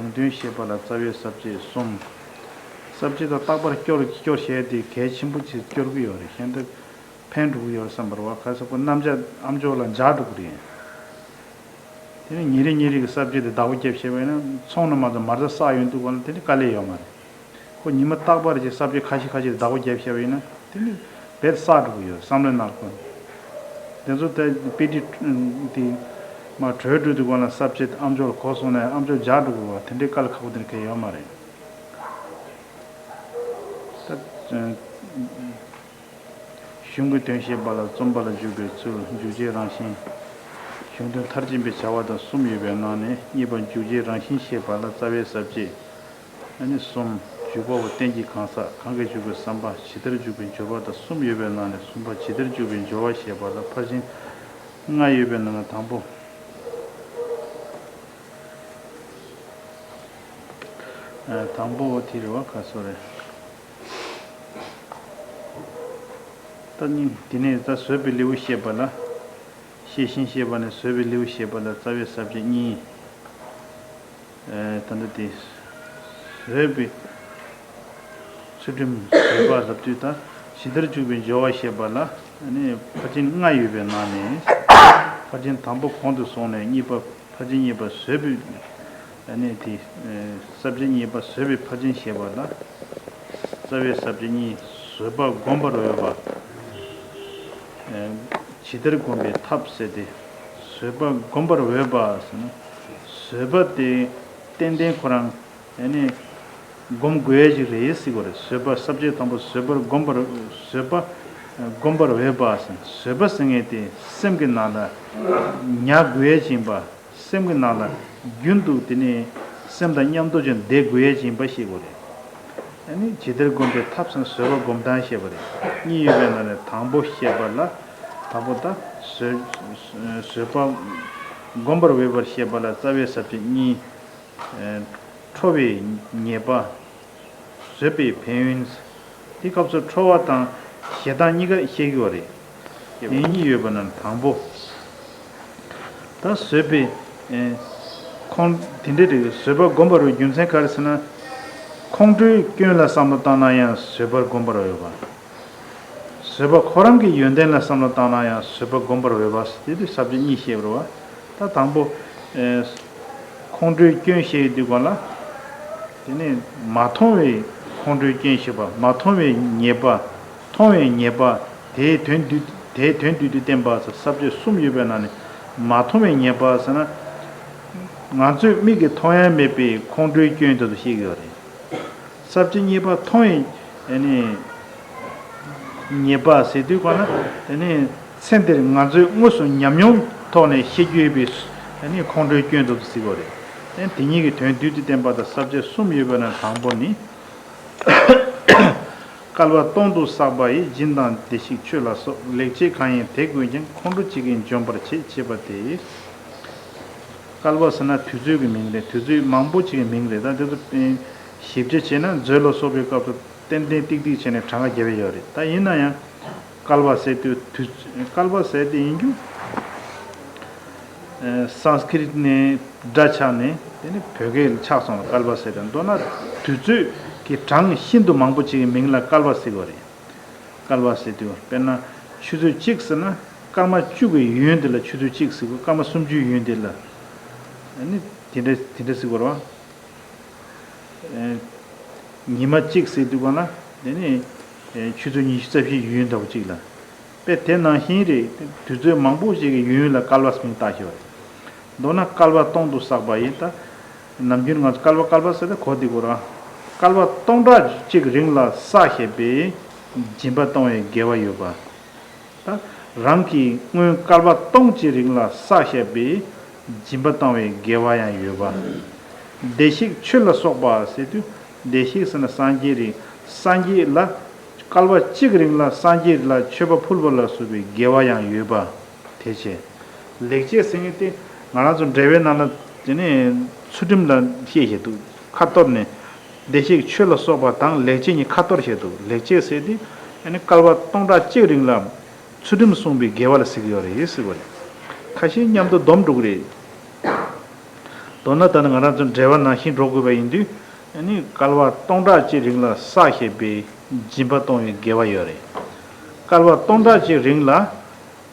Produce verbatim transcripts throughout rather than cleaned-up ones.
གཞུང་དོན་ཤེས་པ་ལ་རྩ་བའི་ས་བཅད་གསུམ། ས་བཅད་དང་རྟག་པར་སྐྱོར་སྐྱོར་བྱས་ཏེ་གལ་ཆེན་པོ་ཅིག་སྐྱོར་གྱི་ཡོད་རེད། གཞན་དག་ཕན་འགྲོ་གི་ཡོད་བསམ་པར་བ། ག་ས་ཁོ་རྣམ་གཞག་ཨ་མཆོག་ལ་འཇགས་འགྲོ་གི་རེད། དེ་ནས་ཉིན་རེ་ཉིན་རེ་གི་ས་བཅད་དེ་བདག་པོ་རྒྱབ་བྱས་པ་ཡིན་ན་ཚོང་ནང་མ་ཚོ་མར་ཟ་བསགས་ཡོང་དུས་གོང་ལ་དེ་ནི་དཀའ་ལས་ཡོད་མ་རེད། ཁོ་ཉི་མ་རྟག་པར་གྱི་ས་བཅད་ཁ་ཤས་ཁ་ཤས་བདག་པོ་རྒྱབ་བྱས་པ་ཡིན་ན་དེ་ནི་རྦད་བསགས་འགྲོ་གི་ཡོད། བསམ་བློའི་ནང་ཁོ་དེ་ཚོ་དེ་དཔེ་ཁྲིད་དེ་མ་གྲོལ་འགྲོ་དུས་གོང་ལ་ས་བཅད་ཨ་མཆོག་ལ་གོ་སོང་ནས་ཨ་མཆོག་འཇགས་འགྲོ་གི་ཡོད། དེ་འདྲའི་དཀའ་ལས་ཁག་པོ་དེ་འདྲ་གང་ཡང་ཡོད་མ་རེད། ད། གཞུང་གི་དོན་བཤད་པ་ལ་རྩོམ་པ་ལ་འཇུག་པའི་ཚུལ། འཇུག་བྱེད་རང་བཞིན། གཞུང་དོན་མཐར་ཕྱིན་པའི་བྱ་བ་དང་གསུམ་ཡོད་པའི་ནང་ནས་གཉིས་པ་འཇུག་བྱེད་རང་བཞིན་བཤད་པ་ལ་རྩ་བའི་ས་བཅད། ཨ་ནི་གསུམ། འཇུག་པ་པོ་རྟེན་གྱི་གང་ཟག་གང་གིས་འཇུག་པའི་བསམ་པ། ཇི་ལྟར་འཇུག་པའི་སྦྱོར་བ་དང་གསུམ་ཡོད་པའི་ནང་ནས་གསུམ་པ་ཇི་ལྟར་འཇུག་པའི་སྦྱོར་བ་བཤད་པ་ལ་ཕར་ཕྱིན་ལྔ་ཡོད་པའི་ནང་ནས་དང་པོ། ཨ། དང་པོ་དེ་རེད་བ། ག་སོ་རེད། ད་ནི་དེ་ནས་ད་བཟོད་པའི་ལེའུ་བཤད་པ་ལ། ཤེས་བཞིན་བཤད་པ་ནས་བཟོད་པའི་ལེའུ་བཤད་པ་ལ་རྩ་བའི་ས་བཅད་གཉིས། ཨ། ད་ལྟ་དེ་བཟོད་པའི་ཚུལ་ཁྲིམས་བཟོད་པ་ལབ་དུས་ད་ཇི་ལྟར་འཇུག་པའི་སྦྱོར་བ་བཤད་པ་ལ་ནི་ཕར་ཕྱིན་ལྔ་ཡོད་པའི་ནང་ནས་ཕར་ཕྱིན་དང་པོ་གོང་དུ་སོང་ནས་གཉིས་པ། ཕར་ཕྱིན་གཉིས་པ་བཟོད་པའི། ཨ་ནི་དེ། ཨ། ས་བཅད་གཉིས་པ་བཟོད་པའི་ཕར་ཕྱིན་བཤད་པ་ལ། རྩ་བའི་ས་བཅད་གཉིས། བཟོད་པ་བསྒོམ་པར་འོས་པ། ཨ། ཇི་ལྟར་བསྒོམ་པའི་ཐབས་ཟེར་ཏེ། བཟོད་པ་བསྒོམ་པར་འོས་པ་ཟེར་ན། བཟོད་པ་དེ་ཏན་ཏན་ཁོ་རང་ཨ་ནི་བསྒོམ་དགོས་ཡ་ཅིག་རེད་ཟེར་གོ་རེད། བཟོད་པ་ས་བཅད་དང་པོ་བཟོད་པར་བསྒོམ་པར། བཟོད་པ་བསྒོམ་པར་འོས་པ་ཟེར། བཟོད་པ་ཟེར་མཁན་དེ་སེམས་ཀྱི་ནང་ལ་ཉར་དགོས་ཡ་ཅིག་ཡིན་པ། སེམས་ཀྱི་ནང་ལ་རྒྱུན་དུ་དེ་ནས་སེམས་དང་མཉམ་དུ་ཅིག་བསྡད་དགོས་ཡས་ཅིག་ཡིན་པ་ཤེས་དགོས་རེད། ཨ་ནི་ཇི་ལྟར་བསྒོམ་པའི་ཐབས་སམ་བཟོད་པ་སྒོམ་སྟངས་བཤད་པ་རེད། གཉིས་ཡོད་པའི་ནང་ནས་དང་པོ་བཤད་པ་ལ། དང་པོ་ད་བཟོད། བཟོད་པ་སྒོམ་པར་འོས་པར་བཤད་པ་ལ་རྩ་བའི་ས་བཅད་གཉིས། ཁྲོ་བའི་ཉེས་པ། བཟོད་པའི་ཕན་ཡོན། དེ་སྐབས་སུ་ཁྲོ་བ་དང་ཞེ་སྡང་གཉིས་ཀ་བཤད་ཀྱི་ཡོད་རེད། དེ་གཉིས་ཡོད་པ་ན་དང་པོ། ད་བཟོད་པའི། ཨེ། ཁོང་དེ་འདྲ་རེད། བཟོད་པ་སྒོམ་པར་འོས་རྒྱུ་མཚན་ག་རེ་ཟེར་ན། ཁོང་ཁྲོའི་སྐྱོན་ལ་བསམ་བློ་བཏང་ན་ཡང་བཟོད་པར་སྒོམ་པར་འོས་པ། བཟོད་པ་ཁོ་རང་གི་ཡོན་ཏན་ལ་བསམ་བློ་བཏང་ན་ཡང་བཟོད་པ་སྒོམ་པར་འོས་པ་དེ་དུས་ས་བཅད་གཉིས་བཤད་པ་རེད་བ། ད་དང་པོ། ཨེ། ཁོང་ཁྲོའི་སྐྱོན་བཤད་ཡོད་དུས་གོང་ལ། དེ་ནས་མ་མཐོང་བའི་ཁོང་ཁྲོའི་སྐྱོན་བཤད་པ། མ་མཐོང་བའི་ཉེས་པ། མཐོང་བའི་ཉེས་པ། དེའི་དོན་བསྡུས། དེའི་དོན་བསྡུས་ཏེ་བསྟན་པ་ཟེར་ས་བཅད་གསུམ་ཡོད་པའི་ནང་ནས་མ་མཐོང་བའི་ཉེས་པ་ཟེར་ན། ང་ཚོའི་མིག་གིས་མཐོང་ཡ་མེད་པའི་ཁོང་ཁྲོའི་སྐྱོན་དེ་ཚོ་བཤད་ཀྱི་ཡོད་རེད། ས་བཅད་གཉིས་པ་མཐོང་བའི་ཨ་ནི་ཉེས་པ་ཟེར་དུས་ག་ན་དེ་ནི་ཚེ་འདིར་ང་ཚོས་དངོས་སུ་ཉམས་མྱོང་ཐོག་ནས་ཤེས་རྒྱུ་ཡོད་པའི་ཨ་ནི་ཁོང་ཁྲོའི་སྐྱོན་དུ་ཟེར་དགོས་རེད། ཨ་ནི་དེ་གཉིས་ཀྱི་དོན་བསྡུས་ཏེ་བསྟན་པ་དང་ས་བཅད་གསུམ་ཡོད་པ་ན་དང་པོ་ནི། བསྐལ་པ་སྟོང་དུ་བསགས་པ་ཡི། སྦྱིན་དང་བདེ་གཤེགས་མཆོད་ལ་སོགས། ལེགས་སྤྱད་གང་ཡིན་དེ་ཀུན་ཀྱང་། ཁོང་ཁྲོ་གཅིག་གིས་འཇོམས་པར་བྱེད། ཅེས་པ་སྟེ། བསྐལ་པ་ཟེར་ན་དུས་ཚོད་ཀྱི་མིང་རེད། དུས་ཚོད་མང་པོ་ཅིག་གི་མིང་རེད། ད་དེ་ཚོ་ཞིབ་ཆ་བྱས་ན་མཛོད་ལ་སོགས་པའི་སྐབས་སུ་ཏན་ཏན་ཏིག་ཏིག་བྱས་ནས་གྲངས་ཀ་བརྒྱབ་ཡོད་རེད། ད་ཡིན་ན་ཡང་བསྐལ་པ་ཟེར་དུས་དུས། བསྐལ་པ་ཟེར་དེ་ཡིན་རྒྱུ། ཨ། སཾ་སྐྲྀཏ་ནས་སྒྲ་ཆགས་ནས་དེ་ནི་བོད་སྐད་ལ་ཆགས་སོང་ལ། བསྐལ་པ་ཟེར་དེ་མདོར་ན་དུས་ཚོད་ཀྱི་གྲངས་ཤིན་ཏུ་མང་པོ་ཅིག་གི་མིང་ལ་བསྐལ་པ་ཟེར་གྱི་ཡོད་རེད། བསྐལ་པ་ཟེར་དུས་དཔེར་ན་ཆུ་ཚོད་གཅིག་ཟེར་ན་སྐར་མ་བཅུ་གི་ཡུན་དེ་ལ་ཆུ་ཚོད་གཅིག་ཟེར་གོ། སྐར་མ་སུམ་ཅུའི་ཡུན་དེ་ལ། ཨ་ནི་དེ་འདྲ་དེ་འདྲ་ཟེར་དགོས་རེད་བ། ཨེ། ཉི་མ་གཅིག་ཟེར་དུས་ག་ན་དེ་ནི་ཨེ་ཆུ་ཚོད་ཉི་ཤུ་རྩ་བཞིའི་ཡུན་འདྲ་བོ་གཅིག་ལ། དཔེ་དེ་ནང་བཞིན་རེད། དུས་ཚོད་མང་པོ་ཞིག་གི་ཡུན་ལ་བསྐལ་པ་ཟེར་མིང་བཏགས་ཡོད་རེད། མདོར་ན་བསྐལ་པ་སྟོང་དུ་བསགས་པ་ཡི། ད་ནམ་རྒྱུན་ང་ཚོ་བསྐལ་པ་བསྐལ་པ་ཟེར་ཏེ་གོ་བསྡད་དགོས་རེད། བསྐལ་པ་སྟོང་ཕྲག་གཅིག་རིང་ལ་བསགས་བཞག་པའི་སྦྱིན་པ་བཏང་བའི་དགེ་བ་ཡོད་པ། ད་རང་གིས་སྔོན་བསྐལ་པ་སྟོང་གཅིག་རིང་ལ་བསགས་བཞག་པའི་སྦྱིན་པ་བཏང་བའི་དགེ་བ་ཡང་ཡོད་པ། བདེ་གཤེགས་མཆོད་ལ་སོགས་པ་ཟེར་དུས་བདེ་གཤེགས་ཟེར་ན་སངས་རྒྱས་རེད། སངས་རྒྱས་ལ་བསྐལ་པ་གཅིག་རིང་ལ་སངས་རྒྱས་ལ་མཆོད་པ་ཕུལ་བ་ལ་སོགས་པའི་དགེ་བ་ཡང་ཡོད་པ། དེ་བྱས། ལེགས་སྤྱད་ཟེར་མཁན་དེ་ང་རང་ཚོ་འགྲེལ་པའི་ནང་ལ་དེ་ནས་ཚུལ་ཁྲིམས་ལ་བཤད་བཞག་འདུག་ཁ་གཏོར་ནས། བདེ་གཤེགས་མཆོད་ལ་སོགས་པ་དང་ལེགས་སྤྱད་གཉིས་ཁ་གཏོར་བྱས་འདུག་ལེགས་སྤྱད་ཟེར་དེ་ཨ་ནི་བསྐལ་པ་སྟོང་ཕྲག་གཅིག་རིང་ལ་ཚུལ་ཁྲིམས་བསྲུངས་པའི་དགེ་བ་ལ་ཟེར་གྱི་ཡོད་རེད་ཟེར་བ་རེད། ཁ་ཤས་མཉམ་དུ་སྡོམ་འགྲོ་གི་རེད། མདོར་ན་ད་ནི་ང་རང་ཚོ་འགྲེལ་པ་ནང་བཞིན་འགྲོ་དགོས་པ་ཡིན་དུས། ཨ་ནི་བསྐལ་པ་སྟོང་ཕྲག་གཅིག་རིང་ལ་བསགས་བཞག་པའི་སྦྱིན་པ་གཏོང་བའི་དགེ་བ་ཡོད་རེད། བསྐལ་པ་སྟོང་ཕྲག་གཅིག་རིང་ལ་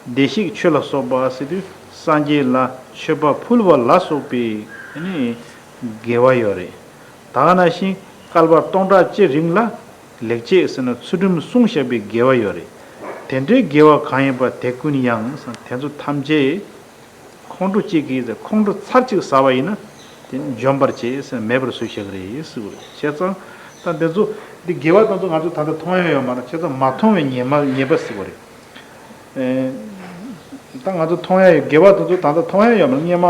བདེ་གཤེགས་མཆོད་ལ་སོགས་པ་ཟེར་དུས་སངས་རྒྱས་ལ་མཆོད་པ་ཕུལ་བ་ལ་སོགས་པའི་ཨ་ནི་དགེ་བ་ཡོད་རེད། ད་ག་ནང་བཞིན་བསྐལ་པ་སྟོང་ཕྲག་གཅིག་རིང་ལ་ལེགས་སྤྱད་ཟེར་ན་ཚུལ་ཁྲིམས་བསྲུང་བཞག་པའི་དགེ་བ་ཡོད་རེད། དེ་འདྲའི་དགེ་བ་གང་ཡིན་པ་དེ་ཀུན་ཡང་དེ་ཚོ་ཐམས་ཅད། ཁོང་ཁྲོ་གཅིག་གིས་ཁོང་ཁྲོ་ཚར་གཅིག་ཟ་བ་ཡིན་ན། དེ་ནི་འཇོམས་པར་བྱེད་ཟེར་མེད་པར་བཟོ་བཞག་གི་རེད་ཟེར་བ་རེད། བྱས་ཙང་ད་འདི་ཚོ་འདི་དགེ་བ་དེ་ཚོ་ང་ཚོ་ད་ལྟ་མཐོང་ཡ་ཡོད་མ་རེད། བྱས་ཙང་མ་མཐོང་བའི་ཉེས་པ་ཉེས་པ་ཟེར་བ་རེད། ཨེ། ད་ང་ཚོ་མཐོང་ཡ་ཡོད། དགེ་བ་དེ་ཚོ་ད་ལྟ་མཐོང་ཡ་ཡོད་མ་རེད། སྔོན་མ་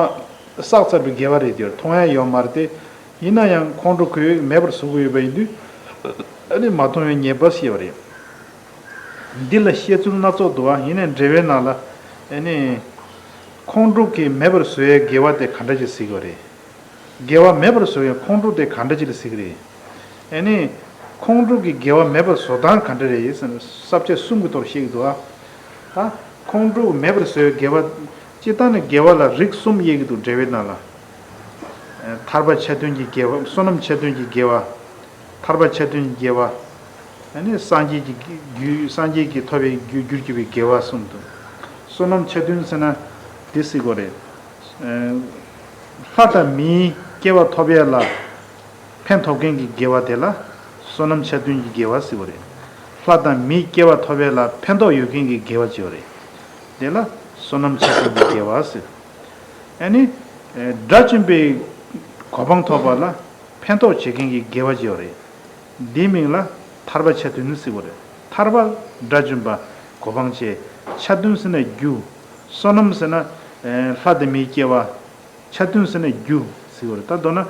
བསགས་ཚར་བའི་དགེ་བ་རེད་དེ། མཐོང་ཡ་ཡོད་མ་རེད་དེ། ཡིན་ན་ཡང་ཁོང་ཁྲོ་ཁོས་མེད་པར་བཟོ་གི་ཡོད་པ་ཡིན་དུས། ཨ་ནི་མ་མཐོང་བའི་ཉེས་པ་ཟེར་བ་རེད། འདི་ལ་བཤད་ཚུལ་སྣ་ཚོགས་འདུག་ཨ། ཡིན་ནའི་འགྲེལ་པའི་ནང་ལ། ཨ་ནི། ཁོང་ཁྲོ་གིས་མེད་པར་བཟོ་ཡའི་དགེ་བ་དེ་ག་འདྲ་ཞིག་ཟེར་གྱི་རེད། དགེ་བ་མེད་པར་བཟོ་ཡའི་ཁོང་ཁྲོ་དེ་ག་འདྲ་ཞིག་ལ་ཟེར་གྱི་རེད། ཨ་ནི། ཁོང་ཁྲོ་གིས་དགེ་བ་མེད་པར་བཟོ་སྟངས་ག་འདྲ་རེད་ཟེར་ན་ས་བཅད་གསུམ་གྱི་ཐོག་བཤད་ཀྱི་འདུག་ཨ། ད། ཁོང་ཁྲོ་མེད་པར་བཟོ་བའི་དགེ་བ། སྤྱིར་བཏང་ནི་དགེ་བ་ལ་རིགས་གསུམ་དབྱེ་གི་འདུག་འགྲེལ་པའི་ནང་ལ། ཨ། ཐར་པ་ཆ་མཐུན་གྱི་དགེ་བ། བསོད་ནམས་ཆ་མཐུན་གྱི་དགེ་བ། ཐར་པ་ཆ་མཐུན་གྱི་དགེ་བ། ཨ་ནི་སངས་རྒྱས་ཀྱི་རྒྱུ། སངས་རྒྱས་ཀྱི་ཐོབ་པའི་རྒྱུ་རྒྱུར་གྱུར་པའི་དགེ་བ་གསུམ་དུ། བསོད་ནམས་ཆ་མཐུན་ཟེར་ན་འདི་ཟེར་དགོས་རེད། ལྷ་དང་མིའི་སྐྱེ་བ་ཐོབ་ཡས་ལ་ཕན་ཐོགས་མཁན་གྱི་དགེ་བ་དེ་ལ་བསོད་ནམས་ཆ་མཐུན་གྱི་དགེ་བ་ཟེར་བ་རེད། ལྷ་དང་མིའི་སྐྱེ་བ་ཐོབ་ཡས་ལ་ཕན་ཐོགས་ཡོད་མཁན་གྱི་དགེ་བ་ཅིག་ཡོད་རེད། དེ་ལ་བསོད་ནམས་ཆ་མཐུན་གྱི་དགེ་བ་ཟེར། ཨ་ནི། དགྲ་བཅོམ་པའི་གོ་འཕང་ཐོབ་པ་ལ་ཕན་ཐོགས་བྱེད་མཁན་གྱི་དགེ་བ་ཅིག་ཡོད་རེད། འདིའི་མིང་ལ་ཐར་པ་ཆ་མཐུན་ཟེར་བ་རེད། ཐར་པ་དགྲ་བཅོམ་པ་གོ་འཕང་བྱེད། ཆ་མཐུན་ཟེར་ན་རྒྱུ། བསོད་ནམས་ཟེར་ན། ཨེ། ལྷ་དང་མིའི་སྐྱེ་བ། ཆ་མཐུན་ཟེར་ན་རྒྱུ་ཟེར་བ་རེད། ད་མདོར་ན་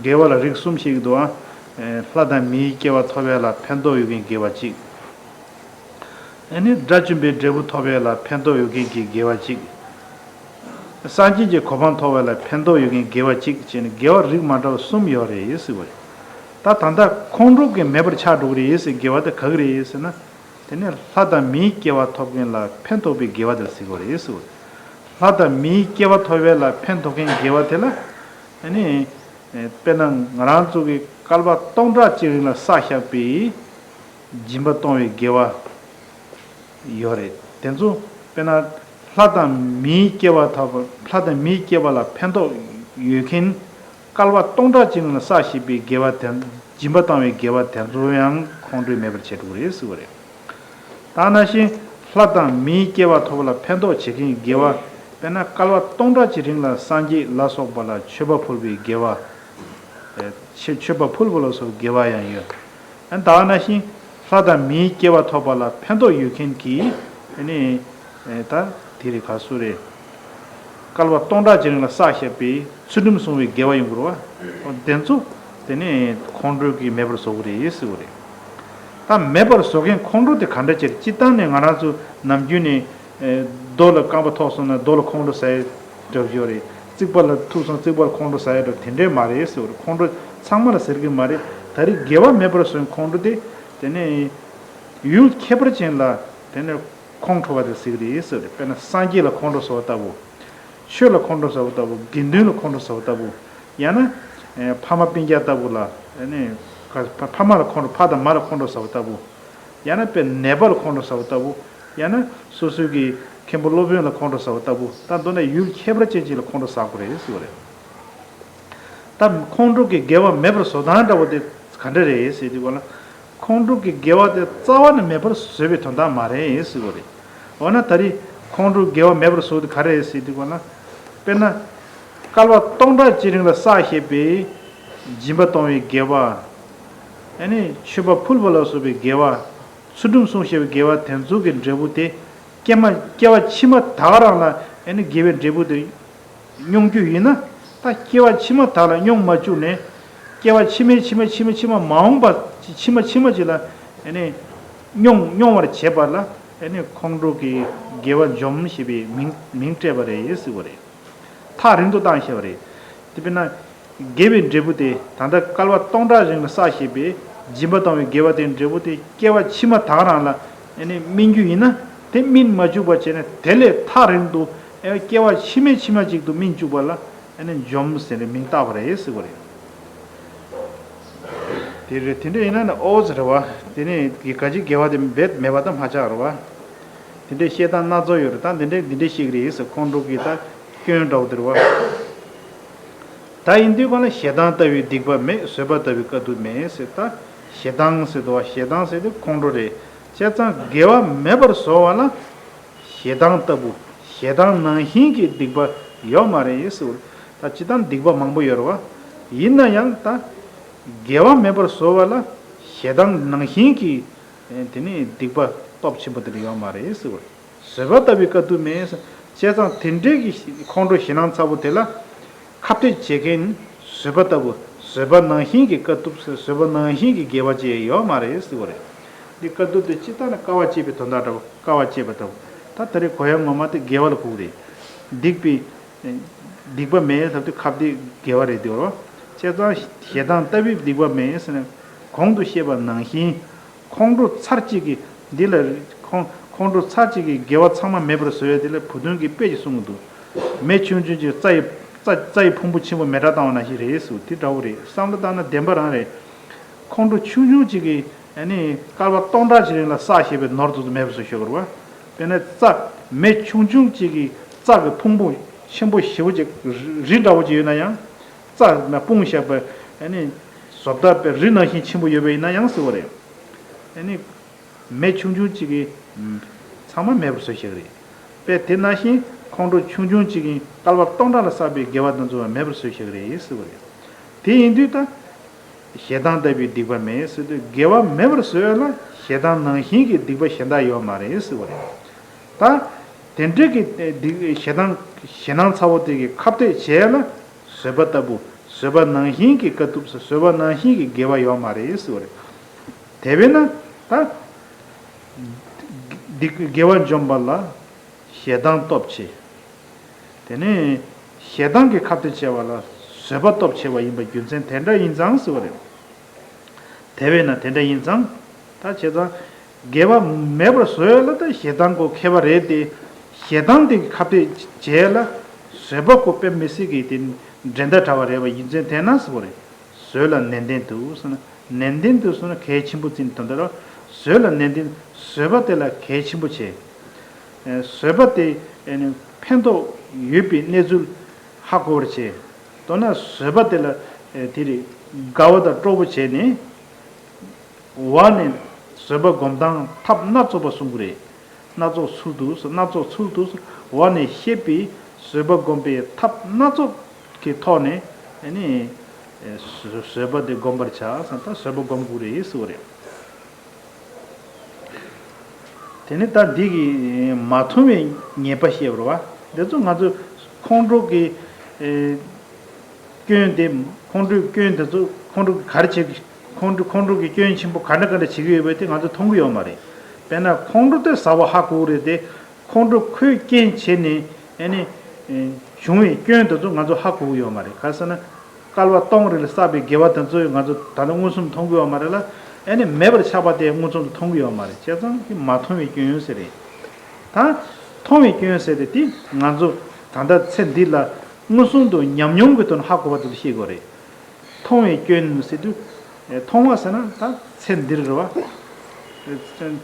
དགེ་བ་ལ་རིགས་གསུམ་ཞིག་འདུག་ཨ། ཨེ། ལྷ་དང་མིའི་སྐྱེ་བ་ཐོབ་ཡས་ལ་ཕན་ཐོགས་ཡོད་མཁན་དགེ་བ་གཅིག་ཨ་ནི་དགྲ་བཅོམ་པའི་འབྲས་བུ་ཐོབ་ཡས་ལ་ཕན་ཐོགས་ཡོད་མཁན་གྱི་དགེ་བ་གཅིག་སངས་རྒྱས་ཀྱི་གོ་འཕང་ཐོབ་པ་ལ་ཕན་ཐོགས་ཡོད་མཁན་དགེ་བ་གཅིག་བྱས་ནས་དགེ་བ་རིགས་མ་འདྲ་བ་གསུམ་ཡོད་རེད་ཟེར་བ་རེད། ད་ད་ལྟ་ཁོང་ཁྲོ་གིས་མེད་པར་ཆགས་འགྲོ་གི་རེད་ཟེར་དགེ་བ་དེ་ག་གི་རེད་ཟེར་ན། དེ་ནས་ལྷ་དང་མིའི་སྐྱེ་བ་ཐོབ་མཁན་ལ་ཕན་ཐོགས་པའི་དགེ་བ་དེ་ཟེར་གྱི་རེད་ཟེར་བ་རེད། ལྷ་དང་མིའི་སྐྱེ་བ་ཐོབ་པ་ལ་ཕན་ཐོགས་མཁན་དགེ་བ་དེ་ལ། ཨ་ནི། དཔེར་ན་ང་རང་ཚོ་གི་བསྐལ་པ་སྟོང་ཕྲག་གཅིག་རིང་ལ་བསགས་བཞག་པའི་སྦྱིན་པ་གཏོང་བའི་དགེ་བ་ཡོད་རེད། དེ་ཚོ་དཔེར་ན་ལྷ་དང་མིའི་སྐྱེ་བ་ཐོབ་པ། ལྷ་དང་མིའི་སྐྱེ་བ་ལ་ཕན་ཐོགས་ཡོད་མཁན། བསྐལ་པ་སྟོང་ཕྲག་གཅིག་ལ་བསགས་བཞག་པའི་དགེ་བ་དེ། སྦྱིན་པ་བཏང་བའི་དགེ་བ་དེ་ཚོ་ཡང་ཁོང་ཁྲོས་མེད་པར་བྱེད་འགྲོ་གི་རེད་ཟེར་བ་རེད། ད་ནང་བཞིན་ལྷ་དང་མིའི་སྐྱེ་བ་ཐོབ་པ་ལ་ཕན་ཐོགས་བྱེད་མཁན་གྱི་དགེ་བ། དཔེར་ན་བསྐལ་པ་སྟོང་ཕྲག་གཅིག་རིང་ལ་སངས་རྒྱས་ལ་སོགས་པ་ལ་མཆོད་པ་ཕུལ་བའི་དགེ་བ། ཨེ། མཆོད་པ་ཕུལ་བ་ལ་སོགས་དགེ་བ་ཡང་ཡོད། ཨ་ནི་ད་ག་ནང་བཞིན་ལྷ་དང་མིའི་སྐྱེ་བ་ཐོབ་པ་ལ་ཕན་ཐོགས་ཡོད་མཁན་གྱི། ཨ་ནི། ཨེ། ད་དེ་རེད། ག་སུ་རེད། བསྐལ་པ་སྟོང་ཕྲག་གཅིག་རིང་ལ་བསགས་བཞག་པའི་ཚུལ་ཁྲིམས་བསྲུང་བའི་དགེ་བ་ཡོང་གི་རེད་བ། དེ་ཚོ་དེ་ནི་ཁོང་ཁྲོ་གིས་མེད་པར་བཟོ་གི་རེད་ཟེར་བ་རེད། ད་མེད་པར་བཟོ་མཁན་ཁོང་ཁྲོ་དེ་ག་འདྲ་ཅིག་སྤྱིར་བཏང་ནས་ང་རང་ཚོ་ནམ་རྒྱུན་ནས། ཨེ། རྡོ་ལ་རྐང་པ་ཐོགས་སོང་ན་རྡོ་ལ་ཁོང་ཁྲོ་ཟ་ཡས་འདྲ་པོ་ཡོད་རེད། རྩིག་པ་ལ་ཐུག་སོང་རྩིག་པ་ལ་ཁོང་ཁྲོ་ཟ་ཡས་འདྲ་པོ་དེ་འདྲས་མ་རེད་ཟེར་བ་རེད། ཁོང་ཁྲོ་ཚང་མ་ལ་ཟེར་གི་མ་རེད། ད་རེས་དགེ་བ་མེད་པར་བཟོ་མཁན་ཁོང་ཁྲོ་དེ། དེ་ནས་ཡུལ་ཁྱད་པར་ཅན་ལ་དེ་ནས་ཁོང་ཁྲོ་བ་དེ་ཟེར་གི་རེད་ཟེར་བ་རེད། དཔེར་ན་སངས་རྒྱས་ལ་ཁོང་ཁྲོ་ཟ་བ་ལྟ་བུ། ཆོས་ལ་ཁོང་ཁྲོ་ཟ་བ་ལྟ་བུ། དགེ་འདུན་ལ་ཁོང་ཁྲོ་ཟ་བ་ལྟ་བུ། ཡང་ན། ཨེ། ཕ་མ་སྤུན་ཀྱག་ལྟ་བུ་ལ། ཨ་ནི། ཕ་ཕ་མ་ལ་ཁོང་ཁྲོ། ཕ་དང་མ་ལ་ཁོང་ཁྲོ་ཟ་བ་ལྟ་བུ། ཡང་ན་དཔེ་ནད་པ་ལ་ཁོང་ཁྲོ་ཟ་བ་ལྟ་བུ། ཡང་ན་སོ་སོའི་གི་མཁན་པོ་སློབ་དཔོན་ལ་ཁོང་ཁྲོ་ཟ་བ་ལྟ་བུ། ད་མདོར་ན་ཡུལ་ཁྱད་པར་ཅན་ཅིག་ལ་ཁོང་ཁྲོ་ཟ་དགོས་རེད་ཟེར་བ་རེད། ད་ཁོང་ཁྲོ་གི་དགེ་བ་མེད་པར་བཟོ་སྟངས་འདྲ་བོ་དེ་ག་འདྲ་རེད་ཟེར་དུས་ག་ལ། ཁོང་ཁྲོ་གི་དགེ་བ་དེ་རྩ་བ་ནས་མེད་པར་བཟོས་པའི་དོན་དག་མ་རེད་ཟེར་བ་རེད། འོ་ན་ད་རེས་ཁོང་ཁྲོ་དགེ་བ་མེད་པར་བཟོ་དེ་ག་རེ་རེད་ཟེར་དུས་ག་ལ། དཔེར་ན། བསྐལ་པ་སྟོང་ཕྲག་གཅིག་རིང་ལ་བསགས་བཞག་པའི་སྦྱིན་པ་གཏོང་བའི་དགེ་བ། ཨ་ནི་མཆོད་པ་ཕུལ་བ་ལ་སོགས་པའི་དགེ་བ། ཚུལ་ཁྲིམས་བསྲུང་བཞག་པའི་དགེ་བ་དེ་ཚོ་གི་འབྲས་བུ་དེ། སྐྱེ་མ་སྐྱེ་བ་ཕྱི་མ་ད་ག་རང་ལ་ཨ་ནི་དགེ་བའི་འབྲས་བུ་དེ་མྱོང་རྒྱུ་ཡིན་ན། ད་སྐྱེ་བ་ཕྱི་མ་དག་ལ་མྱོང་མ་བཅུག་ནས། སྐྱེ་བ་ཕྱི་མའི་ཕྱི་མ་ཕྱི་མ་ཕྱི་མ་མ་འོངས་པ་ཕྱི་མ་ཕྱི་མ་ཅིག་ལ་ཨ་ནི་མྱོང་མྱོང་བར་བྱེད་པ་ལ་ཨ་ནི་ཁོང་ཁྲོ་གི་དགེ་བ་འཇོམས་ཞེས་པའི་མིང་མིང་སྤྲད་པ་རེད་ཟེར་བ་རེད། ཐག་རིང་དུ་བཏང་བཞག་པ་རེད། དེ་དཔེར་ན། དགེ་བའི་འབྲས་བུ་དེ་ད་ལྟ་བསྐལ་པ་སྟོང་ཕྲག་རིང་ལ་བསགས་བཞག་པའི་སྦྱིན་པ་བཏང་བའི་དགེ་བ་དེའི་འབྲས་བུ་དེ་སྐྱེ་བ་ཕྱི་མ་དག་རང་ལ་ཨ་ནི་སྨིན་རྒྱུ་ཡིན་ན། དེ་སྨིན་མ་བཅུག་པ་བྱས་ནས་དེ་ལས་ཐག་རིང་དུ་ཨ་སྐྱེ་བ་ཕྱི་མའི་ཕྱི་མ་ཅིག་ཏུ་སྨིན་བཅུག་པ་ལ་ ཨ་ནི་འཇོམས་ཟེར་ནས་མིང་བཏགས་པ་རེད་ཟེར་བ་རེད། དེ་རེད། དེ་འདྲ་ཡིན་ན་ནི་ཨོ་ཙི་རེད་བ། དེ་ནི་གི་ག་ཅི་དགེ་བ་དེ་འབད་མེད་པ་དང་མ་ཆགས་རེད་བ། དེ་འདྲའི་བཤད་སྟངས་སྣ་ཚོགས་ཡོད་རེད། ད་འདི་འདྲའི་འདི་འདྲའི་བཤད་ཀྱི་རེད་ཟེར། ཁོང་ཁྲོ་གི་ད་སྐྱོན་འདྲ་བོ་དེ་རེད་བ། ད་ཡིན་དུས་གང་ལ་ཞེ་སྡང་ལྟ་བུའི་སྡིག་པ་མེད། བཟོད་པ་ལྟ་བུའི་དཀའ་ཐུབ་མེད་ཟེར། ད་ཞེ་སྡང་ཟེར་དུ་བ། ཞེ་སྡང་ཟེར་དུས་ཁོང་ཁྲོ་རེད། བྱས་ཙང་དགེ་བ་མེད་པར་བཟོ་བ་ལ་ཞེ་སྡང་ལྟ་བུ། ཞེ་སྡང་ནང་བཞིན་གྱི་སྡིག་པ་ཡོད་མ་རེད་ཟེར། ད་སྤྱིར་བཏང་སྡིག་པ་མང་པོ་ཡོད་རེད་བ། ཡིན་ན་ཡང་ད་དགེ་བ་མེད་པར་བཟོ་བ་ལ་ཞེ་སྡང་ནང་བཞིན་གྱི་དེ་ནི་སྡིག་པ་སྟོབས་ཆེན་པོ་དེ་འདྲ་ཡོད་མ་རེད་ཟེར་བ་རེད། བཟོད་པ་ལྟ་བུའི་དཀའ་ཐུབ་མེད། བྱས་ཙང་དེ་འདྲའི་གི་ཁོང་ཁྲོ་ཞེ་སྡང་ཚ་པོ་དེ་ལ་ཁ་གཏད་བྱེད་མཁན་བཟོད་པ་ལྟ་བུ། བཟོད་པ་ནང་བཞིན་གྱི་དཀའ་ཐུབ། བཟོད་པ་ནང་བཞིན་གྱི་དགེ་བ་ཅིག་ཡོད་མ་རེད་ཟེར་བ་རེད། འདི་དཀའ་ཐུབ་དེ་སྤྱིར་བཏང་ནས་དཀའ་བ་སྤྱད་པའི་དོན་དག་འདྲ་བོ། དཀའ་བ་སྤྱད་པ་ལྟ་བུ། ད་ད་རེས་གོ་ཡ་ངོ་མ་དེ་དགེ་བ་ལ་གོ་གི་རེད། སྡིག་པའི་སྡིག་པ་མེད་ཟེར་དུས་ཁ་གཏད་དགེ་བ་རེད་དེ་བ། བྱས་ཙང་ཞེ་སྡང་ལྟ་བུའི་སྡིག་པ་མེད་ཟེར་ནས་གོང་དུ་བཤད་པ་ནང་བཞིན། ཁོང་ཁྲོ་ཚར་གཅིག་གིས་འདི་ལ་ཁོང་ཁོང་ཁྲོ་ཚར་གཅིག་གིས་དགེ་བ་ཚང་མ་མེད་པར་བཟོ་ཡ་དེ་ལ་བུ་སྟོན་གྱིས་དཔེ་ཅིག་གསུང་གི་འདུག་མེ་ཆུང་ཆུང་ཅིག་རྩྭ་ཡི་རྩྭ་རྩྭ་ཡི་ཕུང་པོ་ཆེན་པོ་མེ་སྲེག་བཏང་བ་ནང་བཞིན་རེད་ཟེར། དེ་འདྲ་བོ་རེད། བསམ་བློ་བཏང་ན་བདེན་པ་རང་རེད། ཁོང་ཁྲོ་ཆུང་ཆུང་གཅིག་གིས་ཨ་ནི་བསྐལ་པ་སྟོང་ཕྲག་གཅིག་རིང་ལ་བསགས་བཞག་པའི་ནོར་དེ་ཚོ་མེད་པར་བཟོ་ཤོག་རེད་བ། དཔེར་ན་རྩྭ་མེ་ཆུང་ཆུང་གཅིག་གིས་རྩྭ་གི་ཕུང་པོ་ཆེན་པོ་ཞེ་པོ་ཅིག་རི་འདྲ་བོ་ཅིག་ཡོད་ན་ཡང་། རྩྭ་ན་སྤུངས་བཞག་པ་ཨ་ནི་བཟོ་ལྟ་བའི་རི་ནང་བཞིན་ཆེན་པོ་ཡོད་པ་ཡིན་ན་ཡང་ཟེར་བ་རེད། ཨ་ནི། མེ་ཆུང་ཆུང་གཅིག་གིས་ཚང་མ་མེད་པར་བཟོས་བཞག་རེད། དཔེ་དེ་ནང་བཞིན་ཁོང་ཁྲོ་ཆུང་ཆུང་གཅིག་གིས་བསྐལ་པ་སྟོང་ཕྲག་ལ་བསགས་པའི་དགེ་བ་དེ་ཚོ་མེད་པར་བཟོས་བཞག་རེད་ཟེར་བ་རེད། དེ་ཡིན་དུས་ད་ཞེ་སྡང་ལྟ་བུའི་སྡིག་པ་མེད་ཟེར་དུས་དགེ་བ་མེད་པར་བཟོས་ལ་ཞེ་སྡང་ནང་བཞིན་གྱི་སྡིག་པ་གཞན་དག་ཡོད་མ་རེད་ཟེར་བ་རེད། ད་དེ་འདྲ་གི་སྡིག་ཞེ་སྡང་ཞེ་སྡང་ཚ་བོ་དེ་གི་ཁ་གཏད་བྱས་ལ་བཟོད་པ་ལྟ་བུ། བཟོད་པ་ནང་བཞིན་གྱི་དཀའ་ཐུབ་ཟེར། བཟོད་པ་ནང་བཞིན་གྱི་དགེ་བ་ཡོད་མ་རེད་ཟེར་བ་རེད། དེ་བས་ན་ད་འདི་དགེ་བ་འཇོམས་པ་ལ་ཞེ་སྡང་སྟོབས་ཆེ། དེ་ནས་ཞེ་སྡང་གི་ཁ་གཏད་བྱས་པ་ལ་བཟོད་པ་སྟོབས་ཆེ་བ་ཡིན་པ་རྒྱུ་མཚན་དེ་འདྲ་ཡིན་ཙང་ཟེར་བ་རེད། དེ་བས་ན་དེ་འདྲ་ཡིན་ཙང་། ད་བྱས་ཙང་དགེ་བ་མེད་པར་བཟོས་ལ་ད་ཞེ་སྡང་གོ་ཁྱད་པར་རེད་དེ། ཞེ་སྡང་དེ་གི་ཁ་གཏད་བྱས་ལ་བཟོད་པ་གོ་དཔེ་མི་སྲིད་ཀྱི་དེ་འགྲན་ཟླ་བྲལ་བ་རེད་བ། ཡིན་ཙང་དེ་ན་ཟེར་བ་རེད། བཟོད་ལ་ནན་ཏན་དུ་ཟེར་ན། ནན་ཏན་དུ་ཟེར་ན་གལ་ཆེན་པོ་བརྩིས་ནས་དོན་དག་རེད། བཟོད་ལ་ནན་ཏན། བཟོད་པ་དེ་ལ་གལ་ཆེན་པོ་བྱས། ཨེ། བཟོད་པ་དེ་ཨེ་ནི་ཕན་ཐོགས་ཡོད་པའི་གནས་ཚུལ་ཧ་གོ་བར་བྱས། མདོར་ན་བཟོད་པ་དེ་ལ་ཨེ་དེ་རེད། དགའ་བ་དང་སྤྲོ་པོ་བྱས་ནས། འོག་ནས་བཟོད་པ་སྒོམ་སྟངས་ཐབས་སྣ་ཚོགས་པ་གསུང་གི་རེད། སྣ་ཚོགས་ཚུལ་དུ་ཟེར། སྣ་ཚོགས་ཚུལ་དུ་ཟེར། འོག་ནས་བཤད་པའི་བཟོད་པ་སྒོམ་པའི་ཐབས་སྣ་ཚོགས་ཀྱི་ཐོག་ནས་ཨ་ནི་བཟོད་པ་དེ་སྒོམ་པར་བྱ་ཟེར། ད་བཟོད་པ་སྒོམ་དགོས་རེད་ཟེར་བ་རེད། དེ་ནི་ད་འདི་གི་མ་མཐོང་བའི་ཉེས་པ་བཤད་པ་རེད་བ། འདི་ཚོ་ང་ཚོ་ཁོང་ཁྲོ་གི་ཨེ། སྐྱོན་དེ། ཁོང་ཁྲོའི་སྐྱོན་དེ་ཚོ་ཁོང་ཁྲོ་གི་ག་རེ་བྱེད། ཁོང་ཁྲོ་ཁོང་ཁྲོ་གི་སྐྱོན་ཆེན་པོ་ག་འདྲ་ག་འདྲ་བྱེད་ཀྱི་ཡོད་པ་དེ་ང་ཚོ་མཐོང་གི་ཡོད་མ་རེད། དཔེར་ན་ཁོང་ཁྲོ་དེ་ཟ་བ་ཧ་གོ་གི་རེད་དེ། ཁོང་ཁྲོ་ཁོས་རྐྱེན་བྱས་ནས་ཨ་ནི་བྱུང་བའི་སྐྱོན་དེ་ཚོ་ང་ཚོ་ཧ་གོ་གི་ཡོད་མ་རེད། ག་རེ་ཟེར་ན། བསྐལ་པ་སྟོང་རེ་ལ་བསགས་པའི་དགེ་བ་དེ་ཚོ་ང་ཚོ་ད་ལྟ་མངོན་སུམ་མཐོང་གི་ཡོད་མ་རེད་ལ། ཨ་ནི་མེད་པར་ཆགས་པ་དེ་མངོན་སུམ་དུ་མཐོང་གི་ཡོད་མ་རེད། བྱས་ཙང་དེ་མ་མཐོང་བའི་སྐྱོན་ཡོད་ཟེར་རེད། ད་མཐོང་བའི་སྐྱོན་ཟེར་དེ་དེ་ང་ཚོ་ད་ལྟ་ཚེ་འདི་ལ་མངོན་སུམ་དུ་ཉམས་མྱོང་གི་ཐོག་ནས་ཧ་གོ་བ་དེ་ཚོ་ཤེས་དགོས་རེད། མཐོང་བའི་སྐྱོན་ཟེར་དུས། ཨེ། མཐོང་བ་ཟེར་ན་ད་ཚེ་འདིར་རེད་བ།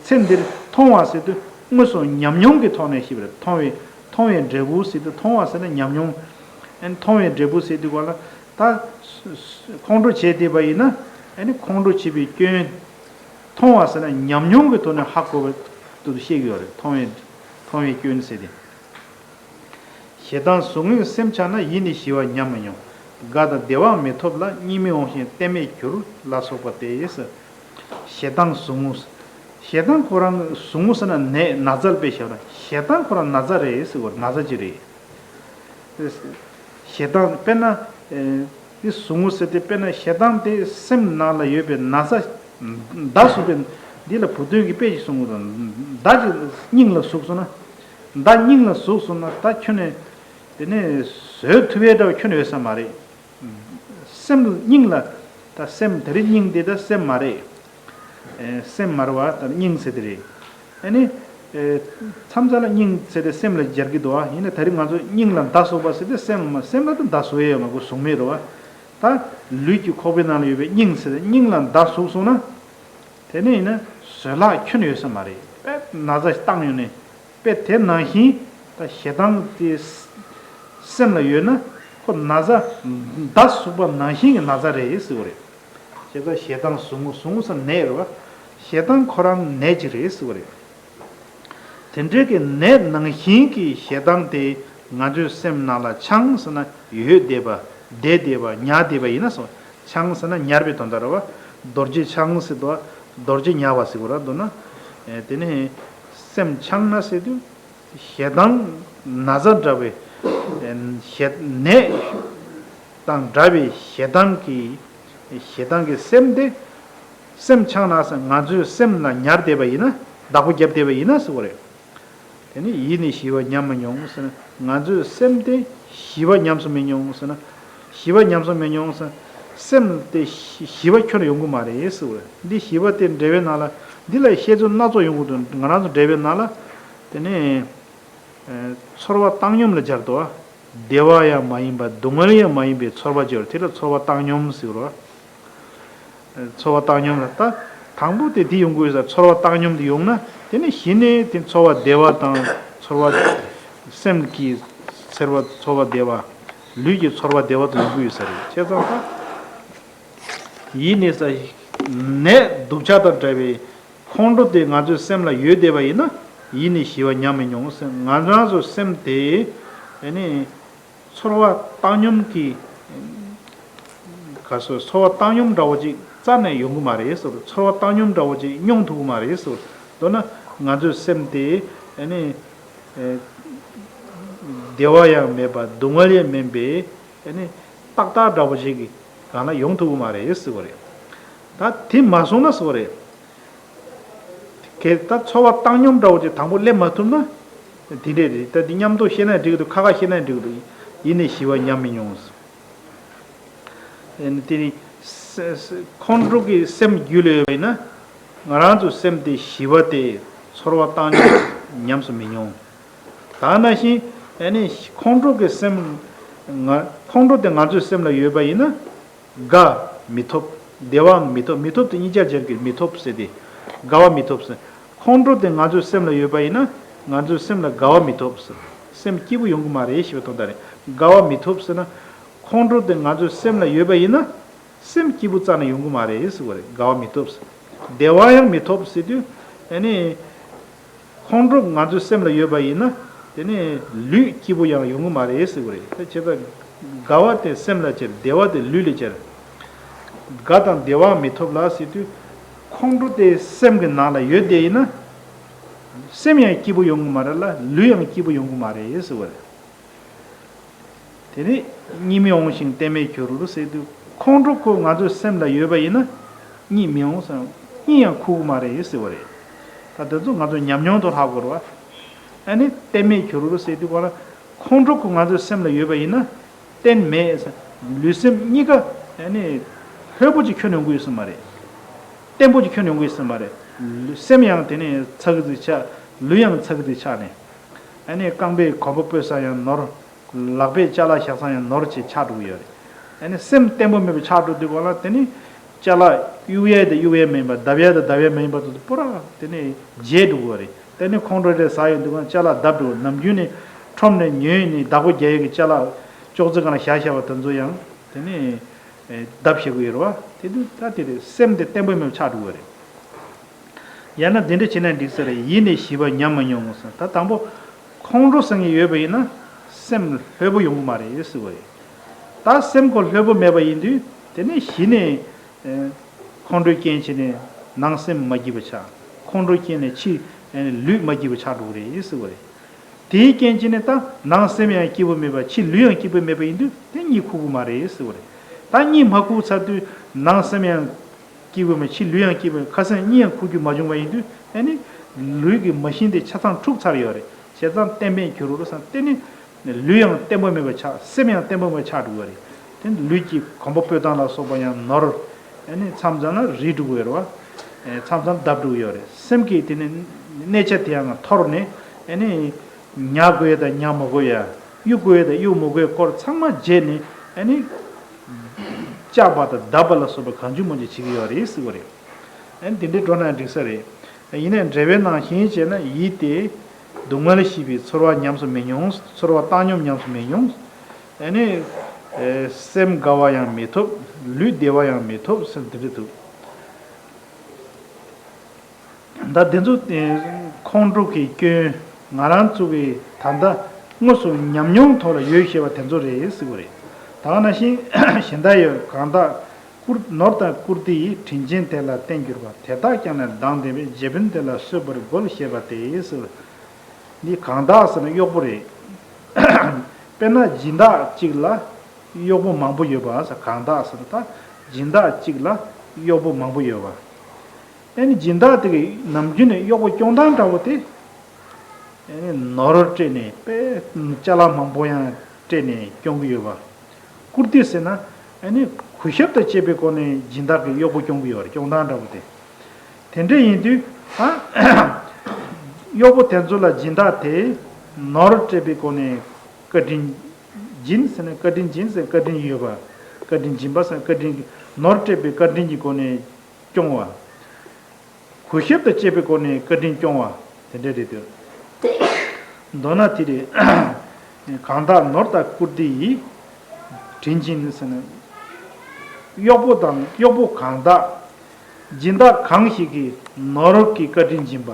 ཚེ་འདིར་མཐོང་བ་ཟེར་དུས་དངོས་སུ་ཉམས་མྱོང་གི་ཐོག་ནས་ཤེས་པ་རེད། མཐོང་བའི་མཐོང་བའི་འབྲས་བུ་ཟེར་དུས་མཐོང་བ་ཟེར་ན་ཉམས་མྱོང་། ཨེ། མཐོང་བའི་འབྲས་བུ་ཟེར་དུས་ག་ལ་ད་ཁོང་ཁྲོ་བྱས་བསྡད་པ་ཡིན་ན་ཨ་ནི་ཁོང་ཁྲོ་བྱེད་པའི་སྐྱོན། མཐོང་བ་ཟེར་ན་ཉམས་མྱོང་གི་ཐོག་ནས་ཧ་གོ་བ་དེ་ཚོ་ཤེས་ཀྱི་ཡོད་རེད། མཐོང་བའི་མཐོང་བའི་སྐྱོན་ཟེར་ཏེ། ཞེ་སྡང་ཟུག་རྔུས་སེམས་ཆགས་ན། ཡིད་ནི་ཞི་བ་ཉམས་མི་མྱོང་། དགའ་དང་བདེ་བའང་མི་ཐོབ་ལ། གཉིད་མི་འོང་ཞིང་གཏན་མེད་འགྱུར། ལ་སོགས་པ་སྟེ། ཞེ་སྡང་ཟུག་རྔུ། ཞེ་སྡང་ཁོ་རང་ཟུག་རྔུ་ཟེར་ན་ནད་ན་ཚ་དཔེ་བཞག་ན་ཞེ་སྡང་ཁོ་རང་ན་ཚ་རེད་ཟེར་བ། ན་ཚ་ཅིག་རེད། ཞེ་སྡང་དཔེར་ན། ཨེ། འདི་ཟུག་རྔུ་ཟེར་ཏེ་དཔེར་ན་ཞེ་སྡང་དེ་སེམས་ནང་ལ་ཡོད་པའི་ན་ཚ། མདའ་ཟུག་པའི་འདི་ལ་བུ་སྟོན་གྱིས་དཔེ་ཞིག་གསུངས་པ་དང་། མདའ་ཅིག་སྙིང་ལ་ཟུག་སོང་ན། མདའ་སྙིང་ལ་ཟུག་སོང་ན་ད་ཁྱོན་ནས་དེ་ནས་བཟོད་ཐུབ་པའི་འདྲ་བ་ཁྱོན་ནས་ཡོད་ས་མ་རེད། སེམས་སྙིང་ལ། ད་སེམས་དེ་རིང་སྙིང་དེ་ད་སེམས་མ་རེད། ཨེ། སེམས་མ་རེད་བ། ད་སྙིང་ཟེར་དེ་རེད། ཨ་ནི། མཚམས་མཚམས་ལ་སྙིང་ཟེར་ཏེ་སེམས་ལ་སྦྱར་གྱི་འདུག་བ། ཡིན་ན་ད་རེས་ང་ཚོ་སྙིང་ལ་མདའ་ཟུག་པ་ཟེར་ཏེ་སེམས་ལ་མ་སེམས་ལ་ད་མདའ་ཟུག་ཡས་ཡོད་མ་གོ་གཟུགས་མེད་རེད་བ། ད་ལུས་ཀྱི་ཁོག་པའི་ནང་ལ་ཡོད་པའི་སྙིང་ཟེར་ཏེ་སྙིང་ལ་མདའ་ཟུག་སོང་ན། དེ་ནས་ཡིན་ན་བཟོད་གླགས་ཁྱོན་ཡོད་ས་མ་རེད། དཔེ་ན་ཚ་བཏང་ཡོང་ནས་དཔེ་དེ་ནང་བཞིན་ད་ཞེ་སྡང་དེ་སེམས་ལ་ཡོད་ན་ཁོ་ན་ཚ་མདའ་ཟུག་པ་ནང་བཞིན་གྱི་ན་ཚ་རེད་ཟེར་བ་རེད། ཞེ་སྡང་ཞེ་སྡང་ཟུག་ངུ་ཟུག་ངུ་ཟེར་ནད་རེད་བ། ཞེ་སྡང་ཁོ་རང་ནད་ཅིག་རེད་ཟེར་བ་རེད། དེ་འདྲའི་གི་ནད་ནང་བཞིན་གྱི་ཞེ་སྡང་དེ་ང་ཚོའི་སེམས་ནང་ལ་འཆང་ཟེར་ན་ཡོད་བསྡད་པ་བསྡད་བསྡད་པ་ཉར་བསྡད་པ་ཡིན་ན་སོ། འཆང་ཟེར་ན་ཉར་བའི་དོན་དག་རེད་བ། རྡོ་རྗེ་འཆང་ཟེར་དུས་རྡོ་རྗེ་ཉར་བ་ཟེར་དགོས་ར་འདུག་ན། དེ་ནས་སེམས་འཆང་ན་ཟེར་དུས་ཞེ་སྡང་ན་ཚ་འདྲ་བའི་ཞེ་ནད་དང་འདྲ་བའི་ཞེ་སྡང་གི་ཞེ་སྡང་གི་སེམས་དེ། སེམས་འཆང་ན་ཟེར་ང་ཚོའི་སེམས་ལ་ཉར་བསྡད་པ་ཡིན་ན་བདག་པོ་བརྒྱབ་བསྡད་པ་ཡིན་ན་ཟེར་བ་རེད། དེ་ནི་ཡིད་ནི་ཞི་བ་ཉམས་མི་མྱོང་ཟེར་ན་ང་ཚོའི་སེམས་དེ་ཞི་བ་ཉམས་སུ་མི་མྱོང་ཟེར་ན། ཞི་བ་ཉམས་སུ་མི་མྱོང་ཟེར་ན་སེམས་དེ་ཞི་ཞི་བ་ཁྱོན་ཡོང་གི་མ་རེད་ཟེར་བ་རེད། འདི་ཞི་བ་དེ་འགྲེལ་བའི་ནང་ལ་འདི་ལ་བཤད་ཚུལ་སྣ་ཚོགས་ཡོང་གི་འདུག་ང་རང་ཚོ་འགྲེལ་བའི་ནང་ལ་དེ་ནི་ཚོར་བ་བཏང་སྙོམས་ལ་སྦྱར་དུ་བ། བདེ་བ་ཡང་མ་ཡིན་པ་སྡུག་བསྔལ་ཡང་མ་ཡིན་པའི་ཚོར་བ་སྦྱོར་དེ་ལ་ཚོར་བ་བཏང་སྙོམས་ཟེར་རོ། ཚོར་བ་བཏང་སྙོམས་ལ་ད་དང་པོ་དེ་དེ་ཡོང་དགོས་ས་ཚོར་བ་བཏང་སྙོམས་དེ་ཡོང་ན་དེ་ནས་གཞི་ནས་དེ་ཚོར་བ་བདེ་བ་དང་ཚོར་བ་སེམས་ཀྱི་ཚེར་བ་ཚོར་བ་བདེ་བ་ལུས་ཀྱི་ཚོར་བ་བདེ་བ་དུ་ཡོང་དགོས་ས་རེད། བྱས་ཙང་ད་ཡིད་ནས་ས་ནད་སྡུག་ཅག་དང་འདྲ་བའི་ཁོང་ཁྲོ་དེ་ང་ཚོའི་སེམས་ལ་ཡོད་བསྡད་པ་ཡིན་ན་ཡིད་ནི་ཞི་བ་ཉམས་མི་མྱོང་ཟེར། ང་རང་ཚོའི་སེམས་དེ་ཨ་ནི་ཚོར་བ་བཏང་སྙོམས་ཀྱི་ག་སོ་ཚོར་བ་བཏང་སྙོམས་འདྲ་བོ་ཅིག་རྩ་ནས་ཡོང་གི་མ་རེད་ཟེར། ཚོར་བ་བཏང་སྙོམས་འདྲ་བོ་ཅིག་མྱོང་ཐུབ་ཀྱི་མ་རེད་ཟེར། མདོར་ན་ང་ཚོའི་སེམས་དེ་ཨ་ནི་བདེ་བ་ཡང་མེད་པ་སྡུག་བསྔལ་ཡང་མིན་པའི་ཨ་ནི་ཏག་ཏག་འདྲ་བོ་ཅིག་གི་སྒང་ལ་ཡོང་ཐུབ་ཀྱི་མ་རེད་ཟེར་བ་རེད། ད་དེ་མ་སོང་ན་ཟེར་བ་རེད། གལ་ཏེ་ཚོར་བ་བཏང་སྙོམས་འདྲ་བོ་ཅིག་དང་པོ་སླེབས་མ་ཐུབ་ན། དེ་འདྲས་རེད། ད་འདི་མཉམ་དུ་བཤད་ན་འགྲིག་གི་འདུག་ཁ་ཁ་བཤད་ན་འགྲིག་གི་འདུག་ཡིད་ནི་ཞི་བ་ཉམས་མི་མྱོང་། ཨེ་ནི་དེ་ནི་ཁོང་ཁྲོ་གི་སེམས་རྒྱུད་ལ་ཡོད་པ་ཡིན་ན། ང་རང་ཚོའི་སེམས་དེ་ཞི་བ་དེ་ཚོར་བ་བཏང་སྙོམས་ཉམས་སུ་མི་མྱོང་། ད་ནང་བཞིན་ཨེ་ནི་ཁོང་ཁྲོ་གི་སེམས་ང་ཁོང་ཁྲོ་དེ་ང་ཚོའི་སེམས་ལ་ཡོད་པ་ཡིན་ན། དགའ་མི་ཐོབ། བདེ་བའང་མི་ཐོབ། མི་ཐོབ་དེ་གཉིས་ཆར་སྦྱར་གྱི་མི་ཐོབ་ཟེར་ཏེ། དགའ་བ་མི་ཐོབ་ཟེར། ཁོང་ཁྲོ་དེ་ང་ཚོའི་སེམས་ལ་ཡོད་པ་ཡིན་ན་ང་ཚོའི་སེམས་ལ་དགའ་བ་མི་ཐོབ་ཟེར། སེམས་སྐྱིད་པོ་ཡོང་གི་མ་རེད་ཞེས་པའི་དོན་དག་རེད། དགའ་བ་མི་ཐོབ་ཟེར་ན། ཁོང་ཁྲོ་དེ་ང་ཚོའི་སེམས་ལ་ཡོད་པ་ཡིན་ན། སེམས་སྐྱིད་པོ་རྩ་ནས་ཡོང་གི་མ་རེད་ཟེར་བ་རེད། དགའ་བ་མི་ཐོབ་ཟེར། བདེ་བ་ཡང་མི་ཐོབ་ཟེར་དུས་ཨ་ནི། ཁོང་ཁྲོ་ང་ཚོའི་སེམས་ལ་ཡོད་པ་ཡིན་ན། དེ་ནི་ལུས་སྐྱིད་པོ་ཡང་ཡོང་གི་མ་རེད་ཟེར་བ་རེད། དེ་བྱས་ཙང་དགའ་བ་དེ་སེམས་ལ་སྦྱར། བདེ་བ་དེ་ལུས་ལ་སྦྱར། དགའ་དང་བདེ་བའང་མི་ཐོབ་ལ་ཟེར་དུས། ཁོང་ཁྲོ་དེ་སེམས་ཀྱི་ནང་ལ་ཡོད་བསྡད་ཡིན་ན། སེམས་ཡང་སྐྱིད་པོ་ཡོང་གི་མ་རེད་ལ་ལུས་ཡང་སྐྱིད་པོ་ཡོང་གི་མ་རེད་ཟེར་བ་རེད། དེ་ནི་གཉིད་མི་འོང་ཞིང་གཏན་མེད་གྱུར་ཟེར་དུས། ཁོང་ཁྲོ་ཁོ་ང་ཚོའི་སེམས་ལ་ཡོད་པ་ཡིན་ན་གཉིད་མི་འོང་ཟེར། གཉིད་ཡང་ཁུག་གི་མ་རེད་ཟེར་བ་རེད། ད་དེ་ཚོ་ང་ཚོ་ཉམས་མྱོང་དུ་ལྷག་དགོས་རེད་བ། ཨ་ནི་གཏན་མེད་གྱུར་ཟེར་དུས་ག་ལ་ཁོང་ཁྲོ་ཁོ་ང་ཚོའི་སེམས་ལ་ཡོད་པ་ཡིན་ན་གཏན་མེད་ཟེར། ལུས་སེམས་གཉིས་ཀ་ཨ་ནི་ལྷོད་པོ་ཅིག་ཁྱོན་ནས་ཡོང་གི་ཡོད་ས་མ་རེད། བརྟན་པོ་ཅིག་ཁྱོན་ནས་ཡོང་གི་ཡོད་ས་མ་རེད། ལུས་སེམས་ཡང་དེ་ནས་ཚ་གི་ཚིག་ཆགས། ལུས་ཡང་ཚ་གི་ཚིག་ཆགས་ནས། ཨ་ནི་རྐང་པས་གོམ་པ་སྤོས་ས་ཡང་ནོར། ལག་པས་ཅ་ལག་བཞག་ས་ཡང་ནོར་བྱས་ཆགས་འགྲོ་གི་ཡོད་རེད། ཨ་ནི་སེམས་བརྟན་པོ་མེད་པ་ཆགས་འགྲོ་དུས་ག་ལ་དེ་ནི་ཅ་ལག་གཡུག་ཡས་དེ་གཡུག་ཡས་མིན་པ། བརྡབ་ཡས་དེ་བརྡབ་ཡས་མིན་པ་དེ་ཚོ་པུ་ར་དེ་ནི་བརྗེད་འགྲོ་གི་ཡོད་རེད། དེ་ནི་ཁོང་ཁྲོ་རེ་ཟ་ཡོང་དུས་ག་ལ་ཅ་ལག་བརྡབ་འགྲོ། ནམ་རྒྱུན་ནས་ཁྲོམ་ནས་ཉོས་ནས་བདག་པོ་རྒྱག་ཡས་ཀྱི་ཅ་ལག་ཅོག་ཙེ་སྒང་ལ་བཞག་བཞག་པ་དེ་ཚོ་ཡང་དེ་ནི་བརྡབ་བཞག་གི་ཡོད་རེད་བ། དེ་དུས་ད་དེ་རེད། སེམས་དེ་བརྟན་པོ་མེད་པ་ཆགས་འགྲོ་གི་ཡོད་རེད། ཡང་ན་འདི་འདྲ་བྱས་ན་འགྲིག་ས་རེད། ཡིད་ནི་ཞི་བ་ཉམས་མ་མྱོང་ཟེར། ད་དང་པོ་ཁོང་ཁྲོ་ཟེར་མཁན་ཡོད་པ་ཡིན་ན་སེམས་ལྷོད་པོ་ཡོང་གི་མ་རེད་ཟེར་བ་རེད། ད་སེམས་ཁོ་ལྷོད་པོ་མེད་པ་ཡིན་དུས་དེ་ནས་གཞི་ནས་ཁོང་ཁྲོའི་རྐྱེན་བྱས་ནས་ནང་སེམས་མ་སྐྱིད་པ་ཆགས། ཁོང་ཁྲོའི་རྐྱེན་ནས་ཕྱི་ལུས་མ་སྐྱིད་པ་ཆགས་འགྲོ་གི་རེད་ཟེར་བ་རེད། དེའི་རྐྱེན་བྱས་ནས་ད་ནང་སེམས་ཡང་སྐྱིད་པོ་མེད་པ་ཕྱི་ལུས་ཡང་སྐྱིད་པོ་མེད་པ་ཡིན་དུས་དེ་གཉིད་ཁུག་གི་མ་རེད་ཟེར་བ་རེད། ད་གཉིད་མ་ཁུག་ཚར་དུས་ནང་སེམས་ཡང་སྐྱིད་པོ་མེད། ཕྱི་ལུས་ཡང་སྐྱིད་པོ་མེད། ཁ་སང་གཉིད་ཡང་ཁུག་རྒྱུ་མ་བྱུང་བ་ཡིན་དུས་ཨ་ནི་ལུས་ཀྱི་མ་ཤིན་དེ་ཆ་ཚང་འཁྲུགས་ཚར་ཡོད་རེད། བྱས་ཙང་བརྟན་པའི་གྱུར་རོ་བསམ་སྟེ་ནི་ལུས་ཡང་བརྟན་པོ་མེད་པ་ཆགས། སེམས་ཡང་བརྟན་པོ་མེད་པ་ཆགས་འགྲོ་གི་རེད། དེ་ནི་ལུས་ཀྱི་གོམ་པ་སྤོས་སྟངས་ལ་སོགས་པ་ཡང་ནོར། ཨ་ནི་མཚམས་མཚམས་ལ་རིལ་འགྲོ་གི་ཡོད་རེད་བ། མཚམས་མཚམས་བརྡབ་འགྲོ་གི་ཡོད་རེད། སེམས་ཀྱི་དེ་ནི་གནས་ཆ་དེ་ཡང་འཐོར་ནས་ཨ་ནི་ཉར་དགོས་ཡས་དང་ཉར་མི་དགོས་ཡས། གཡུག་དགོས་ཡས་དང་གཡུག་མི་དགོས་ཡས་སྐོར་ཚང་མ་བརྗེད་ནས་ཨ་ནི་བཅག་པ་དང་བརྡབ་པ་ལ་སོགས་པ་གང་བྱུང་མང་བྱུང་བྱེད་ཀྱི་ཡོད་རེད་ཟེར་བ་རེད། ཨ་ནི་དེ་འདྲའི་འགྲོ་ན་འགྲིག་ས་རེད། ཡིན་ནའི་འགྲེལ་པའི་ནང་བཞིན་བྱས་ན་ཡིད་དེ་སྡུག་བསྔལ་ཞི་བའི་ཚོར་བ་ཉམས་སུ་མི་མྱོང་། ཚོར་བ་བཏང་སྙོམས་ཉམས་སུ་མི་མྱོང་། ཨ་ནི་སེམས་དགའ་བ་ཡང་མི་ཐོབ། ལུས་བདེ་བ་ཡང་མི་ཐོབ་ཟེར་འདི་འདྲ་འདུག་ད་འདི་ཚོ་ཁོང་ཁྲོ་གི་སྐྱོན་ང་རང་ཚོ་གི་ད་ལྟ་དངོས་སུ་ཉམས་མྱོང་ཐོག་ལ་ཡོད་ཤེས་པ་དེ་ཚོ་རེད་ཟེར་བ་རེད། ད་ག་ནང་བཞིན་གཞན་དག་ཡོད། གང་དག་བཀུར་ནོར་དང་བཀུར་སྟི་ཡིས། དྲིན་ཅན་དེ་ལ་བརྟེན་གྱུར་པ། དེ་དག་ཀྱང་ནི་སྡང་ལྡན་པས། རྗེ་དཔོན་དེ་ལ་གསོད་པར་རྒོལ་ཞེས་པ་སྟེ་ཟེར། འདི་གང་དག་ཟེར་ན་གཡོག་པོ་རེད། དཔེར་ན་སྦྱིན་བདག་གཅིག་ལ་གཡོག་པོ་མང་པོ་ཡོད་པ་ཟེར། གང་དག་ཟེར་ན་ད་སྦྱིན་བདག་གཅིག་ལ་གཡོག་པོ་མང་པོ་ཡོད་པ། ཨ་ནི་སྦྱིན་བདག་དེ་གིས་ནམ་རྒྱུན་ནས་གཡོག་པོ་སྐྱོང་སྟངས་འདྲ་བོ་དེ། ཨ་ནི་ནོར་སྤྲད་ནས་དཔེ་ཅ་ལག་མང་པོ་ཡང་སྤྲད་ནས་སྐྱོང་གི་ཡོད་པ། བཀུར་སྟི་ཟེར་ན་ཨ་ནི་གུས་ཞབས་དང་བཅས་པའི་སྒོ་ནས་སྦྱིན་བདག་གིས་གཡོག་པོ་སྐྱོང་གི་ཡོད་རེད། སྐྱོང་སྟངས་འདྲ་བོ་དེ། དེ་འདྲ་ཡིན་དུས་ཨ་གཡོག་པོ་དེ་ཚོ་ལ་སྦྱིན་བདག་དེས་ནོར་སྤྲད་པའི་སྒོ་ནས་བཀའ་དྲིན་སྦྱིན་ཟེར་ན་བཀའ་དྲིན་སྦྱིན་ཟེར། བཀའ་དྲིན་ཡོད་པ། བཀའ་དྲིན་སྦྱིན་པ་ཟེར་ན་བཀའ་དྲིན་ནོར་སྤྲད་པའི་བཀའ་དྲིན་གྱི་སྒོ་ནས་སྐྱོང་བ། གུས་ཞབས་དང་བཅས་པའི་སྒོ་ནས་བཀའ་དྲིན་སྐྱོང་བ་དེ་འདྲ་རེད་འདུག་མདོར་ན་དེ་རེད། གང་དག་ནོར་དང་བཀུར་སྟི་ཡིས། དྲིན་ཅན་ཟེར་ན། གཡོག་པོ་དང་གཡོག་པོ་གང་དག་སྦྱིན་བདག་གང་ཞིག་གིས་ནོར་གྱི་བཀའ་དྲིན་སྦྱིན་པ།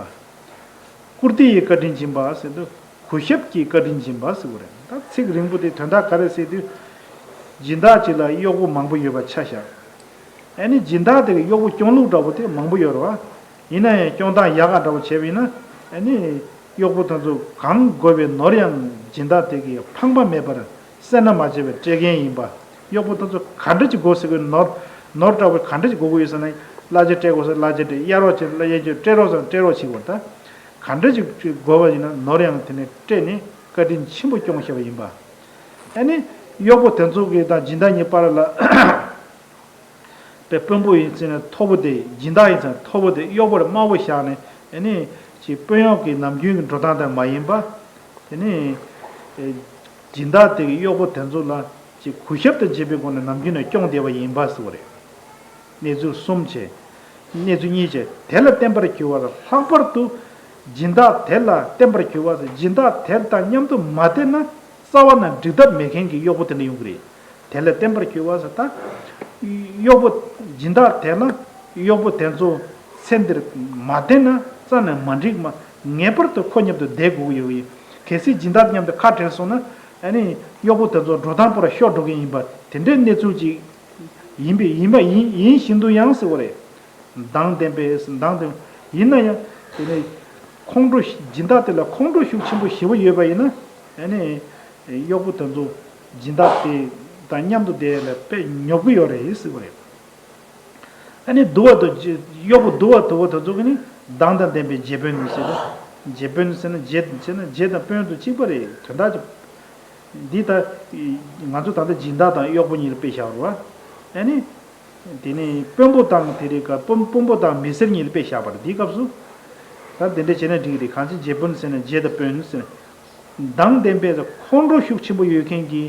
བཀུར་སྟི་ཡི་བཀའ་དྲིན་སྦྱིན་པ་ཟེར་དུས་གུས་ཞབས་ཀྱི་བཀའ་དྲིན་སྦྱིན་པ་ཟེར་བ་རེད། ད་ཚིག་རིང་པོ་དེ་དོན་དག་ག་རེ་ཟེར་དུས། སྦྱིན་བདག་ཅིག་ལ་གཡོག་པོ་མང་པོ་ཡོད་པ་ཆ་བཞག་ཨ་ནི་སྦྱིན་བདག་དེ་གི་གཡོག་པོ་སྐྱོང་ལུགས་འདྲ་པོ་དེ་མང་པོ་ཡོད་རེད་བ། ཡིན་ན་ཡང་སྐྱོང་སྟངས་ཡག་ག་འདྲ་པོ་བྱས་པ་ཡིན་ན་ཨ་ནི་གཡོག་པོ་དེ་ཚོ་གང་དགོས་པའི་ནོར་ཡང་སྦྱིན་བདག་དེ་གིས་ཕངས་པ་མེད་པར་སེར་སྣ་མ་བྱས་པར་སྤྲད་མཁན་ཡིན་པ། གཡོག་པོ་དེ་ཚོ་ག་འདྲ་ཅིག་དགོས་ཟེར་གི་ནོར་ནོར་འདྲ་པོ་ག་འདྲ་ཅིག་དགོས་ཀྱི་ཡོད་ཟེར་ན། གླ་ཆ་སྤྲད་དགོས་ཟེར་གླ་ཆ་སྤྲད། གཡར་རོགས་བྱེད་གཡར་རོགས་བྱེད། སྤྲད་རོགས་ཟེར་སྤྲད་རོགས་བྱེད་དགོས། ད་ག་འདྲ་ཅིག་དགོས་པ་ཡིན་ན་ནོར་ཡང་དེ་ནས་སྤྲད་ནས་བཀའ་དྲིན་ཆེན་པོ་སྐྱོང་ཤེས་པ་ཡིན་པ། ཨ་ནི་གཡོག་པོ་དེ་ཚོ་གི་དང་སྦྱིན་བདག་གཉིས་བར་ལ། པའི་དཔོན་པོ་ཡིན་ཟེར་ན་མཐོ་པོ་དེ། སྦྱིན་བདག་ཡིན་ཟེར་ན་མཐོ་པོ་དེ་གཡོག་པོར་དམའ་བོ་བཞག་ནས་ཨ་ནི་ཅིག་དཔོན་གཡོག་གི་ནམ་རྒྱུན་གྱི་འགྲོ་སྟངས་དང་མ་ཡིན་པ། དེ་ནས་སྦྱིན་བདག་དེ་གི་གཡོག་པོ་དེ་ཚོ་ལ་ཅིག་གུས་ཞབས་དང་བཅས་པའི་སྒོ་ནས་ནམ་རྒྱུན་ནས་སྐྱོང་བསྡད་པ་ཡིན་པ་ཟེར་བ་རེད། གནས་ཚུལ་གསུམ་བྱས། གནས་ཚུལ་གཉིས་བྱས། དེ་ལ་བརྟེན་པར་གྱུར་པ་ལ། ལྷག་པར་དུ་སྦྱིན་བདག་དེ་ལ་བརྟེན་པར་གྱུར་པ་ཟེར། སྦྱིན་བདག་དེ་དང་མཉམ་དུ་མ་བསྡད་ན་རྩ་བ་ནས་འགྲིག་ཐབས་མེད་མཁན་གྱི་གཡོག་པོ་དེ་འདྲ་ཡོང་གི་རེད། དེ་ལ་བརྟེན་པར་གྱུར་པ་ཟེར་ད། གཡོག་པོ་སྦྱིན་བདག་དེ་ལ་གཡོག་པོ་དེ་ཚོ་ཚེ་འདིར་མ་བསྡད་ན་རྩ་ནས་མ་འགྲིག་མ། ངེས་པར་དུ་ཁོ་མཉམ་དུ་བསྡད་དགོས་ཀྱི་ཡོད་ཀྱི། གལ་སྲིད་སྦྱིན་བདག་མཉམ་དུ་ཁ་བྲལ་སོང་ན་ཨ་ནི་གཡོག་པོ་དེ་ཚོ་འགྲོ་སྟངས་པོ་ར་ཤོར་འགྲོ་གི་ཡིན་པ། དེ་འདྲའི་གནས་ཚུལ་ཅིག་ཡིན་པས་ཡིན་པ་ཡིན་ཡིན་བཞིན་དུ་ཡང་ཟེར་བ་རེད། སྡང་ལྡན་པས་སྡང་ལྡན། ཡིན་ན་ཡང་དེ་ནས་ཁོང་ཁྲོ་སྦྱིན་བདག་དེ་ལ་ཁོང་ཁྲོ་ཤུགས་ཆེན་པོ་ཞེ་པོ་ཡོད་པ་ཡིན་ན་ཨ་ནི་གཡོག་པོ་དེ་ཚོ་སྦྱིན་བདག་དེ་དང་མཉམ་དུ་བསྡད་ལ་དཔེ་ཉོབ་ཀྱི་ཡོད་རེད་ཟེར་བ་རེད། ཨ་ནི་སྡུག་པ་དང་རྗེ་གཡོག་པོ་སྡུག་པ་སྡུག་པ་དེ་ཚོ་གི་ནི་སྡང་དང་ལྡན་པའི་རྗེ་དཔོན་ཟེར་ད། རྗེ་དཔོན་ཟེར་ན་རྗེ་ཟེར་ན་རྗེ་དང་དཔོན་དུ་གཅིག་པ་རེད། དོན་དག་ཅིག་འདི་ད་ང་ཚོ་ད་ལྟ་སྦྱིན་བདག་དང་གཡོག་པོ་གཉིས་ལ་དཔེ་བཞག་པ་རེད་བ། ཨ་ནི། དེ་ནས་དཔོན་པོ་དང་དེ་རིང་ག་དཔོན་དཔོན་པོ་དང་མི་སེར་གཉིས་ལ་དཔེ་བཞག་པ་རེད། དེའི་སྐབས་སུ། ད་དེ་འདྲ་བྱས་ན་འགྲིག་གི་རེད། གང་ཅི་རྗེ་དཔོན་ཟེར་ན་རྗེ་དང་དཔོན་ཟེར། སྡང་ལྡན་པས་ཁོང་ཁྲོ་ཤུགས་ཆེན་པོ་ཡོད་མཁན་གྱི་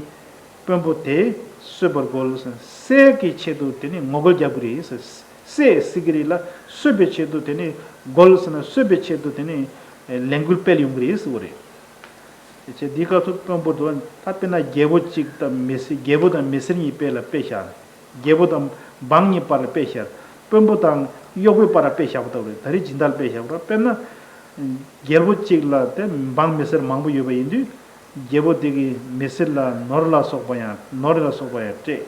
དཔོན་པོ་དེ་གསོད་པར་རྒོལ་ཟེར། བསད་ཀྱི་ཆེད་དུ་དེ་ནས་ངོ་རྒོལ་རྒྱག་གི་རེད་ཟེར། བསད་ཟེར་གི་རེད་ལ་གསོད་པའི་ཆེད་དུ་དེ་ནས་རྒོལ་ཟེར་ན་གསོད་པའི་ཆེད་དུ་དེ་ནས་ལས་འགུལ་སྤེལ་ཡོང་གི་རེད་ཟེར་བ་རེད། དེ་ཚེ་འདིའི་སྐབས་སུ་དཔོན་པོ་དང་ད་དཔེར་ན་རྒྱལ་པོ་གཅིག་དང་མི་སེར་རྒྱལ་པོ་དང་མི་སེར་གཉིས་དཔེ་ལ་དཔེ་བཞག་རྒྱལ་པོ་དང་འབངས་གཉིས་བར་ལ་དཔེ་བཞག་དཔོན་པོ་དང་གཡོག་པོའི་བར་ལ་དཔེ་བཞག་པ་ལྟ་བུ་རེད། ད་རེས་སྦྱིན་བདག་ལ་དཔེ་བཞག་པ་དཔེར་ན། རྒྱལ་པོ་གཅིག་ལ་དེ་འབངས་མི་སེར་མང་པོ་ཡོད་པ་ཡིན་དུས། རྒྱལ་པོ་དེ་གིས་མི་སེར་ལ་ནོར་ལ་སོགས་པ་ཡང་ནོར་ལ་སོགས་པ་ཡང་སྤྲད།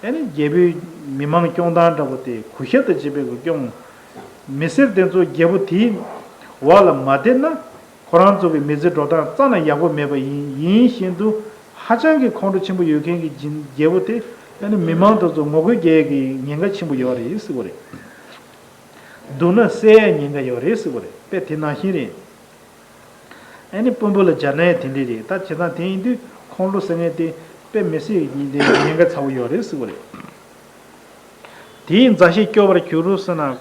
ཨ་ནི་རྒྱལ་པོའི་མི་མང་སྐྱོང་སྟངས་འདྲ་པོ་དེ་གུས་ཞབས་དང་བཅས་པའི་སྐྱོང་། མི་སེར་དེ་ཚོ་རྒྱལ་པོ་དེའི་འོག་ལ་མ་བསྡད་ན། ཁོ་རང་ཚོ་གི་མི་ཚེ་འགྲོ་སྟངས་རྩ་ནས་ཡག་པོ་མེད་པ་ཡིན། ཡིན་བཞིན་དུ་ཧ་ཅང་གི་ཁོང་ཁྲོ་ཆེན་པོ་ཡོད་མཁན་གྱི་སྦྱིན་རྒྱལ་པོ་དེ་ཨ་ནི་མི་མང་དེ་ཚོ་ངོ་རྒོལ་རྒྱག་ཡས་ཀྱི་ཉེན་ཁ་ཆེན་པོ་ཡོད་རེད་ཟེར་བ་རེད། སྡུག་ན་བསད་ཡས་ཉེན་ཁ་ཡོད་རེད་ཟེར་བ་རེད། དཔེ་དེ་ནང་བཞིན་རེད། ཨ་ནི་དཔོན་པོ་ལ་སྦྱར་ན་ཡང་དེ་འདྲས་རེད། ད་བྱས་ཙང་དེ་ཡིན་དུས་ཁོང་ཁྲོ་ཟེར་མཁན་དེ་དཔེ་མི་སྲིད་ཀྱི་ཉེན་ཁ་ཚ་བོ་ཡོད་རེད་ཟེར་བ་རེད། དེའི་མཛའ་བཤེས་སྐྱོ་བར་གྱུར་ཟེར་ན།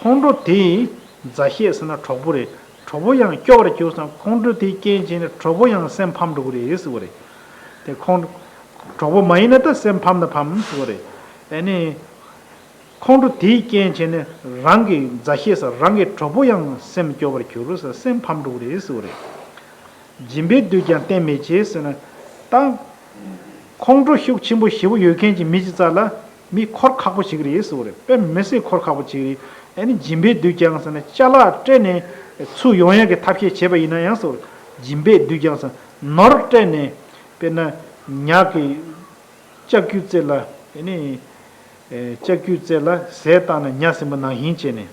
ཁོང་ཁྲོ་དེའི་མཛའ་བཤེས་ཟེར་ན་གྲོགས་པོ་རེད། གྲོགས་པོ་ཡང་སྐྱོ་བར་གྱུར་ཙང་ཁོང་ཁྲོ་དེའི་རྐྱེན་བྱས་ནས་གྲོགས་པོ་ཡང་སེམས་ཕམ་འགྲོ་གི་རེད་ཟེར་བ་རེད། དེ་ཁོང་གྲོགས་པོ་མ་ཡིན་ན་ད་སེམས་ཕམ་ན་ཕམ་ཟེར་བ་རེད། ཨ་ནི། ཁོང་ཁྲོ་དེའི་རྐྱེན་བྱས་ནས་རང་གི་མཛའ་བཤེས་ས་རང་གི་གྲོགས་པོ་ཡང་སེམས་སྐྱོ་བར་གྱུར་ས་སེམས་ཕམ་འགྲོ་གི་རེད་ཟེར་བ་རེད། སྦྱིན་པས་བསྡུས་ཀྱང་བརྟན་མི་བྱེད་ཟེར་ན། ད། ཁོང་ཁྲོ་ཤུགས་ཆེན་པོ་ཞེ་པོ་ཡོད་མཁན་གྱི་མི་ཅིག་རྩ་ལ་མི་འཁོར་ཁག་པོ་ཞིག་རེད་ཟེར་བ་རེད། དཔེ་མི་སྲིད་འཁོར་ཁག་པོ་ཅིག་རེད། ཨ་ནི་སྦྱིན་པས་བསྡུས་ཀྱང་ཟེར་ན་ཅ་ལག་སྤྲད་ནས་ཚུར་ཡོང་ཡག་གི་ཐབས་ཤེས་བྱས་པ་ཡིན་ན་ཡང་ཟེར་བ་རེད། སྦྱིན་པས་བསྡུས་ཀྱང་ཟེར་ནོར་སྤྲད་ནས་དཔེར་ན་ཉག་གི་ལྕགས་ཀྱུ་རྩེ་ལ་ཨ་ནི་ལྕགས་ཀྱུ་རྩེ་ལ་ཟས་བཏང་ན་ཉ་ཟིན་པ་ནང་བཞིན་བྱས་ནས།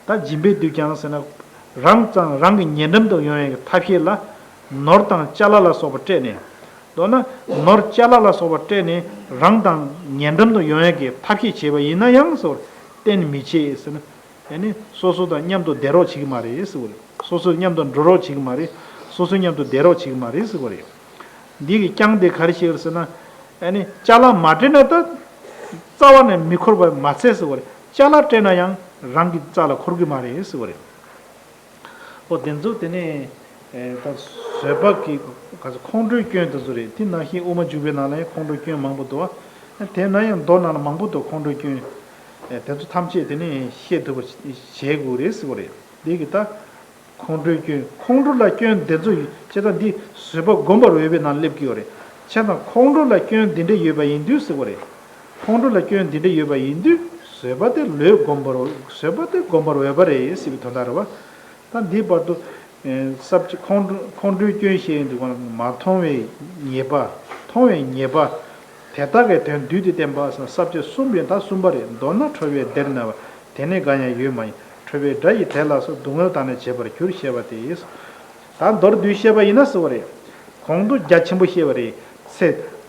ད་སྦྱིན་པས་བསྡུས་ཀྱང་ཟེར་ན། རང་ཙང་རང་གི་ཉེ་འགྲམ་དུ་ཡོང་ཡག་གི་ཐབས་ཤེས་ལ། ནོར་དང་ཅ་ལག་ལ་སོགས་པ་སྤྲད་ནས། མདོར་ན། ནོར་ཅ་ལག་ལ་སོགས་པ་སྤྲད་ནས་རང་དང་ཉེ་འགྲམ་དུ་ཡོང་ཡག་གི་ཐབས་ཤེས་བྱས་པ་ཡིན་ན་ཡང་ཟེར་བ་རེད། བརྟན་མི་བྱེད་ཟེར་ན། ཨ་ནི་སོ་སོ་དང་མཉམ་དུ་བསྡད་རོགས་བྱེད་ཀྱི་མ་རེད་ཟེར་བ་རེད། སོ་སོ་མཉམ་དུ་འགྲོ་རོགས་བྱེད་ཀྱི་མ་རེད། སོ་སོ་མཉམ་དུ་བསྡད་རོགས་བྱེད་ཀྱི་མ་རེད་ཟེར་བ་རེད། འདི་གི་རྐྱང་དེ་ག་རེ་བཤད་ཀྱི་རེད་ཟེར་ན། ཨ་ནི་ཅ་ལག་མ་སྤྲད་ན་ད་རྩ་བ་ནས་མི་འཁོར་བ་མ་ཚད་ཟེར་བ་རེད། ཅ་ལག་སྤྲད་ན་ཡང་རང་གི་རྩ་ལ་འཁོར་གྱི་མ་རེད་ཟེར་བ་རེད། ཨོ་དེ་ཚོ་དེ་ནས་ཨེ་ད་བཟོད་པ་གི་ག་ཚོད་ཁོང་ཁྲོའི་སྐྱོན་དེ་ཚོ་རེད། དེ་ནང་བཞིན་དབུ་མ་འཇུག་པའི་ནང་ལ་ཡང་ཁོང་ཁྲོའི་སྐྱོན་མང་པོ་འདུག་བ། དེ་ན་ཡང་མདོ་ནང་ལ་མང་པོ་འདུག་ཁོང་ཁྲོའི་སྐྱོན། ཨེ་དེ་ཚོ་ཐམས་ཅད་དེ་ནས་ཤེས་ཐུབ་པ་བྱེད་དགོས་རེད་ཟེར་བ་རེད། འདི་གི་ད། ཁོང་ཁྲོའི་སྐྱོན། ཁོང་ཁྲོ་ལ་སྐྱོན་འདི་ཚོ་ཡོད། བྱས་ཙང་འདི་བཟོད་པ་སྒོམ་པར་འོས་པའི་ནང་སླེབས་ཀྱི་ཡོད་རེད། བྱས་ཙང་ཁོང་ཁྲོ་ལ་སྐྱོན་འདི་འདྲ་ཡོད་པ་ཡིན་དུས་ཟེར་བ་རེད། ཁོང་ཁྲོ་ལ་སྐྱོན་འདི་འདྲ་ཡོད་པ་ཡིན་དུས་བཟོད་པ་དེ་ལོས་སྒོམ་པར། བཟོད་པ་དེ་སྒོམ་པར་འོས་པ་རེད་ཟེར་བའི་དོན་དག་རེད་བ། ད་འདིའི་བར་དུ། ས་བཅད་ཁོང་ཁྲོ་ཁོང་ཁྲོའི་སྐྱོན་བཤད་ཡོང་དུས་གོང་ལ་མ་མཐོང་བའི་ཉེས་པ། མཐོང་བའི་ཉེས་པ། དེ་དག་གི་དོན་བསྡུས་ཏེ་བསྟན་པ་ཟེར་ས་བཅད་གསུམ་ཡོད། ད་གསུམ་པ་རེད། མདོར་ན་ཁྲོ་བའི་སྡེར་གནས་པ། དེ་ནི་འགའ་ཡང་ཡོད་མ་ཡིན། ཁྲོ་བའི་སྒྲ་ཡིས་དེ་ལ་སོགས། སྡུག་བསྔལ་དག་ནི་བྱེད་པར་འགྱུར། ཞེས་པ་སྟེ། ད་མདོར་བསྡུས་བཤད་པ་ཡིན་ན་ཟེར་བ་རེད། གོང་དུ་རྒྱ་ཆེན་པོ་བཤད་པ་རེད། ཚེ་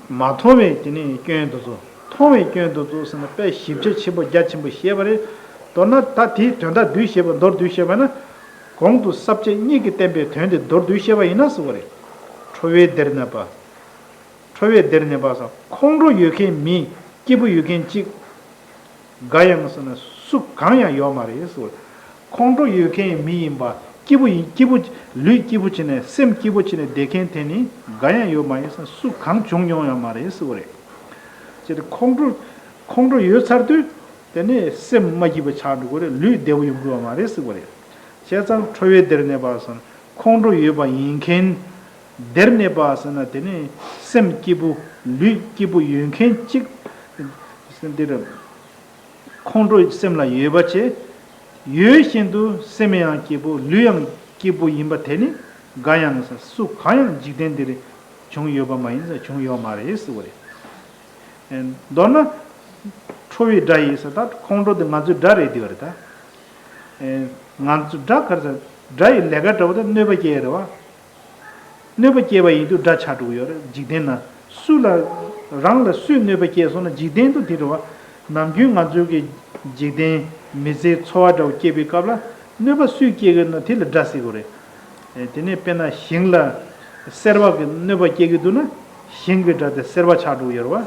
མ་མཐོང་བའི་དེ་ནི་སྐྱོན་དེ་ཚོ། མཐོང་བའི་སྐྱོན་དེ་ཚོ་ཟེར་ན་དཔེ་ཞིབ་ཆ་ཆེན་པོ་རྒྱ་ཆེན་པོ་བཤད་པ་རེད། མདོར་ན་ད་དེའི་དོན་དག་བསྡུས་བཤད་པ། མདོར་བསྡུས་བཤད་པ་ན། གོང་དུ་ས་བཅད་གཉིས་ཀྱིས་བསྟན་པའི་དོན་དེ་མདོར་བསྡུས་བཤད་པ་ཡིན་ན་ཟེར་བ་རེད། ཁྲོ་བའི་སྡེར་གནས་པ། ཁྲོ་བའི་སྡེར་གནས་པ་ཟེར་ཁོང་ཁྲོ་ཡོད་མཁན་མི་སྐྱིད་པོ་ཡོད་མཁན་གཅིག་འགའ་ཡང་ཟེར་ན་སུ་གང་ཡང་ཡོད་མ་རེད་ཟེར་བ་རེད། ཁོང་ཁྲོ་ཡོད་མཁན་མི་ཡིན་པ། སྐྱིད་པོ་ཡིན། སྐྱིད་པོ། ལུས་སྐྱིད་པོ་བྱས་ནས་སེམས་སྐྱིད་པོ་བྱས་ནས་བསྡད་མཁན་དེ་ནི་འགའ་ཡང་ཡོད་མ་ཡིན་ཟེར་ན་སུ་གང་བྱུང་མྱོང་ཡང་མ་རེད་ཟེར་བ་རེད། ཅེས་ཏེ་ཁོང་ཁྲོ། ཁོང་ཁྲོ་ཡོད་ཚར་དུས་དེ་ནི་སེམས་མ་སྐྱིད་པ་ཆགས་འགྲོ་གི་རེད། ལུས་བདེ་པོ་ཡོང་གི་ཡོད་མ་རེད་ཟེར་བ་རེད། བྱས་ཙང་ཁྲོ་བའི་སྡེར་གནས་པ་ཟེར་ན་ཁོང་ཁྲོ་ཡོད་པ་ཡིན་མཁན། སྡེར་གནས་པ་ཟེར་ན་དེ་ནི་སེམས་སྐྱིད་པོ་ལུས་སྐྱིད་པོ་ཡོད་མཁན་གཅིག་འདིར་ཁོང་ཁྲོ་སེམས་ལ་ཡོད་པ་བྱས། ཡོད་བཞིན་དུ་སེམས་ཡང་སྐྱིད་པོ་ལུས་ཡང་སྐྱིད་པོ་ཡིན་པ་དེ་ནི་འགའ་ཡང་ཟེར་སུ་གང་ཡང་འཇིག་རྟེན་འདིར་བྱུང་ཡོད་པ་མ་ཡིན་ཟེར། བྱུང་ཡོད་མ་རེད་ཟེར་བ་རེད། མདོར་ན། ཁྲོ་བའི་སྒྲ་ཡིས་ཟེར་ད་ཁོང་ཁྲོ་དེ་ང་ཚོའི་དགྲ་རེད་འདི་བ་རེད་ད། ང་ཚོ་དགྲ་ག་རེ་ཟེར། དགྲ་ཡི་ལས་ཀ་འདྲ་བོ་དེ་གནོད་པ་སྐྱེལ་རེད་བ། གནོད་པ་སྐྱེལ་བ་ཡིན་དུས་དགྲ་ཆགས་འགྲོ་གི་ཡོད་རེད། འཇིག་རྟེན་ན་སུ་ལ། རང་ལ་སུས་གནོད་པ་སྐྱེལ་སོང་ན་འཇིག་རྟེན་དུ་དེ་རེད་བ། ནམ་རྒྱུན་ང་ཚོའི་གི་འཇིག་རྟེན་མི་ཚེའི་འཚོ་བ་འདྲ་བོ་སྐྱེལ་བའི་སྐབས་ལ་གནོད་པ་སུས་སྐྱེལ་གི་ན་དེ་ལ་དགྲ་ཟེར་དགོས་རེད། དེ་ནས་དཔེར་ན་ཞིང་ལ་སེར་བ་གི་གནོད་པ་སྐྱེལ་གི་འདུག་ན་ཞིང་གི་དགྲ་དེ་སེར་བ་ཆགས་འགྲོ་གི་ཡོད་རེད་བ།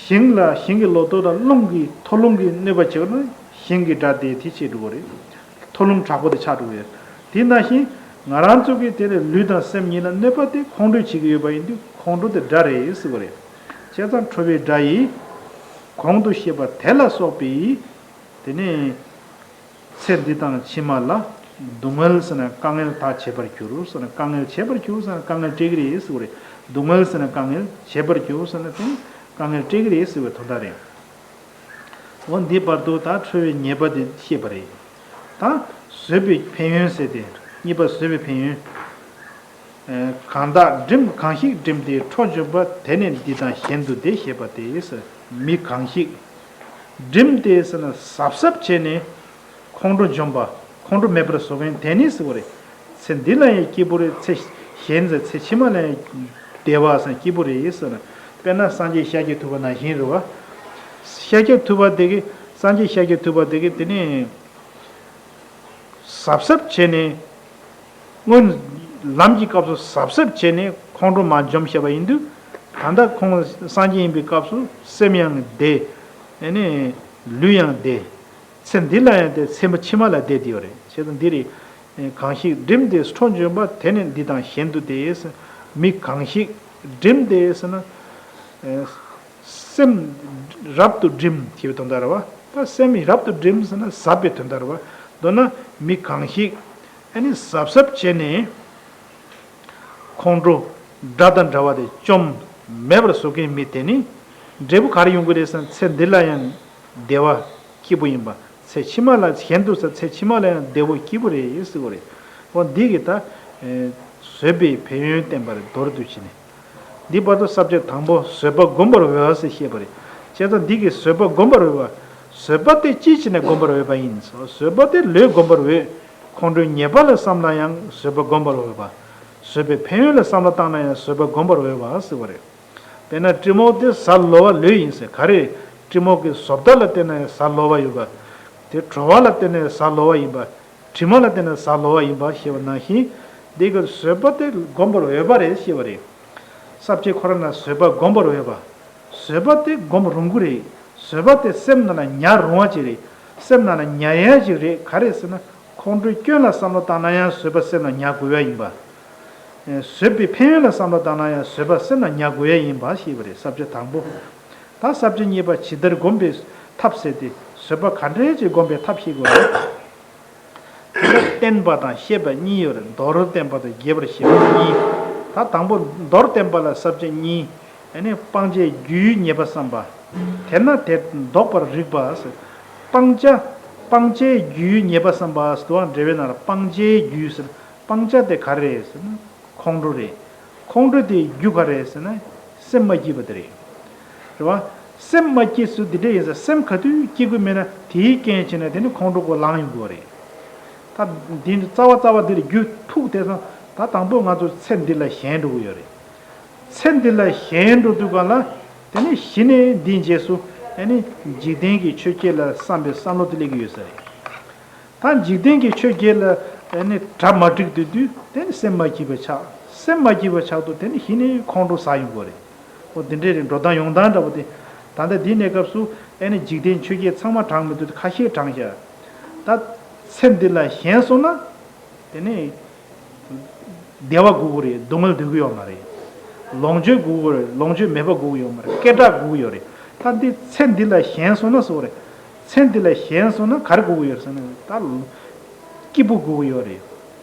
ཞིང་ལ་ཞིང་གི་ལོ་ཏོག་དང་རླུང་གི་འཐོར་རླུང་གི་གནོད་པ་བྱེད་ན་ཞིང་གི་དགྲ་དེ་དེ་བྱེད་འགྲོ་གི་རེད། འཐོར་རླུང་དྲག་པོ་དེ་ཆགས་འགྲོ་གི་ཡོད། དེ་ནང་བཞིན་ང་རང་ཚོ་གི་དེ་ནས་ལུས་དང་སེམས་གཉིས་ལ་གནོད་པ་དེ་ཁོང་ཁྲོས་བྱེད་ཀྱི་ཡོད་པ་ཡིན་དུས་ཁོང་ཁྲོ་དེ་དགྲ་རེད་ཟེར་བ་རེད། བྱས་ཙང་ཁྲོ་བའི་སྒྲ་ཡིས་གོང་དུ་བཤད་པ་དེ་ལ་སོགས་པའི་དེ་ནས། ཚེ་འདི་དང་ཕྱི་མ་ལ། སྡུག་བསྔལ་ཟེར་ན་དཀའ་ངལ་དག་བྱེད་པར་འགྱུར་ཟེར་ན་དཀའ་ངལ་བྱེད་པར་འགྱུར་ཟེར་ན་དཀའ་ངལ་སྤྲད་ཀྱི་རེད་ཟེར་བ་རེད། སྡུག་བསྔལ་ཟེར་ན་དཀའ་ངལ་བྱེད་པར་འགྱུར་ཟེར་ན་དེ་ནི་དཀའ་ངལ་སྤྲད་ཀྱི་རེད་ཟེར་བའི་དོན་དག་རེད། འོ་འདི་བར་དུ་ད་ཁྲོ་བའི་ཉེས་པ་དེ་བཤད་པ་རེད། ད་བཟོད་པའི་ཕན་ཡོན་ཟེར་ཏེ་གཉིས་པ་བཟོད་པའི་ཕན་ཡོན། གང་དག་བསྒྲིམས་གང་ཞིག་བསྒྲིམས་ཏེ་ཁྲོ་འཇོམས་པ། དེ་ནི་འདི་དང་གཞན་དུ་བདེ་ཞེས་པ་སྟེ། མི་གང་ཞིག་བསྒྲིམས་ཏེ་ཟེར་ན་གཟབ་གཟབ་བྱས་ནས་ཁོང་ཁྲོ་འཇོམས་པ། ཁོང་ཁྲོ་མེད་པར་བཟོ་མཁན་དེ་ནི་ཟེར་བ་རེད། ཚེ་འདི་ལ་ཡང་སྐྱིད་པོ་རེད། ཚེ་གཞན་ཟེར་ཚེ་ཕྱི་མ་ལ་ཡང་བདེ་བ་ཟེར་སྐྱིད་པོ་རེད་ཟེར་ན། དཔེར་ན་སངས་རྒྱས་ཤཱཀྱ་ཐུབ་པ་ནང་བཞིན་རེད་བ། ཤཱཀྱ་ཐུབ་པ་དེ་གི་སངས་རྒྱས་ཤཱཀྱ་ཐུབ་པ་དེ་གི་དེ་ནི། གཟབ་གཟབ་བྱས་ནས། སྔོན་ལམ་གྱི་སྐབས་སུ་གཟབ་གཟབ་བྱས་ནས་ཁོང་ཁྲོ་མ་འཇོམས་བྱས་པ་ཡིན་དུས། ད་ལྟ་ཁོང་སངས་རྒྱས་ཡིན་པའི་སྐབས་སུ་སེམས་ཡང་བདེ། ཨེ་ནས་ལུས་ཡང་བདེ། ཚེ་འདི་ལ་ཡང་དེ་ཚེ་མ་ཕྱི་མ་ལ་བསྡད་དེ་ཡོད་རེད། བྱས་ཙང་འདི་རེད། གང་ཞིག་བསྒྲིམས་ཏེ་འཕྲོ་འབྱོན་པ། དེ་ནི་འདི་དང་གཞན་དུ་སྟེ། མི་གང་ཞིག་བསྒྲིམས་ཏེ་ཟེར་ན། སེམས་རབ་ཏུ་བསྒྲིམས་ཞེས་པའི་དོན་དག་རེད་བ། ད་སེམས་རབ་ཏུ་བསྒྲིམས་ཟེར་ན་ཟབ་པའི་དོན་དག་རེད་བ། མདོར་ན་མི་གང་ཞིག་ཨ་ནི་གཟབ་གཟབ་བྱས་ནས། ཁོང་ཁྲོ་དགྲ་དང་འདྲ་བ་དེ་བཅོམ་མེད་པར་བཟོ་མཁན་མི་དེ་ནི་འབྲས་བུ་ག་རེ་ཡོང་གི་རེད་ཟེར་ན། ཚེ་འདི་ལ་ཡང་བདེ་བ་སྐྱིད་པོ་ཡིན་པ། ཚེ་ཕྱི་མ་ལ་གཞན་དུ་ས་ཚེ་ཕྱི་མ་ལ་ཡང་བདེ་བོ་སྐྱིད་པོ་རེད་ཟེར་བ་རེད། འོ་འདི་གི་ད་བཟོད་པའི་ཕན་ཡོན་བསྟན་པ་རེད། མདོར་བསྡུས་བྱས་ནས། འདི་བར་དུ་ས་བཅད་དང་པོ་བཟོད་པ་བསྒོམ་པར་འོས་ཟེར་བཤད་པ་རེད། བྱས་ཙང་འདི་གི་བཟོད་པ་བསྒོམ་པར་འོས་པ། བཟོད་པ་དེ་ཅིའི་ཕྱིར་ན་བསྒོམ་པར་འོས་པ་ཡིན། བཟོད་པ་དེ་ལོས་བསྒོམ་པར་འོས། ཁོང་ཁྲོའི་ཉེས་པ་ལ་བསམ་ན་ཡང་བཟོད་པ་བསྒོམ་པར་འོས་པ། བཟོད་པའི་ཕན་ཡོན་ལ་བསམ་བློ་བཏང་ན་ཡང་བཟོད་པ་བསྒོམ་པར་འོས་པ་ཟེར་བ་རེད། དཔེར་ན་གྲི་མོག་དེ་གཟའ་ལོ་བ་ལོས་ཡིན་ཟེར། ག་རེ། གྲི་མོག་གི་བཟོ་ལྟ་ལ་བལྟས་ན་ཡང་གཟའ་ལོ་བ་ཡོད་པ། དེ་བྲོ་བ་ལ་བལྟས་ན་ཡང་གཟའ་ལོ་བ་ཡིན་པ། དྲི་མ་ལ་བལྟས་ན་གཟའ་ལོ་བ་ཡིན་པ་ཞེས་པ་ནང་བཞིན། འདི་གི་བཟོད་པ་དེ་བསྒོམ་པར་འོས་པ་རེད་ཞེས་པ་རེད། ས་བཅད་ཁོ་རང་ན་བཟོད་པ་བསྒོམ་པར་འོས་པ། བཟོད་པ་དེ་བསྒོམ་རུང་གི་རེད། བཟོད་པ་དེ་སེམས་ནང་ལ་ཉར་རུང་བ་ཅིག་རེད། སེམས་ནང་ལ་ཉར་ཡ་ཅིག་རེད། ག་རེ་ཟེར་ན། ཁོང་ཁྲོའི་སྐྱོན་ལ་བསམ་བློ་བཏང་ན་ཡང་བཟོད་པ་སེམས་ལ་ཉར་དགོས་ཡ་ཡིན་པ། བཟོད་པའི་ཕན་ཡོན་ལ་བསམ་བློ་བཏང་ན་ཡང་བཟོད་པ་སེམས་ལ་ཉར་དགོས་ཡ་ཡིན་པ་ཞེས་པ་རེད། ས་བཅད་དང་པོ། ད་ས་བཅད་གཉིས་པ། ཇི་ལྟར་བསྒོམ་པའི་ཐབས་ཟེར་ཏེ། བཟོད་པ་ག་འདྲས་ཅིག་བསྒོམ་པའི་ཐབས་ཤེས་དགོས་རེད། དེ་ལ་བསྟན་པ་དང་བཤད་པ་གཉིས་ཡོད་རེད། མདོར་བསྟན་པ་དང་རྒྱས་པར་བཤད་པ་གཉིས། ད་དང་པོ་མདོར་བསྟན་པ་ལ་ས་བཅད་གཉིས། ཨ་ནི་སྤང་བྱའི་རྒྱུའི་ཉེས་པ་བསམ་པ། དེས་ན་དེ་ལྡོག་པར་རིགས་པ་ཟེར། སྤང་བྱ། སྤང་བྱའི་རྒྱུའི་ཉེས་པ་བསམ་པ་ཟེར་དུའང་འགྲེལ་པའི་ནང་ལ་སྤང་བྱའི་རྒྱུ་ཟེར། སྤང་བྱ་དེ་ག་རེ་རེད་ཟེར་ན། ཁོང་ཁྲོ་རེད། ཁོང་ཁྲོ་དེའི་རྒྱུ་ག་རེ་རེད་ཟེར་ན། སེམས་མ་སྐྱིད་པ་དེ་རེད། རེད་བ། སེམས་མ་སྐྱིད་ཚུལ་འདི་འདྲ་ཡིན་ཟེར། སེམས་ག་དུས་སྐྱིད་ཀྱི་མེད་ན་དེའི་རྐྱེན་བྱས་ནས་དེ་ནི་ཁོང་ཁྲོ་ཁོ་ལངས་ཡོང་གི་ཡོད་རེད། ད་འདི་རྩ་བ་རྩ་བ་འདི་ལ་རྒྱུ་ཐུག་དེ་སང་ད་དང་པོ་ང་ཚོ་ཚེ་འདི་ལ་ཞེན་འགྲོ་གི་ཡོད་རེད། ཚེ་འདི་ལ་ཞེན་འགྲོ་དུས་ག་ལ། དེ་ནི་གཞི་ནས་འདིའི་རྗེས་སུ་ཨ་ནི་འཇིག་རྟེན་གྱི་ཆོས་བརྒྱད་ལ་བསམ་པའི་བསམ་བློ་དེ་སླེབས་ཀྱི་ཡོད་ས་རེད། ད་འཇིག་རྟེན་གྱི་ཆོས་བརྒྱད་ལ་ཨ་ནི་གྲ་མ་འགྲིག་དུས་དུས་དེ་ནི་སེམས་མ་སྐྱིད་པ་ཆགས། སེམས་མ་སྐྱིད་པ་ཆགས་དུས་དེ་ནི་གཞི་ནས་ཁོང་ཁྲོ་ཟ་ཡོང་གི་རེད། འོ་དེ་འདྲའི་རེད། འགྲོ་སྟངས་ཡོང་སྟངས་འདྲ་པོ་དེ། ད་ལྟ་འདི་གནས་སྐབས་སུ་ཨ་ནི་འཇིག་རྟེན་ཆོས་བརྒྱད་ཚང་མ་དྲངས་མི་ཐུབ། ཁ་ཤས་དྲངས་བཞག། ད་ཚེ་འདི་ལ་ཞེན་སོང་ན། དེ་ནས་བདེ་བ་དགོས་ཀྱི་རེད། སྡུག་བསྔལ་འདོད་ཀྱི་ཡོད་མ་རེད། ལོངས་སྤྱོད་དགོས་ཀྱི་རེད། ལོངས་སྤྱོད་མེད་པ་དགོས་ཀྱི་ཡོད་མ་རེད། སྐད་གྲགས་དགོས་ཀྱི་ཡོད་རེད། ད་འདི་ཚེ་འདི་ལ་ཞེན་སོང་ན་ཟེར་བ་རེད། ཚེ་འདི་ལ་ཞེན་སོང་ན་ག་རེ་དགོས་ཀྱི་ཡོད་རེད་ཟེར་ན། ད་སྐྱིད་པོ་དགོས་ཀྱི་ཡོད་རེད།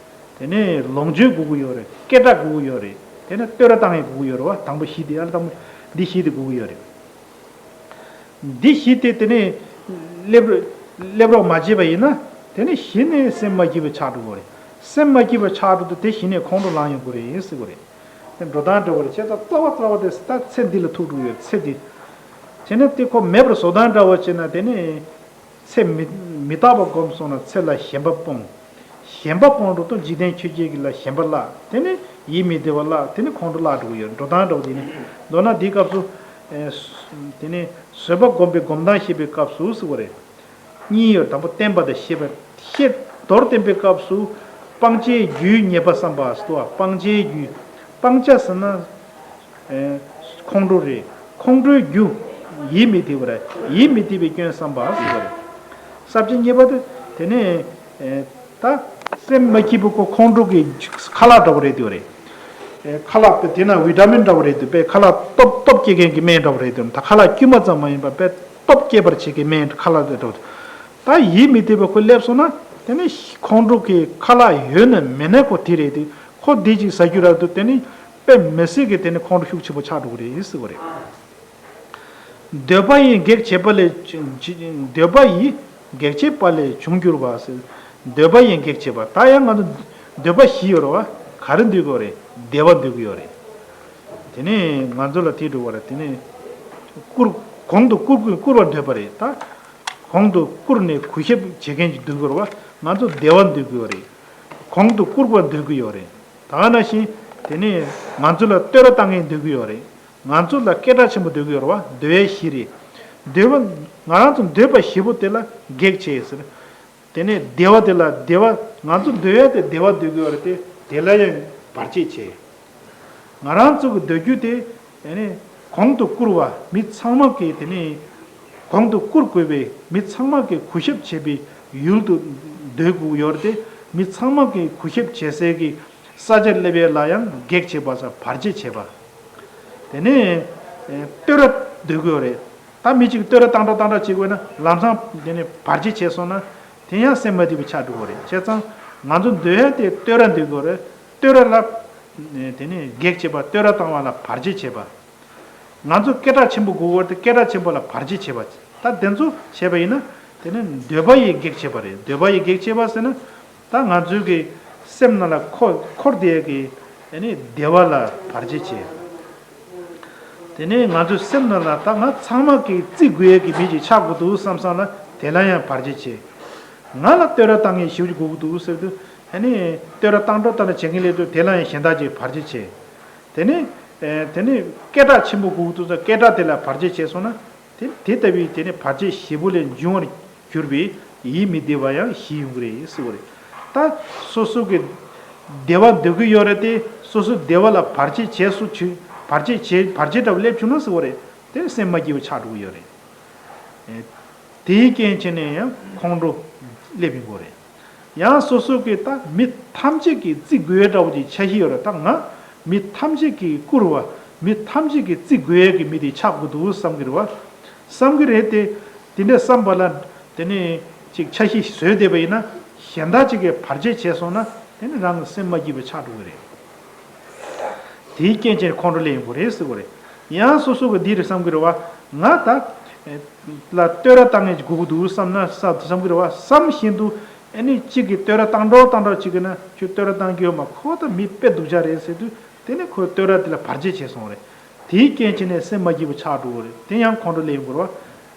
དེ་ནས་ལོངས་སྤྱོད་དགོས་ཀྱི་ཡོད་རེད། སྐད་གྲགས་དགོས་ཀྱི་ཡོད་རེད། དེ་ནས་བསྟོད་ར་བཏང་ཡས་དགོས་ཀྱི་ཡོད་རེད་བ། དང་པོ་བཞི་དེ། ཨ་ལ་དང་པོ་འདི་བཞི་དེ་དགོས་ཀྱི་ཡོད་རེད། འདི་བཞི་དེ་དེ་ནས་སླེབས་རོགས། སླེབས་རོགས་མ་བྱས་པ་ཡིན་ན། དེ་ནས་གཞི་ནས་སེམས་མ་སྐྱིད་པ་ཆགས་འགྲོ་གི་རེད། སེམས་མ་སྐྱིད་པ་ཆགས་འགྲོ་དུས་དེ་གཞི་ནས་ཁོང་ཁྲོ་ལངས་ཡོང་གི་རེད་ཟེར་གི་རེད། དེ་འགྲོ་སྟངས་འདྲ་བོ་རེད། བྱས་ཙང་རྩ་བ་རྩ་བ་དེ་ད་ཚེ་འདི་ལ་ཐུག་འགྲོ་གི་ཡོད། ཚེ་འདི། བྱས་ན་དེ་ཁོ་མེད་པར་བཟོ་སྟངས་འདྲ་བོ་བྱས་ན། དེ་ནས་ཚེ་མི་མི་རྟག་པ་སྒོམ་སོང་ན་ཚེ་ལ་ཞེན་པ་སྤོང་། ཞེན་པ་སྤོང་འགྲོ་དུས་འཇིག་རྟེན་ཆོས་བརྒྱད་ཀྱི་ལ་ཞེན་པ་བརླག། དེ་ནས་ཡིད་མི་བདེ་བ་བརླག། དེ་ནས་ཁོང་ཁྲོ་བརླག་འགྲོ་གི་ཡོད། འགྲོ་སྟངས་འདྲ་བོ་དེ་ནི། མདོར་ན་འདིའི་སྐབས་སུ། ཨེ། དེ་ནས་བཟོད་པ་སྒོམ་པའི་སྒོམ་སྟངས་བཤད་པའི་སྐབས་སུ་ཟེར་བ་རེད། གཉིས་ཡོད། དང་པོ་བསྟན་པ་དང་བཤད་པ། བཤད། མདོར་བསྟན་པའི་སྐབས་སུ་སྤང་བྱའི་རྒྱུའི་ཉེས་པ་བསམ་པ་ཟེར་བ། སྤང་བྱའི་རྒྱུ། སྤང་བྱ་ཟེར་ན། ཨེ། ཁོང་ཁྲོ་རེད། ཁོང་ཁྲོའི་རྒྱུ། ཡིད་མི་བདེ་བ་རེད། ཡིད་མི་བདེ་བའི་སྐྱོན་བསམ་པ་ཟེར་བ་རེད། ས་བཅད་གཉིས་པ་དེ། དེ་ནས། ཨེ། ད་སེམས་མ་སྐྱིད་པ་ཁོ་ཁོང་ཁྲོ་གི་ཁ་ལག་འདྲ་བོ་རེད་དེ་རེད། ཨེ། ཁ་ལག་དཔེ་དེ་ན་བི་ཏ་མིན་འདྲ་བོ་རེད་དེ། དཔེ་ཁ་ལག་སྟོབས་སྟོབས་སྐྱེད་མཁན་གྱི་སྨན་འདྲ་བོ་རེད་དེ། ད་ཁ་ལག་དཀྱུས་མ་ཙམ་མ་ཡིན་པ་དཔེ་སྟོབས་སྐྱེད་པར་བྱེད་མཁན་སྨན་ཁ་ལག་དེ་འདྲ་བོ་རེད། ད་ཡིད་མི་བདེ་བ་ཁོ་སླེབས་སོང་ན། དེ་ནི་ཁོང་ཁྲོ་གི་ཁ་ལག་ཡོད་ན་མེད་ན་ཁོ་དེ་རེད་དེ། ཁོ་དེ་ཅིག་ཟ་རྒྱུ་རག་དུས་དེ་ནི་དཔེ་མི་སྲིད་ཀྱི་དེ་ནི་ཁོང་ཁྲོ་ཤུགས་ཆེན་པོ་ཆགས་འགྲོ་གི་རེད་ཟེར་བ་རེད། འདོད་པ་ཡིས་གེགས་བྱེད་པ་ལས། འདོད་པ་ཡིས་གེགས་བྱེད་པ་ལས་བྱུང་འགྱུར་བ་ཟེར། འདོད་པ་ཡིས་གེགས་བྱེད་པ། ད་ཡང་ང་ཚོ་འདོད་པ་བཞི་ཡོད་རེད་བ། ག་རེ་འདོད་ཀྱི་ཡོད་རེད། བདེ་བ་འདོད་ཀྱི་ཡོད་རེད། དེ་ནས་ང་ཚོ་ལ་དེ་འགྲོ་བ་རེད། དེ་ནས་བཀུར། གོང་དུ་བཀུར། བཀུར་བར་འདོད་པ་རེད། ད་གོང་དུ་བཀུར་ནས་གུས་ཞབས་བྱེད་མཁན་ཅིག་འདོད་ཀྱི་ཡོད་རེད་བ། ང་ཚོ་བདེ་བ་འདོད་ཀྱི་ཡོད་རེད། གོང་དུ་བཀུར་བར་འདོད་ཀྱི་ཡོད་རེད། ད་ག་ནང་བཞིན་དེ་ནས་ང་ཚོ་ལ་བསྟོད་ར་བཏང་མཁན་འདོད་ཀྱི་ཡོད་རེད། ང་ཚོ་ལ་སྐད་གྲགས་ཆེན་པོ་འདོད་ཀྱི་ཡོད་རེད་བ། འདོད་ཡས་བཞི་རེད། འདོད་པ། ང་རང་ཚོ་འདོད་པ་བཞི་པོ་དེ་ལ་གེགས་བྱེད་ཟེར། དེ་ནས་བདེ་བ་དེ་ལ་བདེ་བ། ང་ཚོ་འདོད་ཡ་དེ་བདེ་བ་འདོད་ཀྱི་ཡོད་རེད་དེ། དེ་ལ་ཡང་བར་ཆད་བྱེད། ང་རང་ཚོ་གི་འདོད་རྒྱུ་དེ། དེ་ནས་གོང་དུ་བཀུར་བ། མི་ཚང་མ་གིས་དེ་ནས་ གོང་དུ་བཀུར་དགོས་པའི་མི་ཚང་མ་གིས་གུས་ཞབས་བྱེད་པའི་ཡུལ་དུ་སྡོད་དགོས་ཡོད་རེད་དེ། མི་ཚང་མ་གིས་གུས་ཞབས་བྱེད་སའི་གི་ས་ཆར་སླེབས་ཡས་ལ་ཡང་གེགས་བྱེད་པ་ས་བར་ཆད་བྱེད་པ། དེ་ནས་ཨེ་བསྟོད་ར་སྡོད་དགོས་རེད། ད་མི་གཅིག་བསྟོད་ར་བཏང་འགྲོ་བཏང་འགྲོ་བྱེད་དགོས་ན་ལམ་སང་དེ་ནས་བར་ཆད་བྱས་སོང་ན་དེ་ཡང་སེམས་མ་སྐྱིད་པ་ཆགས་འགྲོ་གི་རེད། བྱས་ཙང་ང་ཚོ་འདོད་ཡ་དེ་བསྟོད་ར་འདོད་དགོས་རེད། བསྟོད་ར་ལ་དེ་ནས་གེགས་བྱེད་པ། བསྟོད་ར་བཏང་བ་ལ་བར་ཆད་བྱེད་པ། ང་ཚོ་སྐད་གྲགས་ཆེན་པོ་དགོས་པར་དེ་སྐད་གྲགས་ཆེན་པོ་ལ་བར་ཆད་བྱེད་པ། ད་དེ་ཚོ་བྱས་པ་ཡིན་ན་དེ་ནི་འདོད་པ་ཡི་གེགས་བྱེད་པ་རེད། འདོད་པ་ཡི་གེགས་བྱེད་པ་ཟེར་ན་ད་ང་ཚོའི་གི་སེམས་ནང་ལ་འཁོར་འཁོར་བསྡད་ཀྱི་ཨ་ནི་བདེ་བ་ལ་བར་ཆད་བྱེད། དེ་ནས་ང་ཚོའི་སེམས་ནང་ལ་ད་ང་ཚང་མ་གིས་བརྩི་དགོས་ཡས་ཀྱི་མི་ཞིག་ཆགས་དགོས་འདུག་བསམ་བསམ་ལ་དེ་ལ་ཡང་བར་ཆད་བྱེད། ང་ལ་བསྟོད་ར་བཏང་མཁན་ཞེ་པོ་ཅིག་དགོས་ཀྱི་འདུག་ཟེར་དུས་ཨ་ནི་བསྟོད་ར་བཏང་འགྲོ་བཏང་འགྲོ་བྱེད་མཁན་སླེབས་དུས་དེ་ལ་ཡང་གཞན་དག་ཅིག་བར་ཆད་བྱེད། དེ་ནས་ཨེ་དེ་ནས་སྐད་གྲགས་ཆེན་པོ་དགོས་ཀྱི་འདུག་ཟེར། སྐད་གྲགས་དེ་ལ་བར་ཆད་བྱས་སོང་ན་དེ་དེ་ལྟ་བུའི་དེ་ནས་བར་ཆད་ཞེ་པོ་ལས་འབྱུང་བར་གྱུར་པའི་ཡིད་མི་བདེ་བ་ཡང་ཞིག་ཡོང་གི་རེད་ཟེར་བ་རེད། ད་སོ་སོ་གི་བདེ་བ་འདོད་ཀྱི་ཡོད་རེད་དེ། སོ་སོའི་བདེ་བ་ལ་བར་ཆད་བྱས་སུ་བྱུང་། བར་ཆད་བྱས་བར་ཆད་འདྲ་བོ་སླེབས་བྱུང་ན་ཟེར་བ་རེད། དེ་སེམས་མ་སྐྱིད་པ་ཆགས་འགྲོ་གི་ཡོད་རེད། ཨེ། དེའི་རྐྱེན་བྱས་ནས་ཡང་ཁོང་ཁྲོ་སླེབས་ཡོང་གི་རེད། ཡང་སོ་སོ་གིས་ད་མི་ཐམས་ཅད་ཀྱིས་བརྩི་དགོས་འདྲ་བོ་ཅིག་འཆར་གཞི་ཡོད་རེད། ད་ང་མི་ཐམས་ཅད་ཀྱིས་བཀུར་བ། མི་ཐམས་ཅད་ཀྱིས་བརྩི་དགོས་ཀྱི་མི་དེ་ཆགས་དགོས་འདུག་བསམ་གྱི་རེད་བ། བསམ་གྱི་རེད་དེ། དེ་འདྲ་བསམ་པ་ལ་དེ་ནས་ཅིག་འཆར་གཞི་བཟོས་བསྡད་པ་ཡིན་ན་གཞན་དག་ཅིག་གིས་བར་ཆད་བྱས་སོང་ན་དེ་ནི་རང་གི་སེམས་མ་སྐྱིད་པ་ཆགས་འགྲོ་གི་རེད། དེའི་རྐྱེན་བྱས་ནས་ཁོང་ཁྲོ་སླེབས་ཡོང་གི་རེད་ཟེར་གི་རེད། ཡང་སོ་སོ་གི་འདི་རེད་བསམ་གི་རེད་བ། ང་ད་ལ་བསྟོད་ར་བཏང་ངེས་དགོས་ཀྱི་འདུག་བསམ་ན་ས་བསམ་གི་རེད་བ། བསམ་བཞིན་དུ་ཨ་ནི་གཅིག་གིས་བསྟོད་ར་བཏང་འགྲོ་བཏང་འགྲོ་གཅིག་གིས་ན་ཁྱོད་བསྟོད་ར་བཏང་གི་ཡོད་མ། ཁོ་ད་མི་དཔེ་སྡུག་ཅག་རེད་ཟེར་དུས་དེ་ནས་ཁོས་བསྟོད་ར་དེ་ལ་བར་ཆད་བྱས་སོང་རེད། དེའི་རྐྱེན་བྱས་ནས་སེམས་མ་སྐྱིད་པ་ཆགས་འགྲོ་གི་རེད། དེ་ཡང་ཁོང་ཁྲོ་སླེབས་ཡོང་གི་རེད་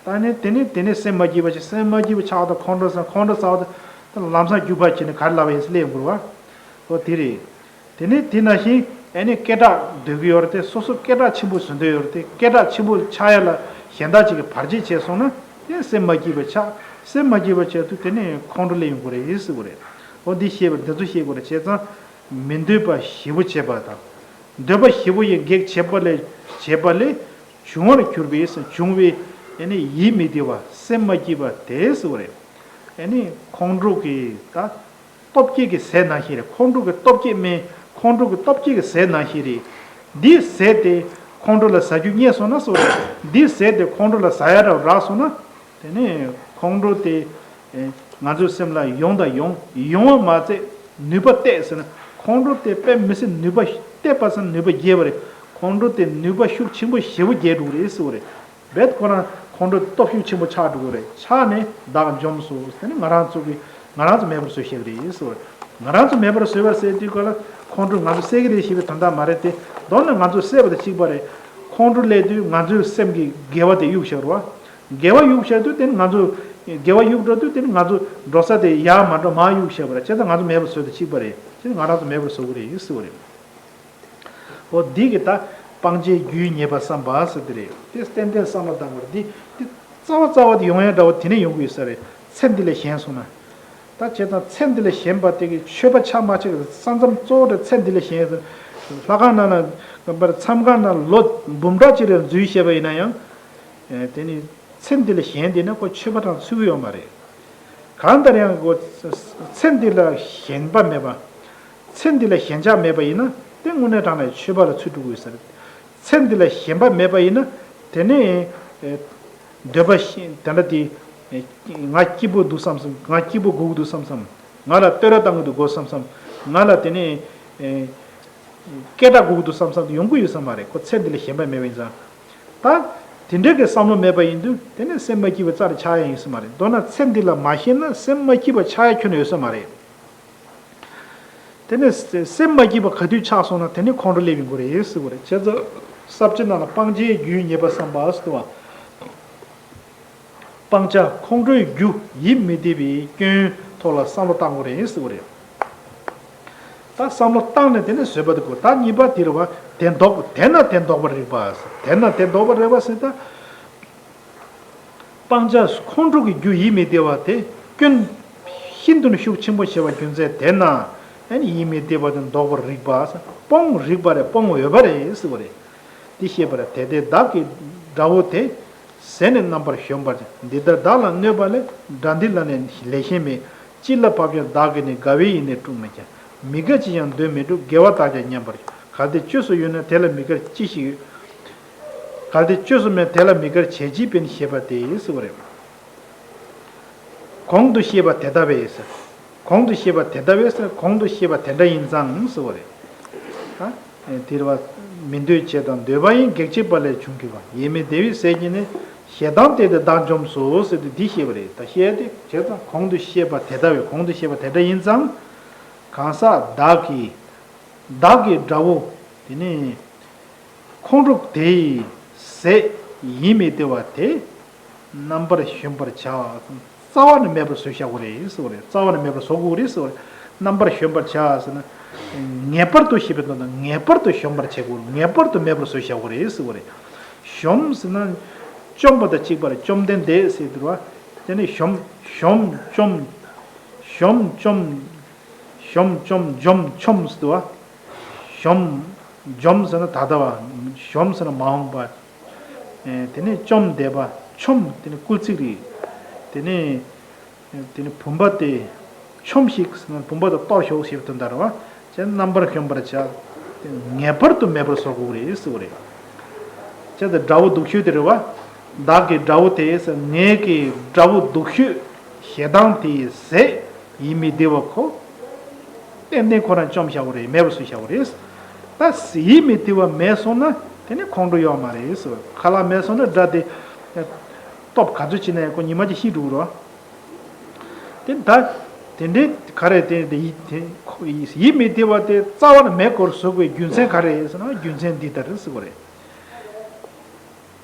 བ། ད་ནི་དེ་ནས་དེ་ནས་སེམས་མ་སྐྱིད་པ་བྱས། སེམས་མ་སྐྱིད་པ་ཆགས་དང་ཁོང་ཁྲོ་ཟ། ཁོང་ཁྲོ་ཟ་བ་དང་ལམ་སང་རྒྱུག་པ་བྱས་ནས་ག་རེ་ལབ་པ་ཡིན་ཟེར་སླེབས་ཡོང་གི་རེད་བ། ཨོ་དེ་རེད། དེ་ནས་དེ་ནང་བཞིན་ཨ་ནི་སྐད་གྲགས་འདོད་ཀྱི་ཡོད་རེད་དེ། སོ་སོ་སྐད་གྲགས་ཆེན་པོ་བཟོ་འདོད་ཡོད་རེད་དེ། སྐད་གྲགས་ཆེན་པོ་ཆགས་ཡ་ལ་གཞན་དག་ཅིག་གིས་བར་ཆད་བྱས་སོང་ན་དེ་སེམས་མ་སྐྱིད་པ་ཆགས། སེམས་མ་སྐྱིད་པ་ཆགས་དུས་དེ་ནས་ཁོང་ཁྲོ་སླེབས་ཡོང་གི་རེད་ཟེར་གི་རེད། ཨོ་འདི་ཤེས་པ། འདི་ཚོ་ཤེས་དགོས་རེད། བྱས་ཙང་མི་འདོད་པ་ཞེ་པོ་བྱེད་པ་དང་། འདོད་པ་ཞེ་པོ་ཡི་གེགས་བྱེད་པ་ལས་བྱེད་པ་ལས་བྱུང་བར་གྱུར་པའི་བྱུང་བའི་ཨ་ནི་ཡིད་མི་བདེ་བ། སེམས་མ་སྐྱིད་པ་དེ་ཟེར་གི་རེད། ཨ་ནི་ཁོང་ཁྲོ་གི་ད་སྟོབས་སྐྱེད་ཀྱི་ཟས་ནང་བཞིན་རེད། ཁོང་ཁྲོ་གི་སྟོབས་སྐྱེད་སྨན། ཁོང་ཁྲོ་གི་སྟོབས་སྐྱེད་ཀྱི་ཟས་ནང་བཞིན་རེད། འདིའི་ཟས་དེ་ཁོང་ཁྲོ་ལ་ཟ་རྒྱུ་རྙེད་སོང་ན་ཟེར་བ་རེད། འདིའི་ཟས་དེ་ཁོང་ཁྲོ་ལ་ཟ་ཡ་འདྲ་བོ་རག་སོང་ན་དེ་ནས་ཁོང་ཁྲོ་དེ་ཨེ་ང་ཚོའི་སེམས་ལ་ཡོང་དང་ཡོང་། ཡོང་བ་མ་ཚད་ནུས་པ་བརྟས་ཟེར་ན། ཁོང་ཁྲོ་དེ་དཔེ་མི་སྲིད་ནུས་པ་བརྟས་པ་ཟེར་ན་ནུས་པ་རྒྱས་པ་རེད། ཁོང་ཁྲོ་དེ་ནུས་པ་ཤུགས་ཆེན་པོ་ཞེ་པོ་རྒྱས་འགྲོ་གི་རེད་ཟེར་བ་རེད། རྦད་ཁོ་རང་ཁོང་ཁྲོ་སྟོབས་ཤུགས་ཆེན་པོ་ཆགས་འགྲོ་གི་རེད། ཆགས་ནས་བདག་འཇོམས་སོ། དེ་ནི་ང་རང་ཚོ་གི་ང་རང་ཚོ་མེད་པར་བཟོ་ཤེས་ཀྱི་རེད་ཟེར་བ་རེད། ང་རང་ཚོ་མེད་པར་བཟོས་པ་ཟེར་དུས་ག་ལ་ཁོང་ཁྲོ་ང་ཚོ་སེལ་གྱི་རེད་ཞེས་པའི་དོན་དག་མ་རེད་དེ། མདོར་ན་ང་ཚོ་བསད་པ་དང་གཅིག་པ་རེད། ཁོང་ཁྲོ་སླེབས་དུས་ང་ཚོའི་སེམས་ཀྱི་དགེ་བ་དེ་གཡུག་བཞག་རེད་བ། དགེ་བ་གཡུག་བཞག་དུས་དེ་ནི་ང་ཚོ་དགེ་བ་གཡུག་འགྲོ་དུས་དེ་ནི་ང་ཚོ་འགྲོ་ས་དེ་ཡར་མ་འགྲོ་མར་གཡུག་བཞག་པ་རེད། བྱས་ཙང་ང་ཚོ་མེད་པར་བཟོས་དང་གཅིག་པ་རེད། དེ་ནི་ང་རང་ཚོ་མེད་པར་བཟོ་གི་རེད་ཟེར་བ་རེད། འོ་འདི་གི་ད་སྤང་བྱའི་རྒྱུའི་ཉེས་པ་བསམ་པ་ཟེར་དེ་རེད། དེ་ཏན་ཏན་བསམ་བློ་བཏང་དགོས་རེད། འདི་འདི་རྩ་བ་རྩ་བ་དེ་ཡོང་ཡ་འདྲ་བོ་དེ་ནས་ཡོང་གི་ཡོད་ས་རེད། ཚེ་འདི་ལས་གཞན་སོང་ན། ད་བྱས་ཙང་ཚེ་འདི་ལས་གཞན་པ་དེ་གི་ཆོས་པ་ཆགས་མ་ཆགས་ཀྱི་ས་མཚམས་གཙོ་བོ་དེ་ཚེ་འདི་ལས་གཞན་ཟེར། ལྷ་ཁང་ནང་ལ་མཚམས་ཁང་ནང་ལོ་འབུམ་ཕྲག་གཅིག་རེ་འཛུལ་བྱས་པ་ཡིན་ན་ཡང་། དེ་ནི་ཚེ་འདི་ལས་གཞན་དེ་ན་ཁོ་ཆོས་པ་དང་ཚུད་ཀྱི་ཡོད་མ་རེད། གང་ལྟར་ཡང་ཁོ་ཚེ་འདི་ལ་ཞེན་པ་མེད་པ། ཚེ་འདི་ལ་ཞེན་ཆགས་མེད་པ་ཡིན་ན་དེ་དངོས་གནས་དྲང་གནས་ཆོས་པ་ལ་ཚུད་འགྲོ་གི་ཡོད་ས་རེད། ཚེ་འདི་ལ་ཞེན་པ་མེད་པ་ཡིན་ན་དེ་ནི་ཨེ་འདོད་པ་ཞེ་དེ་འདྲ་དེ་ཨེ་ང་སྐྱིད་པོ་འདུག་བསམ་བསམ། ང་སྐྱིད་པོ་དགོས་ཀྱི་འདུག་བསམ་བསམ། ང་ལ་བསྟོད་ར་བཏང་གི་འདུག་དགོས་བསམ་བསམ། ང་ལ་དེ་ནི་ཨེ་སྐད་གྲགས་དགོས་ཀྱི་འདུག་བསམ་བསམ་དེ་ཡོང་གི་ཡོད་ས་མ་རེད། ཁོ་ཚེ་འདི་ལ་ཞེན་པ་མེད་པ་ཡིན་ཙང་། ད་དེ་འདྲའི་གི་བསམ་བློ་མེད་པ་ཡིན་དུས་དེ་ནི་སེམས་མ་སྐྱིད་པ་རྩ་ནས་ཆགས་ཡ་ཡོད་ས་མ་རེད། མདོར་ན་ཚེ་འདི་ལ་མ་ཞེན་ན་སེམས་མ་སྐྱིད་པ་ཆགས་ཡ་ཁྱོན་ནས་ཡོད་ས་མ་རེད། དེ་ནས་སེམས་མ་སྐྱིད་པ་ག་དུས་ཆགས་སོང་ན་དེ་ནི་ཁོང་ཁྲོ་སླེབས་ཡོང་གི་རེད་ཟེར་བ་རེད། བྱས་ཙང་ས་བཅད་ནང་ལ་སྤང་བྱའི་རྒྱུའི་ཉེས་པ་བསམ་པ་ཟེར་བ། སྤང་བྱ་ཁོང་ཁྲོའི་རྒྱུ་ཡིད་མི་བདེ་བའི་སྐྱོན་ཐོག་ལ་བསམ་བློ་བཏང་དགོས་རེད་ཟེར་བ་རེད། ད་བསམ་བློ་བཏང་ནས་དེ་ནས་བཟོད་པ་དེ་དགོས། ད་གཉིས་པ་དེ་རེད་བ། དེ་ལྡོག་པ། དེས་ན་དེ་ལྡོག་པར་རིགས་པ། དེས་ན་དེ་ལྡོག་པར་རིགས་པ་ཟེར་ད། སྤང་བྱ་ཁོང་ཁྲོ་གི་རྒྱུ་ཡིད་མི་བདེ་བ་དེ་སྐྱོན་ཤིན་ཏུ་ནས་ཤུགས་ཆེན་པོ་བྱེད་པ་རྒྱུ་མཚན་དེས་ན་ཨ་ནི་ཡིད་མི་བདེ་བ་དེ་ལྡོག་པར་རིགས་པ། སྤོང་རིགས་པ་རེད། སྤོང་འོས་པ་རེད་ཟེར་བ་རེད། དེ་ཤེས་པར་དེ་དེ་བདག་གི་དགྲ་བོ་དེ། ཟས་ནི་རྣམ་པར་གཞོམ་པར་བྱ། འདི་ལྟར་བདག་ལ་གནོད་པ་ལས། དགྲ་འདི་ལ་ནི་ལས་གཞན་མེད། ཅི་ལ་བབ་ཀྱང་བདག་གིས་ནི། དགའ་བའི་ཡིད་ནི་དཀྲུགས་མི་བྱ། མི་དགའ་ཅི་ཡང་འདོད་མི་སྒྲུབ། དགེ་བ་དག་ཀྱང་ཉམས་པར་འགྱུར། གལ་ཏེ་བཅོས་སུ་ཡོད་ན་དེ་ལ་མི་དགར་ཅི་ཞིག་ཡོད། གལ་ཏེ་བཅོས་སུ་མེད་དེ་ལ་མི་དགར་བྱས་ཅི་ཕན་ཞེས་པ་སྟེ་ཟེར་བ་རེད། གོང་དུ་བཤད་པ་དེ་ལྟ་བས་ཟེར། གོང་དུ་བཤད་པ་དེ་ལྟ་བས་ཟེར། གོང་དུ་བཤད་པ་དེ་འདྲ་ཡིན་ཙང་ཟེར་བ་རེད། ཨ། དེ་རེད་བ། མི་འདོད་བྱས་དང་འདོད་པ་ཡིན། གེགས་བྱེད་པ་ལས་བྱུང་གི་བ། ཡིད་མི་བདེ་བའི་ཟས་ཀྱིས་ནི། ཞེ་སྡང་སྟེར་ཏེ་བདག་འཇོམས་སོ་ཟེར་ཏེ་འདི་བཤད་པ་རེད། ད་བཤད་དེ་བྱས་ཙང་གོང་དུ་བཤད་པ་དེ་ལྟ་བས། གོང་དུ་བཤད་པ་དེ་འདྲ་ཡིན་ཙང་། གང་ཟག་བདག་གིས། བདག་གིས་དགྲ་བོ། དེ་ནི། ཁོང་ཁྲོ་དེ་ཡི་ཟས་ཡིད་མི་བདེ་བ་དེ་རྣམ་པར་གཞོམ་པར་བྱ། རྩ་བ་ནས་མེད་པར་བཟོས་བཞག་དགོས་རེད་ཟེར་བ་རེད། རྩ་བ་ནས་མེད་པར་བཟོ་དགོས་རེད་ཟེར་བ་རེད། རྣམ་པར་གཞོམ་པར་བྱ་ཟེར་ན། ངེས་པར་དུ་ཞེས་པའི་དོན་དུ་ངེས་པར་དུ་གཞོམ་པར་བྱེད་དགོས། ངེས་པར་དུ་མེད་པར་བཟོས་བཞག་དགོས་རེད་ཟེར་བ་རེད། གཞོམ་ཟེར་ན། བཅོམ་པ་དང་གཅིག་པ་རེད། བཅོམ་ལྡན་འདས་ཟེར་དུས་བ། དེ་ནི་གཞོམ་གཞོམ་བཅོམ། གཞོམ་བཅོམ། གཞོམ་བཅོམ་འཇོམས་འཆོམས་ཟེར་དུས་བ། གཞོམ། འཇོམས་ཟེར་ན་ད་ལྟ་བ། གཞོམ་ཟེར་ན་མ་འོངས་པ། ཨེ། དེ་ནས་བཅོམ་བསྡད་པ། འཆོམས། དེ་ནི་སྐུལ་ཚིག་རེད། དེ་ནས། དེ་ནི་བུམ་པ་སྟེ། འཆོམས་ཤིག་ཟེར་ན་བུམ་པ་དང་གཏོར་ཤོག་ཞེས་པའི་དོན་དག་རེད་བ། ཅེས་རྣམ་པར་གཞོམ་པར་བྱ། དེ་ངེས་པར་དུ་མེད་པར་བཟོ་དགོས་རེད་ཟེར་བ་རེད། ཅེས་དེ་དགྲ་བོ་སྡུག་ཤོས་དེ་རེད་བ། བདག་གི་དགྲ་བོ་དེ་ཟེར། ངེད་ཀྱི་དགྲ་བོ་སྡུག་ཤོས་ཞེ་སྡང་དེ་ཡི་ཟས་ཡིད་མི་བདེ་བ་ཁོ། ཏན་ཏན་ཁོ་རང་བཅོམ་བཞག་པ་རེད། མེད་པར་བཟོས་བཞག་པ་རེད། ད་ཡིད་མི་བདེ་བ་མེད་སོང་ན་དེ་ནི་ཁོང་ཁྲོ་ཡོད་མ་རེད་ཟེར། ཁ་ལག་མེད་སོང་ན་དགྲ་དེ་སྟོབས་ག་ཚོད་ཕྱིན་ན་ཡང་ཁོ་ཉི་མ་གཅིག་ཤི་འགྲོ་གི་རེད། དེ་ད་དེ་འདྲའི་ག་རེ་དེ་དེ་ཡིད་དེ་ཁོ་ཡིད་མི་བདེ་བ་དེ་རྩ་བ་ནས་མེད་པར་བཟོ་དགོས་རྒྱུ་མཚན་ག་རེ་རེད་ཟེར་ན། རྒྱུ་མཚན་འདི་ལྟར་རེད་ཟེར་བ་རེད།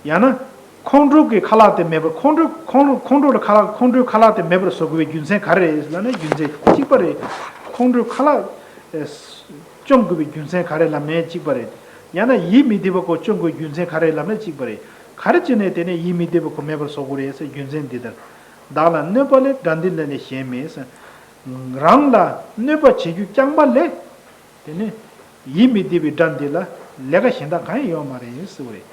ཡང་ན། ཁོང་ཁྲོ་གི་ཁ་ལག་དེ་མེད་པར། ཁོང་ཁྲོ་ཁོང་ཁྲོ་ཁོང་ཁྲོ་ལ་ཁ་ལག་ཁོང་ཁྲོའི་ཁ་ལག་དེ་མེད་པར་བཟོ་དགོས་པའི་རྒྱུ་མཚན་ག་རེ་རེད་ལབ་ན། རྒྱུ་མཚན་གཅིག་པ་རེད། ཁོང་ཁྲོའི་ཁ་ལག་ཨེ། བཅོམ་དགོས་པའི་རྒྱུ་མཚན་ག་རེ་ལབ་ན་གཅིག་པ་རེད། ཡང་ན་ཡིད་མི་བདེ་བ་ཁོ་བཅོམ་དགོས་རྒྱུ་མཚན་ག་རེ་ལབ་ན་གཅིག་པ་རེད། ག་རེ་བྱས་ནས་དེ་ནས་ཡིད་མི་བདེ་བ་ཁོ་མེད་པར་བཟོ་དགོས་རེད་ཟེར། རྒྱུ་མཚན་འདི་ལྟར། བདག་ལ་གནོད་པ་ལས། དགྲ་འདི་ལ་ནི་གཞན་མེད་ཟེར། རང་ལ་གནོད་པ་བྱེད་རྒྱུ་རྐྱང་པ་ལས། དེ་ནས་ཡིད་མི་བདེ་བའི་དགྲ་འདི་ལ་ལས་ཀ་གཞན་དག་གང་ཡང་ཡོད་མ་རེད་ཟེར་བ་རེད།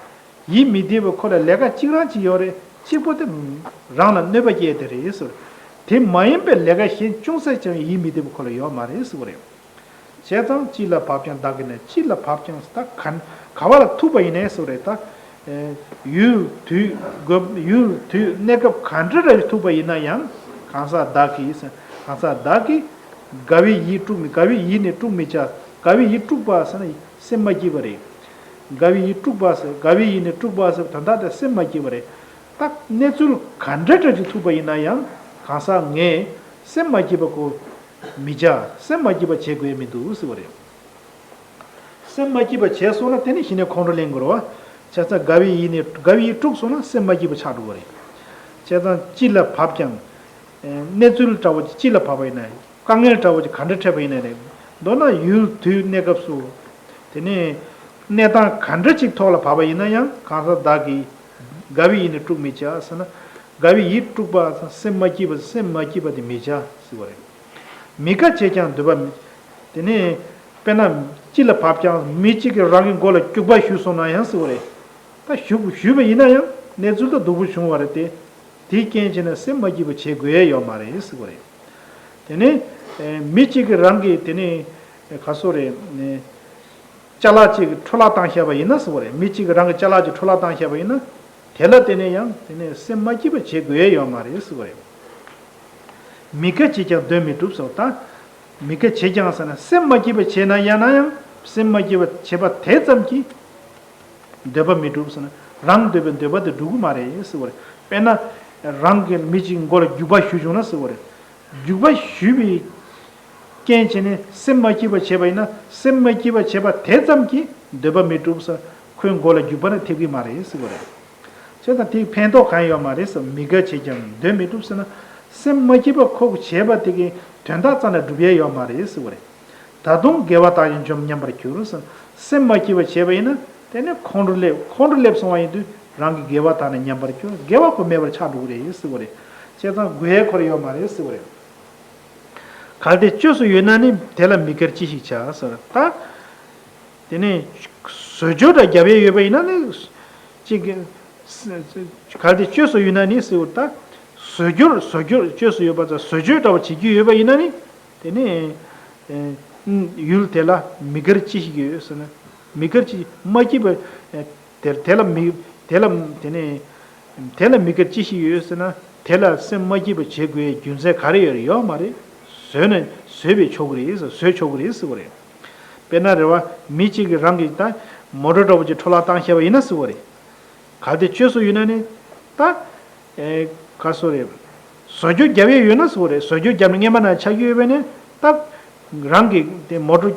ཡིད་མི་བདེ་བའི་ཁོ་ལ་ལས་ཀ་གཅིག་རང་གཅིག་ཡོད་རེད། གཅིག་པོ་དེ་རང་ལ་གནོད་པ་སྐྱེལ་དེ་རེད་ཟེར་བ་རེད། དེ་མ་ཡིན་པའི་ལས་ཀ་གཞན་ཅུང་ཟད་ཀྱང་ཡིད་མི་བདེ་བའི་ཁོ་ལ་ཡོད་མ་རེད་ཟེར་བ་རེད། བྱས་ཙང་ཅི་ལ་བབ་ཀྱང་བདག་གིས་ནི། ཅི་ལ་བབ་ཀྱང་ད་ག་ག་བ་ལ་ཐུག་པ་ཡིན་ནའི་ཟེར་བ་རེད་ད། ཡུལ་དུས་དགོས་ཡུལ་དུས་གནས་སྐབས་ག་འདྲ་རེ་ཐུག་པ་ཡིན་ན་ཡང་། གང་ཟག་བདག་གིས་ཟེར། གང་ཟག་བདག་གིས་དགའ་བའི་ཡིད་དཀྲུགས་མི། དགའ་བའི་ཡིད་ནི་དཀྲུགས་མི་བྱ། དགའ་བའི་ཡིད་དཀྲུགས་པ་ཟེར་ན་སེམས་མ་སྐྱིད་པ་རེད། དགའ་བའི་ཡིད་དཀྲུགས་པ་ཟེར། དགའ་བའི་ཡིད་ནི་དཀྲུགས་པ་ཟེར། དོན་དག་དེ་སེམས་མ་སྐྱིད་པ་རེད། ད་གནས་ཚུལ་ག་འདྲ་འདྲ་ཅིག་ཐུག་པ་ཡིན་ན་ཡང་། གང་ཟག་ངས་སེམས་མ་སྐྱིད་པ་ཁོ་མི་བྱ། སེམས་མ་སྐྱིད་པ་བྱེད་དགོས་མི་འདུག་ཟེར་བ་རེད། སེམས་མ་སྐྱིད་པ་བྱས་སོང་ན་དེ་ནི་གཞི་ནས་ཁོང་ཁྲོ་ལེན་དགོས་རེད་བ། བྱས་ཙང་དགའ་བའི་ཡིད་ནི། དགའ་བའི་ཡིད་དཀྲུགས་སོང་ན་སེམས་མ་སྐྱིད་པ་ཆགས་འགྲོ་གི་རེད། བྱས་ཙང་ཅི་ལ་བབ་ཀྱང་། གནས་ཚུལ་འདྲ་བོ་ཅི་ལ་བབ་པ་ཡིན་ན། དཀའ་ངལ་འདྲ་བོ་ཅིག་ག་འདྲ་འཕྲད་པ་ཡིན་ན་རེད། མདོར་ན་ཡུལ་དུས་གནས་སྐབས་སུ། དེ་ནས་གནས་སྟངས་ག་འདྲ་ཅིག་ཐོག་ལ་བབ་པ་ཡིན་ན་ཡང་། གང་ཟག་བདག་གིས་དགའ་བའི་ཡིད་ནི་དཀྲུགས་མི་བྱ་ཟེར་ན། དགའ་བའི་ཡིད་དཀྲུགས་པ་སེམས་མ་སྐྱིད་པ། སེམས་མ་སྐྱིད་པ་དེ་མི་བྱ་ཟེར་བ་རེད། མི་དགའ་བྱས་ཀྱང་འདོད་པ་མེད། དེ་ནས་དཔེར་ན་ཅི་ལ་བབ་ཀྱང་མི་གཅིག་གིས་རང་གི་མགོ་ལ་རྒྱུག་པ་གཞུས་སོང་ན་ཡང་ཟེར་བ་རེད། ད་གཞུ་གཞུས་པ་ཡིན་ན་ཡང་གནས་ཚུལ་ད་སྡུག་པོ་བྱུང་བ་རེད་དེ། དེའི་རྐྱེན་བྱས་ནས་སེམས་མ་སྐྱིད་པ་བྱེད་དགོས་ཡ་ཡོད་མ་རེད་ཟེར་བ་རེད། དེ་ནས་མི་གཅིག་གིས་རང་གི་དེ་ནས་ག་སོ་རེད། ཅ་ལག་ཅིག་འཕྲོ་བརླག་བཏང་བཞག་པ་ཡིན་ན་ཟེར་བ་རེད། མི་གཅིག་གིས་རང་གི་ཅ་ལག་ཅིག་འཕྲོ་བརླག་བཏང་བཞག་པ་ཡིན་ན། དེ་ལ་བརྟེན་ནས་ཡང་དེ་ནས་སེམས་མ་སྐྱིད་པ་བྱེད་དགོས་ཡ་ཡོད་མ་རེད་ཟེར་བ་རེད། མི་དགའ་བྱས་ཀྱང་འདོད་མི་འགྲུབ་ཟེར་བ་དང་། མི་དགའ་བྱས་ཀྱང་ཟེར་ན་སེམས་མ་སྐྱིད་པ་བྱས་ན་ཡང་ན་ཡང་སེམས་མ་སྐྱིད་པ་བྱས་པ་དེ་ཙམ་གྱིས་འདོད་པ་མི་འགྲུབ་ཟེར་ན། རང་འདོད་པའི་འདོད་པ་དེ་འགྲུབ་ཀྱི་མ་རེད་ཟེར་བ་རེད། དཔེར་ན། རང་གི་མི་གཅིག་མགོ་ལ་རྒྱུག་པ་གཞུས་བྱུང་ན་ཟེར་བ་རེད། རྒྱུག་པ་གཞུས་པའི་རྐྱེན་བྱས་ནས་སེམས་མ་སྐྱིད་པ་བྱས་པ་ཡིན་ན། སེམས་མ་སྐྱིད་པ་བྱས་པ་དེ་ཙམ་གྱིས་འདོད་པ་མི་འགྲུབ་ཟེར། ཁོའི་མགོ་ལ་རྒྱུག་པ་ནི་ཐེབས་ཀྱི་མ་རེད་ཟེར་བ་རེད། བྱས་ཙང་དེའི་ཕན་ཐོགས་གང་ཡང་ཡོད་མ་རེད་ཟེར། མི་དགའ་བྱས་ཀྱང་འདོད་མི་འགྲུབ་ཟེར་ན། སེམས་མ་སྐྱིད་པ་ཁོ་བྱས་པ་དེ་གི་དོན་དག་རྩ་ནས་འགྲུབ་ཡས་ཡོད་མ་རེད་ཟེར་བ་རེད། ད་དུང་དགེ་བ་དག་ཀྱང་འཇོམས་ཉམས་པར་འགྱུར་ཟེར། སེམས་མ་སྐྱིད་པ་བྱས་པ་ཡིན་ན་དེ་ནས་ཁོང་ཁྲོ་སླེབས། ཁོང་ཁྲོ་སླེབས་སོང་བ་ཡིན་དུས་རང་གི་དགེ་བ་དག་ནི་ཉམས་པར་འགྱུར། དགེ་བ་ཁོ་མེད་པར་ཆགས་འགྲོ་གི་རེད་ཟེར་བ་རེད། བྱས་ཙང་དགོས་ཡས་ཁོ་རང་ཡོད་མ་རེད་ཟེར་བ་རེད། གལ་ཏེ་བཅོས་སུ་ཡོད་ན་ནི་དེ་ལ་མི་དགར་ཅི་ཞིག་བྱ་ཟེར། ད། དེ་ནས་བཟོ་བཅོས་འདྲ་རྒྱབ་ཡས་ཡོད་པ་ཡིན་ན་ནི། གཅིག་གི་ གལ་ཏེ་བཅོས་སུ་ཡོད་ན་ནི་ཟེར་བ་ད། བཟོ་རྒྱུར་བཟོ་རྒྱུར་བཅོས་སུ་ཡོད་པ་དང་བཟོ་བཅོས་འདྲ་བ་བྱེད་རྒྱུ་ཡོད་པ་ཡིན་ན་ནི། དེ་ནི་ཡུལ་དེ་ལ་དམིགས་བཀར་ཅི་ཞིག་ཡོད་ཟེར་ན། དམིགས་བཀར་ཅི་མ་སྐྱིད་པ། དེ་དེ་ལ་དམིགས་དེ་ལ་དེ་ནི་དེ་ལ་དམིགས་བཀར་ཅི་ཞིག་ཡོད་ཟེར་ན། དེ་ལ་སེམས་མ་སྐྱིད་པ་བྱེད་དགོས་རྒྱུ་མཚན་ག་རེ་ཡོད་རེད། ཡོད་མ་རེད། བཟོས་ན་བཟོས་པས་ཆོག་གི་རེད། བཟོས་ཆོག་གི་རེད་ཟེར་བ་རེད། དཔེར་ན་རེད་བ། མི་གཅིག་གིས་རང་གི་ད་མོ་ཊ་འདྲ་བོ་ཅིག་འཕྲོ་བརླག་བཏང་ཤེས་པ་ཡིན་ན་ཟེར་བ་རེད། གལ་ཏེ་བཅོས་སུ་ཡོད་ན་ནི། ད་ཨེ་ག་སོ་རེད། བཟོ་བཅོས་རྒྱབ་ཡས་ཡོད་ན་ཟེར་བ་རེད། བཟོ་བཅོས་རྒྱབ་ནས་སྔན་མ་ན་ཆགས་ཀྱི་ཡོད་པས་ནི། ད་རང་གི་དེ་མོ་ཊ་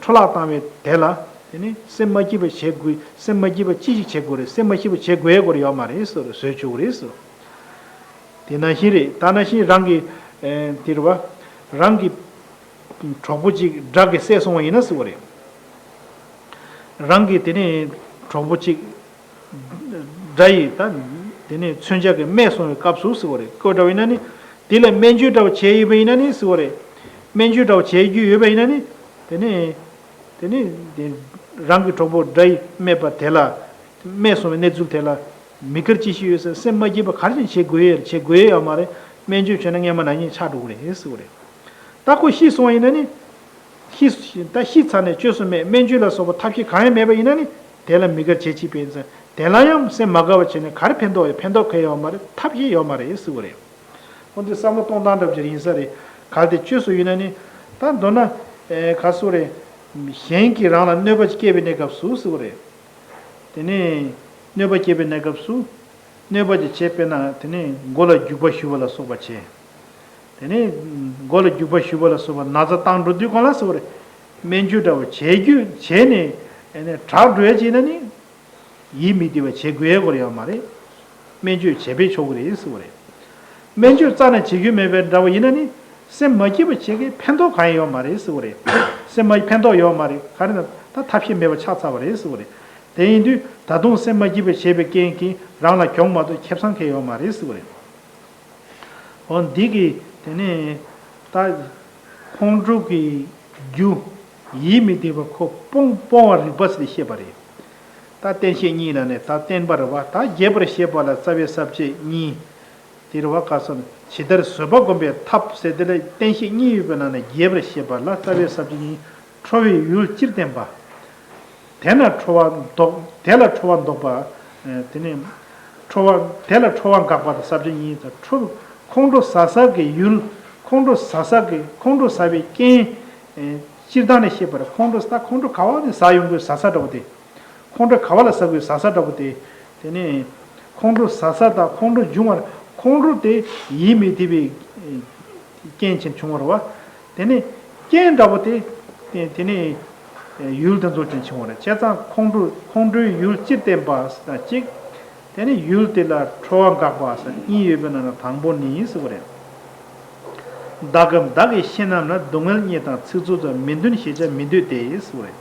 འཕྲོ་བརླག་བཏང་བའི་དེ་ལ་དེ་ནི་སེམས་མ་སྐྱིད་པ་བྱེད་དགོས། སེམས་མ་སྐྱིད་པ་ཅི་ཞིག་བྱེད་དགོས་རེད། སེམས་མ་སྐྱིད་པ་བྱེད་དགོས་ཡས་སྐོར་ཡོད་མ་རེད་ཟེར་བ་རེད། བཟོས་ཆོག་གི་རེད་ཟེར་བ། དེ་ནང་བཞིན་རེད། ད་ནང་བཞིན་རང་གི་ཨེ་དེ་རེད་བ། རང་གི་གྲོགས་པོ་གཅིག་དགྲ་གིས་བསད་སོང་བ་ཡིན་ན་ཟེར་བ་རེད། རང་གི་དེ་ནས་གྲོགས་པོ་གཅིག་དགྲ་ཡིས་ད་དེ་ནས་མཚོན་ཆ་གིས་རྨས་སོང་བའི་སྐབས་སུ་ཟེར་བ་རེད། སྐབས་འདྲ་བ་ཡིན་ན་ནི། དེ་ལ་སྨན་བཅོས་འདྲ་བ་བྱས་ཡོད་པ་ཡིན་ན་ནི་ཟེར་བ་རེད། སྨན་བཅོས་འདྲ་བ་བྱས་རྒྱུ་ཡོད་པ་ཡིན་ན་ནི། དེ་ནས་དེ་ནས་དེ་རང་གི་གྲོགས་པོ་དགྲ་ཡིས་རྨས་པ་དེ་ལ། རྨས་སོང་བའི་གནས་ཚུལ་དེ་ལ་དམིགས་བཀར་ཅི་ཞིག་ཡོད་ཟེར། སེམས་མ་སྐྱིད་པ་ག་རེ་བྱས་ནས་བྱེད་དགོས་ཡས་བྱེད་དགོས་ཡས་ཡོད་མ་རེད། སྨན་བཅོས་བྱས་ན་སྔན་མ་ན་ནི་ཆགས་འགྲོ་གི་རེད་ཟེར་བ་རེད། ད་ཁོ་ཤི་སོང་བ་ཡིན་ན་ནི། ཤི་ད་ཤི་ཚར་ནས་བཅོས་སུ་མེད། སྨན་བཅོས་ལ་སོགས་པ་ཐབས་ཤེས་གང་ཡང་མེད་པ་ཡིན་ན་ནི། དེ་ལ་དམིགས་བཀར་བྱེད་ཅིག་པས་ཟེར། དེ་ལ་ཡང་སེམས་མ་དགའ་བ་བྱས་ནས་ག་རེ་ཕན་ཐོགས་ཡོད། ཕན་ཐོགས་གང་ཡང་ཡོད་མ་རེད། ཐབས་ཤེས་ཡོད་མ་རེད་ཟེར་བ་རེད། འོ་འདི་བསམ་བློ་གཏོང་སྟངས་འདྲ་པོ་ཅིག་ཡིན་ས་རེད། གལ་ཏེ་བཅོས་སུ་ཡོད་ན་ནི། ད་མདོར་ན་ཨེ་ག་སུ་རེད། གཞན་གྱིས་རང་ལ་གནོད་པ་ཅིག་བསྐྱལ་བའི་གནས་སྐབས་སུ་ཟེར་བ་རེད། དེ་ནས་གནོད་པ་བསྐྱལ་བའི་གནས་སྐབས་སུ། གནོད་པ་ཅིག་བྱས་པས་ན་དེ་ནས་མགོ་ལ་རྒྱུག་པ་གཞུ་བ་ལ་སོགས་པ་བྱས། དེ་ནས་མགོ་ལ་རྒྱུག་པ་གཞུ་བ་ལ་སོགས་པ་ན་ཚ་བཏང་འགྲོ་དུས་གང་ལ་ཟེར་བ་རེད། སྨན་བཅོས་འདྲ་བོ་བྱས་རྒྱུ་བྱས་ནས་ཨེ་ནས་དྲག་འགྲོ་ཡ་ཅིག་ཡིན་ན་ནི། ཡིད་མི་བདེ་བ་བྱེད་དགོས་ཡས་སྐོར་ཡོད་མ་རེད། སྨན་བཅོས་བྱས་པས་ཆོག་གི་རེད་ཟེར་བ་རེད། སྨན་བཅོས་རྩ་ནས་བྱེད་རྒྱུ་མེད་པའི་འདྲ་བོ་ཡིན་ན་ནི། སེམས་མ་སྐྱིད་པ་བྱེད་མཁན་ཕན་ཐོགས་གང་ཡང་ཡོད་མ་རེད་ཟེར་བ་རེད། སེམས་མ་ཕན་ཐོགས་ཡོད་མ་རེད། ག་རེ་ན་ད་ཐབས་ཤེས་མེད་པ་ཆགས་ཚར་བ་རེད་ཟེར་བ་རེད། དེ་ཡིན་དུས་ད་དུང་སེམས་མ་སྐྱིད་པ་བྱས་པའི་རྐྱེན་གྱིས་རང་ལ་གྱོང་མ་གཏོགས་ཁེ་བཟང་གང་ཡང་ཡོད་མ་རེད་ཟེར་བ་རེད། འོ་འདི་གི་དེ་ནས་ད་ཁོང་ཁྲོ་གི་རྒྱུ། ཡིད་མི་བདེ་བ་ཁོ་སྤོང་སྤོང་བར་རིགས་པ་ཟེར་བཤད་པ་རེད། ད་བསྟན་བཤད་གཉིས་ལ་ནས་ད་བསྟན་པ་རེད་བ། ད་རྒྱས་པར་བཤད་པ་ལ་རྩ་བའི་ས་བཅད་གཉིས། དེ་རེད་བ། ག་སོ་ཇི་ལྟར་བཟོད་པ་བསྒོམ་པའི་ཐབས་ཟེར་དེ་ལ་བསྟན་བཤད་གཉིས་ཡོད་པའི་ནང་ནས་རྒྱས་པར་བཤད་པ་ལ་རྩ་བའི་ས་བཅད་གཉིས། ཁྲོ་བའི་ཡུལ་སྤྱིར་བསྟན་པ། དེ་ན་ཁྲོ་བ་ལྡོག་དེ་ལ་ཁྲོ་བ་ལྡོག་པ། ཨེ་དེ་ནི་ཁྲོ་བ། དེ་ལ་ཁྲོ་བ་འགག་པ་དང་ས་བཅད་གཉིས་དང་། ཁྲོ་ཁོང་ཁྲོ་ཟ་ས་གི་ཡུལ། ཁོང་ཁྲོ་ཟ་ས་གི་ཁོང་ཁྲོ་ཟ་བའི་རྐྱེན། ཨེ་སྤྱིར་བཏང་ནས་བཤད་པར་ཁོང་ཁྲོ་ད་ཁོང་ཁྲོ་ག་བ་ནས་ཟ་ཡོང་དགོས་ཟ་ས་འདྲ་བོ་དེ། ཁོང་ཁྲོ་ག་བ་ལ་ཟ་དགོས་ཟ་ས་འདྲ་བོ་དེ། དེ་ནི་ཁོང་ཁྲོ་ཟ་ས་དང་ཁོང་ཁྲོ་འབྱུང་བར། ཁོང་ཁྲོ་དེ་ཡིད་མི་བདེ་བའི་རྐྱེན་ཅན་བྱུང་བ་རེད་བ། དེ་ནས་རྐྱེན་འདྲ་བོ་དེ། དེ་དེ་ནས་ཡུལ་དེ་ཚོ་ཅན་བྱུང་བ་རེད། བྱས་ཙང་ཁོང་ཁྲོ་ཁོང་ཁྲོའི་ཡུལ་སྤྱིར་བསྟན་པ་ཟེར་གཅིག་དེ་ནས་ཡུལ་དེ་ལ་ཁྲོ་བ་འགག་པ་ཟེར་གཉིས་ཡོད་པའི་ནང་ན་དང་པོ་ནི་ཟེར་བ་རེད། བདག་གམ་བདག་གི་བཤེས་རྣམས་ལ། སྡུག་བསྔལ་བརྙས་དང་ཚིག་རྩུབ་དང་། མི་མཐུན་ཞེས་བྱ་མི་འདོད་དེ་ཟེར་བ་རེད།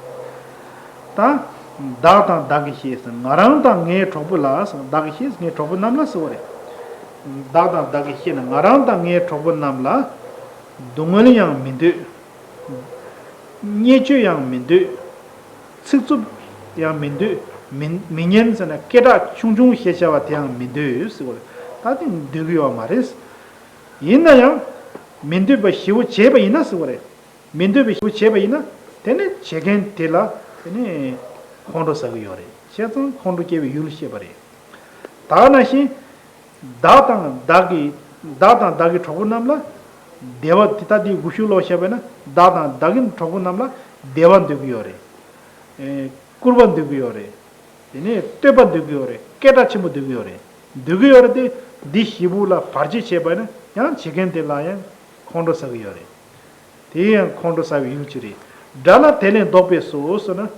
ད་བདག་དང་བདག་གི་བཤེས་ཟེར། ང་རང་དང་ངའི་གྲོགས་པོ་ལ་ཟེར། བདག་གི་བཤེས་ངའི་གྲོགས་པོ་རྣམས་ལ་ཟེར་བ་རེད། བདག་དང་བདག་གི་བཤེས་ནི་ང་རང་དང་ངའི་གྲོགས་པོ་རྣམས་ལ། སྡུག་བསྔལ་ཡང་མི་འདོད། བརྙས་བཅོས་ཡང་མི་འདོད། ཚིག་རྩུབ་ཡང་མི་འདོད། མི་མི་སྙན་ཟེར་ན་སྐད་གྲགས་ཆུང་ཆུང་ཞེས་བྱ་བ་དེ་ཡང་མི་འདོད་ཟེར་བ་རེད། ད་དེ་འདོད་ཀྱི་ཡོད་མ་རེད། ཡིན་ན་ཡང་མི་འདོད་པ་ཞེ་པོ་བྱས་པ་ཡིན་ན་ཟེར་བ་རེད། མི་འདོད་པ་ཞེ་པོ་བྱས་པ་ཡིན་ན་དེ་ནི་བྱེད་མཁན་དེ་ལ་དེ་ནི་ཁོང་ཁྲོ་ཟ་གི་ཡོད་རེད། བྱས་ཙང་ཁོང་ཁྲོ་སྐྱེ་བའི་ཡུལ་ཤེས་པ་རེད། ད་ནང་བཞིན། བདག་དང་བདག་གི་བདག་དང་བདག་གི་གྲོགས་པོ་རྣམས་ལ་བདེ་བ། དེ་ལྟ་དེའི་དགུ་ཤུགས་ལོག་བཤད་པས་ན་བདག་དང་བདག་གི་གྲོགས་པོ་རྣམས་ལ་བདེ་བ་འདོད་ཀྱི་ཡོད་རེད། ཨེ་བཀུར་བ་འདོད་ཀྱི་ཡོད་རེད། དེ་ནས་བསྟོད་པ་འདོད་ཀྱི་ཡོད་རེད། སྐད་གྲགས་ཆེན་པོ་འདོད་ཀྱི་ཡོད་རེད། འདོད་ཀྱི་ཡོད་རེད་དེ། འདི་བཞི་པོ་ལ་བར་ཆད་བྱས་པ་ན་ཡང་བྱེད་མཁན་དེ་ལ་ཡང་ཁོང་ཁྲོ་ཟ་གི་ཡོད་རེད། དེ་ཡང་ཁོང་ཁྲོ་ཟ་བའི་ཡུལ་གཅིག་རེད། དགྲ་ལ་དེ་ལས་ལྡོག་པས་སོ་ཟེར་ན།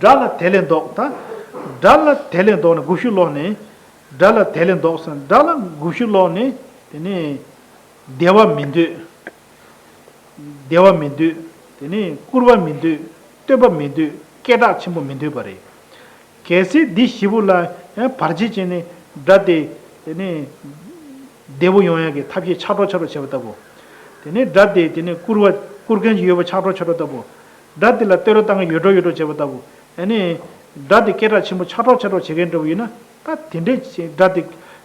དགྲ་ལ་དེ་ལས་ལྡོག་ད། དགྲ་ལ་དེ་ལས་ལྡོག་ནས་དགུ་ཤུགས་ལོག་ནས། དགྲ་ལ་དེ་ལས་ལྡོག་ཟེར་ན་དགྲ་ལ་དགུ་ཤུགས་ལོག་ནས་དེ་ནས་བདེ་བ་མི་འདོད། བདེ་བ་མི་འདོད། དེ་ནས་བཀུར་བ་མི་འདོད། བསྟོད་པ་མི་འདོད། སྐད་གྲགས་ཆེན་པོ་མི་འདོད་པ་རེད། གལ་སྲིད་འདི་བཞི་པོ་ལ་ཡང་བར་ཆད་བྱས་ནས་དགྲ་དེ་དེ་ནས་བདེ་བོ་ཡོང་ཡག་གི་ཐབས་ཤེས་ཆགས་འགྲོ་ཆགས་འགྲོ་བྱས་པ་ལྟ་བུ། དེ་ནས་དགྲ་དེ་དེ་ནས་བཀུར་བ་བཀུར་མཁན་ཅིག་ཡོད་པ་ཆགས་འགྲོ་ཆགས་འགྲོ་ལྟ་བུ། དགྲ་དེ་ལ་བསྟོད་ར་བཏང་མཁན་ཡོད་འགྲོ་ཡོད་འགྲོ་བྱས་པ་ལྟ་བུ། ཨ་ནི་ སྒྲ་དེ་སྐད་གྲགས་ཆེན་པོ་ཆགས་གྲོགས་ཆགས་གྲོགས་བྱེད་མཁན་འདྲ་བོ་ཡིན་ན། ད་དེ་འདྲའི་སྒྲ་དེ་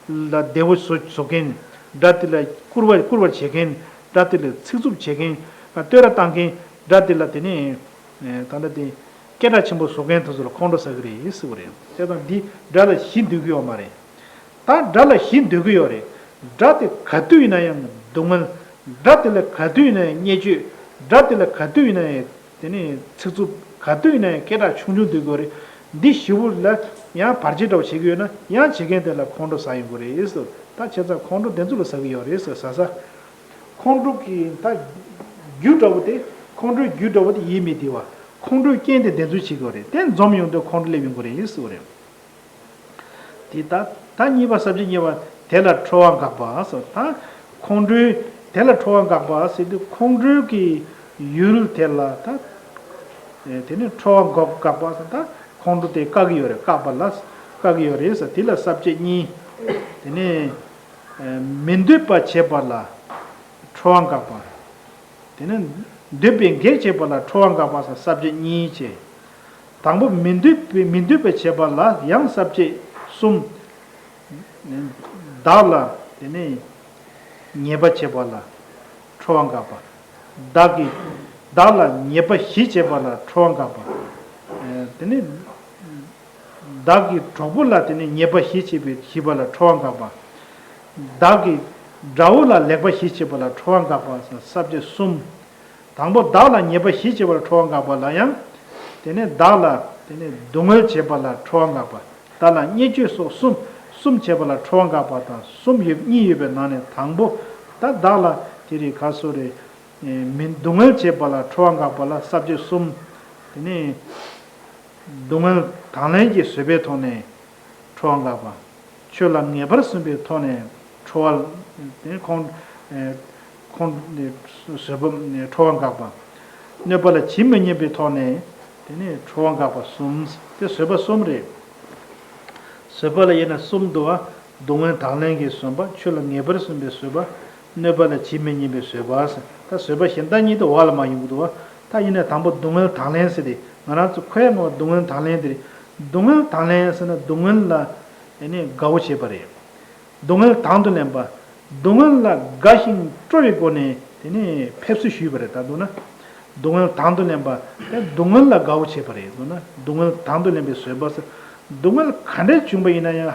ལ་བདེ་བོ་བཟོ་བཟོ་མཁན། སྒྲ་དེ་ལ་སྐུར་བ་སྐུར་བ་བྱེད་མཁན། སྒྲ་དེ་ལ་ཚིག་རྩུབ་བྱེད་མཁན། བསྟོད་ར་བཏང་མཁན། སྒྲ་དེ་ལ་དེ་ནས་ད་ལྟ་དེ་སྐད་གྲགས་ཆེན་པོ་བཟོ་མཁན་དེ་ཚོ་ལ་ཁོང་ཁྲོ་ཟ་གི་རེད་ཟེར་བ་རེད། བྱས་ཙང་འདི་སྒྲ་ལ་ཞི་འདོད་ཀྱི་ཡོད་མ་རེད། ད་སྒྲ་ལ་ཞི་འདོད་ཀྱི་ཡོད་རེད། སྒྲ་དེ་ག་དུས་ཡིན་ན་ཡང་སྡུག་བསྔལ། སྒྲ་དེ་ལ་ག་དུས་ཡིན་ན་ཡང་བརྙས་བཅོས། སྒྲ་དེ་ལ་ག་དུས་ཡིན་ན་ཡང་དེ་ནས་ཚིག་རྩུབ། ག་དུས་ཡིན་ན་ཡང་སྐད་གྲགས་ཆུང་ཆུང་འདོད་ཀྱི་ཡོད་རེད། འདི་ཞི་བོ་ལ་ཡང་བར་ཆད་འདྲ་བོ་བྱེད་ཀྱི་ཡོད་ན་ཡང་བྱེད་མཁན་དེ་ལ་ཁོང་ཁྲོ་ཟ་ཡོང་གི་རེད་ཟེར། ད་བྱས་ཙང་ཁོང་ཁྲོ་དེ་ཚོ་ལ་ཟ་གི་ཡོད་རེད་ཟེར་ཟ་ས། ཁོང་ཁྲོ་གི་ད་རྒྱུ་འདྲ་བོ་དེ། ཁོང་ཁྲོའི་རྒྱུ་འདྲ་བོ་དེ་ཡིད་མི་བདེ་བ། ཁོང་ཁྲོའི་རྐྱེན་དེ་དེ་ཚོ་བྱེད་ཀྱི་ཡོད་རེད། དེ་འཛོམས་ཡོང་དུས་ཁོང་ཁྲོ་སླེབས་ཡོང་གི་རེད་ཟེར་བ་རེད། དེ་ལྟ། ད་གཉིས་པ་ས་བཅད་གཉིས་པ། དེ་ལ་ཁྲོ་བ་འགགས་པ་ཟེར། ད་ཁོང་ཁྲོའི། དེ་ལ་ཁྲོ་བ་འགགས་པ་ཟེར་དུས་ཁོང་ཁྲོའི་གི་ཡུལ་དེ་ལ་ད། དེ་ནི་ཁྲོ་བ་འགགས་འགགས་པ་ཟེར། ད་ཁོང་ཁྲོ་དེ་བཀག་གི་ཡོད་རེད། བཀག་པ་ལ་བཀག་གི་ཡོད་རེད་ཟེར། དེ་ལ་ས་བཅད་གཉིས། དེ་ནི་མི་འདོད་པ་བྱེད་པ་ལ་ཁྲོ་བ་འགགས་པ། དེ་ནས་འདོད་པའི་གེགས་བྱེད་པ་ལ་ཁྲོ་བ་འགགས་པ་ཟེར་ས་བཅད་གཉིས་བྱས། དང་པོ་མི་འདོད་པའི་མི་འདོད་པའི་བྱེད་པ་ལ་ཡང་ས་བཅད་གསུམ། བདག་ལ་དེ་ནས་ཉེས་པ་བྱེད་པ་ལ་ཁྲོ་བ་འགགས་པ། བདག་གིས་བདག་ལ་ཉེས་པ་བཞི་བྱེད་པ་ལ་ཁྲོ་བ་འགགས་པ། དེ་ནས་བདག་གིས་གྲོགས་པོ་ལ་དེ་ནས་ཉེས་པ་བཞི་བྱེད་པའི་བྱེད་པ་ལ་ཁྲོ་བ་འགགས་པ། བདག་གིས་དགྲ་བོ་ལ་ལེགས་པ་བཞི་བྱེད་པ་ལ་ཁྲོ་བ་འགགས་པ་ཟེར་ས་བཅད་གསུམ། དང་པོ་བདག་ལ་ཉེས་པ་བཞི་བྱེད་པར་ཁྲོ་བ་འགགས་པ་ལ་ཡང་། དེ་ནས་བདག་ལ་དེ་ནས་སྡུག་བསྔལ་བྱེད་པ་ལ་ཁྲོ་བ་འགགས་པ། བདག་ལ་བརྙས་བཅོས་སོགས་གསུམ་གསུམ་བྱེད་པ་ལ་ཁྲོ་བ་འགགས་པ་དང་གསུམ་ཡོད། གཉིས་ཡོད་པའི་ནང་ནས་དང་པོ་ད་བདག་ལ་དེ་རིགས་ག་སོ་རེ། མི་སྡུག་བསྔལ་བྱེད་པ་ལ་ཁྲོ་བ་འགགས་པ་ལ་ས་བཅད་གསུམ། དེ་ནས་སྡུག་བསྔལ་དང་ལེན་གྱི་བཟོད་པའི་ཐོག་ནས་ཁྲོ་བ་འགགས་པ། ཆོས་ལ་ངེས་པར་སོན་པའི་ཐོག་ནས་ཁྲོ་བ། དེ་ཁོང་ཁོང་བཟོད་པ་ཁྲོ་བ་འགགས་པ། གནོད་པ་ལ་ཇི་མི་སྙམ་པའི་ཐོག་ནས་དེ་ནས་ཁྲོ་བ་འགགས་པ་གསུམ། དེ་བཟོད་པ་གསུམ་རེད། བཟོད་པ་ལ་དབྱེ་ན་གསུམ་འདུག་བ། སྡུག་བསྔལ་དང་ལེན་གྱི་བཟོད་པ། ཆོས་ལ་ངེས་པར་སོན་པའི་བཟོད་པ། གནོད་པ་ལ་ཇི་མི་སྙམ་པའི་བཟོད་པ་ཟེར། ད་བཟོད་པ་གཞན་དག་གཉིས་དེ་འོག་ལ་མར་ཡོང་གི་འདུག་བ། ད་ཡིན་ནའི་དང་པོ་སྡུག་བསྔལ་དང་ལེན་ཟེར་ཏེ་ང་རང་ཚོ་ཁོའི་ངོ་སྡུག་བསྔལ་དང་ལེན་དེ་རེད། སྡུག་བསྔལ་དང་ལེན་ཟེར་ན་སྡུག་བསྔལ་ལ་དེ་ནས་དགའ་བོ་བྱེད་པ་རེད། སྡུག་བསྔལ་དང་དུ་ལེན་པ། སྡུག་བསྔལ་ལ་དགའ་ཞིང་སྤྲོ་བའི་སྒོ་ནས་དེ་ནས་ཕེབས་བསུ་ཞུས་པ་རེད། ད་མདོར་ན། སྡུག་བསྔལ་དང་དུ་ལེན་པ། དེ་སྡུག་བསྔལ་ལ་དགའ་བོ་བྱེད་པ་རེད། མདོར་ན་སྡུག་བསྔལ་དང་དུ་ལེན་པའི་བཟོད་པ་ཟེར། སྡུག་བསྔལ་ག་འདྲས་བྱུང་པ་ཡིན་ན་ཡང་།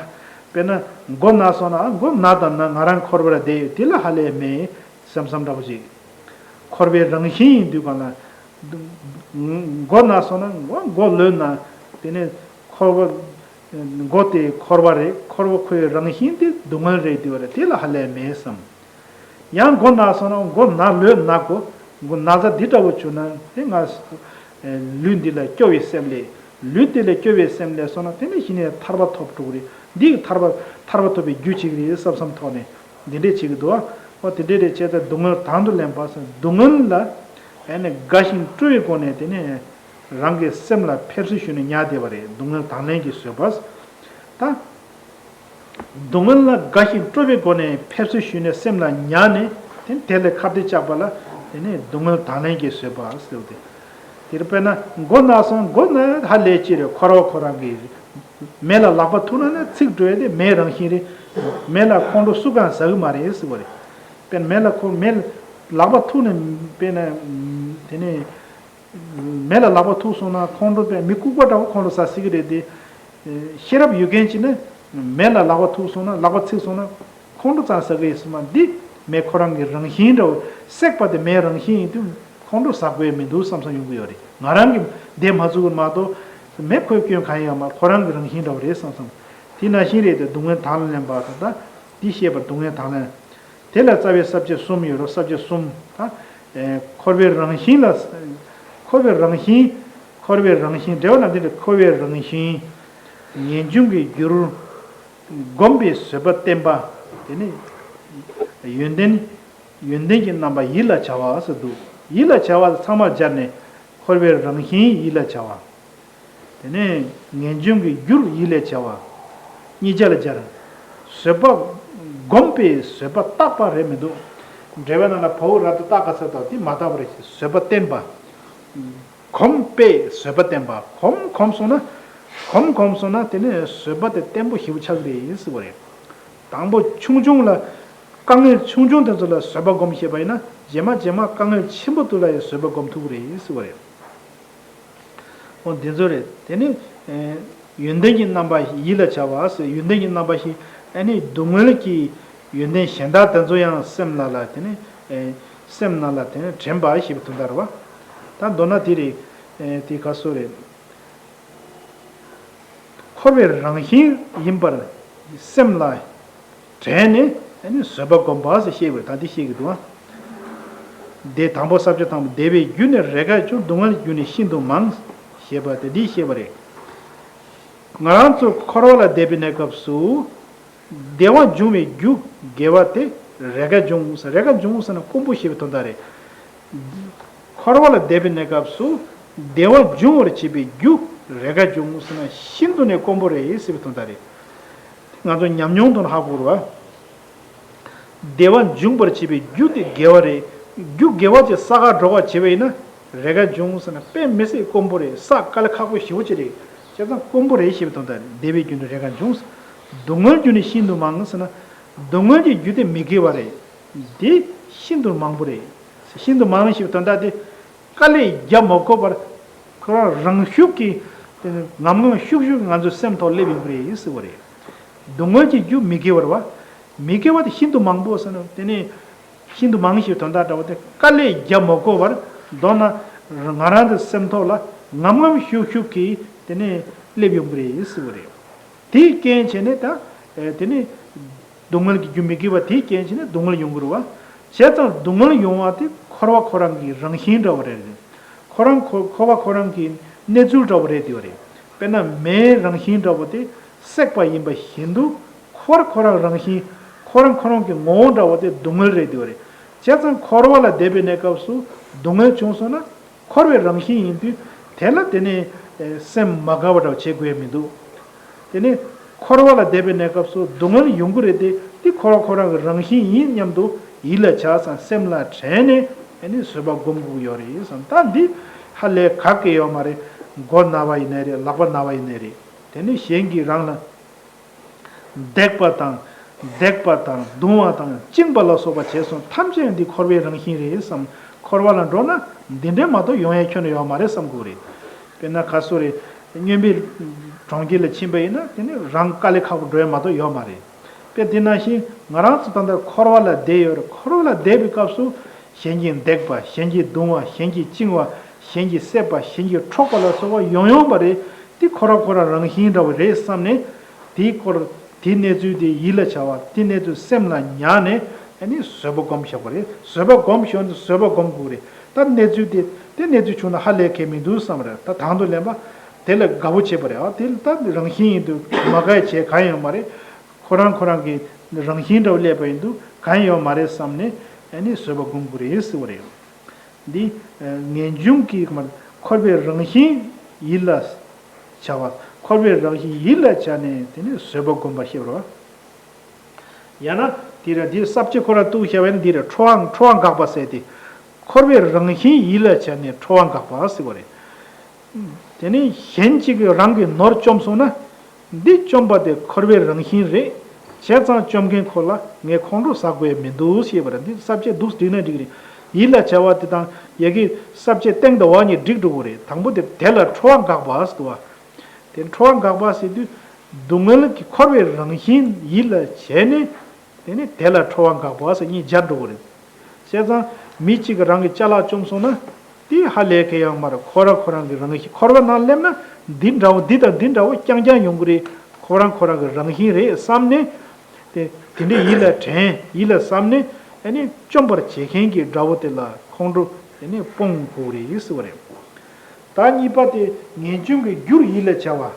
དཔེར་ན་མགོ་ན་སོང་ན་མགོ་ན་དང་ན་ང་རང་འཁོར་བར་བསྡད་ཡོད་དེ་ལ་ཧ་ལས་མེད་བསམ་བསམ་འདྲ་པོ་ཅིག་འཁོར་བའི་རང་བཞིན་ཡིན་དུས་གང་ལ། མགོ་ན་སོང་ན་མགོ་མགོ་ལོས་ན། དེ་ནས་འཁོར་བ། མགོ་དེ་འཁོར་བ་རེད། འཁོར་བ་ཁོའི་རང་བཞིན་དེ་སྡུག་བསྔལ་རེད་དེ་བ་རེད། དེ་ལ་ཧ་ལས་མེད་བསམ། ཡང་མགོ་ན་སོང་ན་མགོ་ན་ལོས་ན་གོ་མགོ་ན་ཚ་འདི་འདྲ་བོ་བྱུང་ན་དེ་ང་ལུས་འདི་ལ་སྐྱོ་བའི་སེམས་ལས། ལུས་འདི་ལ་སྐྱོ་བའི་སེམས་ལས་སོང་ན་དེ་ནས་གཞི་ནས་ཐར་པ་ཐོབ་འགྲོ་གི་རེད། འདི་ཡི་ཐར་པ་ཐར་པ་ཐོབ་པའི་རྒྱུ་ཅིག་རེད་བསམ་བསམ་ཐོག་ནས་འདི་འདྲས་བྱེད་ཀྱི་འདུག་བ། འོ་དེ་འདྲས་རེད། བྱས་ཙང་སྡུག་བསྔལ་དང་དུ་ལེན་པ་ཟེར་སྡུག་བསྔལ་ལ་ཨ་ནི་དགའ་ཞིང་སྤྲོ་བའི་སྒོ་ནས་དེ་ནས་རང་གི་སེམས་ལ་ཕེབས་བསུ་ཞུས་ནས་ཉར་བསྡད་པ་རེད། སྡུག་བསྔལ་དང་ལེན་གྱི་བཟོད་པ། ད། སྡུག་བསྔལ་ལ་དགའ་ཞིང་སྤྲོ་བའི་སྒོ་ནས་ཕེབས་བསུ་ཞུས་ནས་སེམས་ལ་ཉར་ནས་དེ་དེ་ལ་ཁ་གཏད་བཅག་པ་ལ་དེ་ནས་སྡུག་བསྔལ་དང་ལེན་གྱི་བཟོད་པ་ཟེར་བ་དེ། དེར་དཔེར་ན་མགོ་ན་སོང་མགོ་ན་ཧ་ལས་ཅི་རེད། འཁོར་བ་ཁོ་རང་གི་མེ་ལ་ལག་པ་ཐུག་ན་ནི་ཚིག་འགྲོ་ཡ་དེ་མེའི་རང་བཞིན་རེད། མེ་ལ་ཁོང་ཁྲོ་སུ་གང་ཟ་གི་མ་རེད་ཟེར་བ་རེད། དཔེར་ན་མེ་ལ་ཁོ་མེ་ལག་པ་ཐུག་ནས་དཔེར་ན་དེ་ནས། མེ་ལ་ལག་པ་ཐུག་སོང་ན་ཁོང་ཁྲོ་པས་མི་ལྐུགས་པ་འདྲ་བོ་ཁོང་ཁྲོ་ཟ་སྲིད་ཀྱི་རེད་དེ། ཤེས་རབ་ཡོད་མཁན་གྱིས་ནི་མེ་ལ་ལག་པ་ཐུག་སོང་ན་ལག་པ་ཚིག་སོང་ན་ཁོང་ཁྲོ་ཙམ་ཟ་གི་ཡིན་སྲིད་མ། འདི་མེ་ཁོ་རང་གི་རང་བཞིན་འདྲ་བོ། བསྲེགས་པ་དེ་མེའི་རང་བཞིན་ཡིན་དུས་ཁོང་ཁྲོ་ཟ་དགོས་མི་འདུག་བསམ་བསམ་ཡོང་གི་ཡོད་རེད། ང་རང་གིས་འདི་མ་ཚུགས་ཀྱི་མ་གཏོགས་མེ་ཁོའི་སྐྱོན་གང་ཡང་མ། ཁོ་རང་གི་རང་བཞིན་འདྲ་བོ་རེད་བསམ་བསམ། དེ་ནང་བཞིན་རེད་དེ་སྡུག་བསྔལ་དང་ལེན་པ་དང་ད་འདི་བཤད་པར་སྡུག་བསྔལ་དང་ལེན། དེ་ལ་རྩ་བའི་ས་བཅད་གསུམ་ཡོད་རོ། ས་བཅད་གསུམ་ད། ཨེ། འཁོར་བའི་རང་བཞིན་ལ། འཁོར་བའི་རང་བཞིན། འཁོར་བའི་རང་བཞིན་འགྲེལ་བ་ནང་དེ་འདྲ། འཁོར་བའི་རང་བཞིན། ངེས་འབྱུང་གི་རྒྱུར་གོམས་པའི་བཟོད་པ་བསྟེན་པ། དེ་ནི་ཡོན་ཏན། ཡོན་ཏན་གྱི་རྣམ་པ་ཡིད་ལ་བྱ་བ་ཟེར་འདུག་ཡིད་ལ་བྱ་བ་ཚང་མར་སྦྱར་ནས་འཁོར་བའི་རང་བཞིན་ཡིད་ལ་བྱ་བ། དེ་ནས་ངེས་འབྱུང་གི་རྒྱུར་ཡིད་ལ་བྱ་བ། གཉིས་ཆ་ལ་སྦྱར། བཟོད་པ་གོམས་པའི་བཟོད་པ་རྟག་པ་རེད་མི་འདུག་འགྲེལ་པའི་ནང་ལ་བའོ་ར་ཏུ་རྟག་ག་ས་དང་དེ་མ་རྟག་པ་རེད། བཟོད་པ་བསྟེན་པ། གོམས་པའི་བཟོད་པ་བསྟེན་པ། གོམས་གོམས་སོང་ན། གོམས་གོམས་སོང་ན་དེ་ནས་བཟོད་པ་དེ་བརྟན་པོ་ཞེ་པོ་ཆགས་ཀྱི་རེད་ཟེར་བ་རེད། དང་པོ་ཆུང་ཆུང་ལ། དཀའ་ངལ་ཆུང་ཆུང་དེ་ཚོ་ལ་བཟོད་པ་སྒོམ་ཤེས་པ་ཡིན་ན་རྗེས་མ་རྗེས་མ་དཀའ་ངལ་ཆེན་པོ་དེ་ལ་ཡང་བཟོད་པ་སྒོམ་ཐུབ་ཀྱི་རེད་ཟེར་བ་རེད། འོ་འདི་ཚོ་རེད། དེ་ནི། ཨེ། ཡོན་ཏན་གྱི་རྣམ་པ་ཡིད་ལ་བྱ་བ་ཟེར། ཡོན་ཏན་གྱི་རྣམ་པ་བཞི། ཨ་ནི་སྡུག་བསྔལ་གྱི་ཡོན་ཏན་གཞན་དག་དེ་ཚོ་ཡང་སེམས་ནང་ལ་དེ་ནི། ཨེ། སེམས་ནང་ལ་དེ་ནི་དྲན་པ་ཞེས་པའི་དོན་དག་རེད་བ། ད་མདོར་ན་དེ་རེད། ཨེ། དེ་ག་སོ་རེད། འཁོར་བའི་རང་བཞིན་ཡིན་པར་སེམས་ལ་དྲན་ནས་ཨ་ནི་བཟོད་པ་སྒོམ་པ་ཟེར་བཤད་པའི་ད་འདི་བཤད་ཀྱི་འདུག་ཨ། དེ་དང་པོ་ས་བཅད་དང་པོ། བདེ་བའི་རྒྱུ་ནི་རེས་འགའ་བྱུང་། སྡུག་བསྔལ་རྒྱུ་ནི་ཤིན་ཏུ་མང་། ཞེས་པ་དེ་འདི་བཤད་པ་རེད། ང་རང་ཚོ་འཁོར་བ་ལ་བསྡད་པའི་གནས་སྐབས་སུ། བདེ་བ་འབྱུང་བའི་རྒྱུ་དགེ་བ་དེ་རེས་འགའ་འབྱུང་ཟེར། རེས་འགའ་འབྱུང་ཟེར་ན་དཀོན་པོ་ཞེས་པའི་དོན་དག་རེད། འཁོར་བ་ལ་བསྡད་པའི་གནས་སྐབས་སུ་བདེ་བ་འབྱུང་བར་བྱེད་པའི་རྒྱུ་རེས་འགའ་འབྱུང་ཟེར་ན་ཤིན་ཏུ་ནས་དཀོན་པོ་རེད་ཟེར་བའི་དོན་དག་རེད། ང་ཚོ་ཉམས་མྱོང་དང་ཧ་གོ་རུ་བ། བདེ་བ་འབྱུང་བར་བྱེད་པའི་རྒྱུ་དེ་དགེ་བ་རེད། རྒྱུ་དགེ་བ་ཅིག་བསགས་ག་འགྲོ་ག་བྱེད་པ་ཡིན་ན་རེས་འགའ་འབྱུང་ཟེར་ན་དཔེ་མི་སྲིད་དཀོན་པོ་རེད། བསགས་དཀའ་ལས་ཁག་པོ་ཞེ་པོ་ཅིག་རེད། བྱས་ཙང་དཀོན་པོ་རེད་ཞེས་པའི་དོན་དག་རེད། བདེ་བའི་རྒྱུ་ནི་རེས་འགའ་འབྱུང་། སྡུག་བསྔལ་རྒྱུ་ནི་ཤིན་ཏུ་མང་ཟེར་ན། སྡུག་བསྔལ་གྱི་རྒྱུ་དེ་མི་དགེ་བ་རེད། འདི་ཤིན་ཏུ་མང་པོ་རེད། ཤིན་ཏུ་མང་ཞེས་པའི་དོན་དག་དེ། དཀའ་ལས་རྒྱག་མ་དགོས་པར། ཁོ་རང་རང་ཤུགས་ཀྱིས། དེ་ནི་ངམ་ངམ་ཤུགས་ཤུགས་ང་ཚོའི་སེམས་ཐོག་སླེབས་ཡོང་གི་རེད་ཟེར་བ་རེད། སྡུག་བསྔལ་གྱི་རྒྱུ་མི་དགེ་བ་རེད་བ། མི་དགེ་བ་དེ་ཤིན་ཏུ་མང་པོ་ཟེར་ན་དེ་ནི། ཤིན་ཏུ་མང་ཞེས་དོན་དག་འདྲ་བོ་དེ་དཀའ་ལས་རྒྱག་མ་དགོས་པར། མདོར་ན། ང་རང་གི་སེམས་ཐོག་ལ་ངམ་ངམ་ཤུགས་ཤུགས་ཀྱིས་དེ་ནི་སླེབས་ཡོང་གི་རེད་ཟེར་བ་རེད། དེའི་རྐྱེན་བྱས་ནས་ད། ཨེ། དེ་ནི། སྡུག་བསྔལ་གྱི་རྒྱུ་མི་དགེ་བ་དེའི་རྐྱེན་བྱས་ནས་སྡུག་བསྔལ་ཡོང་གི་རེད་བ། བྱས་ཙང་སྡུག་བསྔལ་ཡོང་བ་དེ་འཁོར་བ་ཁོ་རང་གི་རང་བཞིན་འདྲ་བོ་རེད། ཁོ་རང་ཁོ་འཁོར་བ་ཁོ་རང་གི་གནས་ཚུལ་འདྲ་བོ་རེད་དེ་བ་རེད། དཔེར་ན་མེའི་རང་བཞིན་འདྲ་བོ་དེ་བསྲེགས་པ་ཡིན་པ་བཞིན་དུ་འཁོར་ཁོ་རང་རང་བཞིན། ཁོ་རང་ཁོ་རང་གི་ངོ་བོ་འདྲ་བོ་དེ་སྡུག་བསྔལ་རེད་དེ་བ་རེད། བྱས་ཙང་འཁོར་བ་ལ་བསྡད་པའི་གནས་སྐབས་སུ་སྡུག་བསྔལ་བྱུང་སོང་ན། འཁོར་བའི་རང་བཞིན་ཡིན་དུས་དེ་ལ་དེ་ནས་སེམས་མ་དགའ་བ་འདྲ་བ་བྱེད་དགོས་ཡ་མི་འདུག་དེ་ནས་འཁོར་བ་ལ་བསྡད་པའི་གནས་སྐབས་སུ་སྡུག་བསྔལ་ཡོང་གི་རེད་དེ། དེ་འཁོར་བ་ཁོ་རང་གི་རང་བཞིན་ཡིན་སྙམ་དུ་ཡིད་ལ་བྱས་ཙང་སེམས་ལ་དྲན་ནས་ཨ་ནི་བཟོད་པ་སྒོམ་དགོས་ཡོད་རེད་བསམ། ད་འདི་ཧ་ལས་ག་གེ་ཡོད་མ་རེད། མགོ་ན་བ་ཡིན་ནའི་རེད། ལག་པ་ན་བ་ཡིན་ནའི་རེད། དེ་ནས་གཞན་གྱིས་རང་ལ། བརྡེག་པ་དང་། བརྡེག་པ་དང་རྡུང་བ་དང་བཅིངས་པ་ལ་སོགས་པ་བྱས་སོང་། ཐམས་ཅད་འདི་འཁོར་བའི་རང་བཞིན་རེད་བསམ། འཁོར་བ་ལ་འགྲོ་ན་འདི་འདྲའི་མ་གཏོགས་ཡོང་ཡ་ཁྱོན་ནས་ཡོད་མ་རེད་བསམ་དགོས་རེད། དཔེར་ན་ག་སོ་རེད། སྨྱོན་པའི་གྲོང་ཁྱེར་ལ་ཕྱིན་པ་ཡིན་ན་དེ་ནི་རང་དཀའ་ལས་ཁག་པོ་འགྲོ་ཡ་མ་གཏོགས་ཡོད་མ་རེད། དཔེ་དེ་ནང་བཞིན་ང་རང་ཚོ་ད་ལྟ་འཁོར་བ་ལ་བསྡད་ཡོད་རེད། འཁོར་བ་ལ་བསྡད་པའི་སྐབས་སུ། གཞན་གྱིས་བརྡེག་པ། གཞན་གྱིས་རྡུང་བ། གཞན་གྱིས་བཅིང་བ། གཞན་གྱིས་བསད་པ། གཞན་གྱིས་འཕྲོག་པ་ལ་སོགས་པ་ཡོང་ཡོང་བ་རེད། དེ་ཁོ་རང་ཁོ་རང་རང་བཞིན་འདྲ་བོ་རེད་བསམ་ནས། དེའི་སྐོར། དེའི་གནས་ཚུལ་དེ་ཡིད་ལ་བྱ་བ། དེའི་གནས་ཚུལ་སེམས་ལ་ཉར་ནས་ཨ་ནི་བཟོད་པ་སྒོམ་བཞག་པ་རེད། བཟོད་པ་སྒོམ་ཞོར་དུ་བཟོད་པ་སྒོམ་དགོས་རེད། ད་གནས་ཚུལ་དེ་དེ་གནས་ཚུལ་བྱུང་ན་ཧ་ལས་ཁེལ་མི་འདུག་བསམ་རེད། ད་དང་དུ་ལེན་པ་དེ་ལ་དགའ་བོ་བྱེད་པ་རེད། ཨ་དེ་ལ་ད་རང་བཞིན་ཡིན་དུས་མ་དགའ་བྱས་གང་ཡོད་མ་རེད། ཁོ་རང་ཁོ་རང་གི་རང་བཞིན་འདྲ་བོ་སླེབས་པ་ཡིན་དུས་གང་ཡོད་མ་རེད་བསམ་ནས་ཨ་ནི་བཟོད་པ་སྒོམ་དགོས་རེད་ཟེར་བ་རེད། འདི། ངེས་འབྱུང་གི་མ། འཁོར་བའི་རང་བཞིན་ཡིད་ལ་བྱ་བ། འཁོར་བའི་རང་བཞིན་ཡིད་ལ་བྱས་ནས་དེ་ནི་བཟོད་པ་སྒོམ་པ་ཞེས་པ་རེད། ཡང་ན་འདི་ར་འདི་ས་བཅད་ཁོ་ར་གཏུགས་བྱས་པ་ཡིན་ན་འདི་ར་ཁྲོ་བ་ཁྲོ་བ་འགག་པ་ཟེར་ཏེ། འཁོར་བའི་རང་བཞིན་ཡིད་ལ་བྱས་ནས་ཁྲོ་བ་འགག་པ་ཟེར་བ་རེད། དེ་ནས་གཞན་གཅིག་གིས་རང་གི་ནོར་བཅོམ་སོང་ན། འདི་བཅོམ་པ་དེ་འཁོར་བའི་རང་བཞིན་རེད། བྱས་ཙང་བཅོམ་མཁན་ཁོ་ལ་ངས་ཁོང་ཁྲོ་ཟ་དགོས་མི་འདུག་ཞེས་པ་རེད། འདི་ས་བཅད་འདུག་སེ་བསྒྲིགས་ན་འགྲིག་རེད། ཡིད་ལ་བྱ་བ་དེ་དང་ཡ་གི་ས་བཅད་སྟེང་དང་འོག་གཉིས་སྒྲིག་འགྲོ་གི་རེད། དང་པོ་དེ་དེ་ལ་ཁྲོ་བ་འགག་པ་ཟེར་བ། དེ་ཁྲོ་བ་འགག་པ་ཟེར་དུས་སྡུག་བསྔལ་གྱི་འཁོར་བའི་རང་བཞིན་ཡིད་ལ་བྱས་ནས། དེ་ནི་དེ་ལ་ཁྲོ་བ་འགག་པ་ཟེར་གཉིས་སྦྱར་འགྲོ་གི་རེད། བྱས་ཙང་མི་གཅིག་གིས་རང་གི་ཅ་ལག་བཅོམ་སོང་ན། དེ་ཧ་ལས་ཁེལ་ཡོད་མ་རེད། ཁོ་རང་ཁོ་རང་གི་རང་བཞིན། འཁོར་བ་ནང་སླེབས་ན་འདི་འདྲ་བོ་འདི་དང་འདི་འདྲ་བོ་རྐྱང་རྐྱང་ཡོང་གི་རེད། ཁོ་རང་ཁོ་རང་གི་རང་བཞིན་རེད་བསམ་ནས། དེ་དེ་འདྲའི་ཡིད་ལ་དྲན། ཡིད་ལ་བསམ་ནས་ཨ་ནི་བཅོམ་པར་བྱེད་མཁན་གྱི་དགྲ་བོ་དེ་ལ་ཁོང་ཁྲོ་ཨ་ནི་སྤོང་དགོས་རེད་ཟེར་བ་རེད། ད་གཉིས་པ་དེ་ངེས་འབྱུང་གི་རྒྱུར་ཡིད་ལ་བྱ་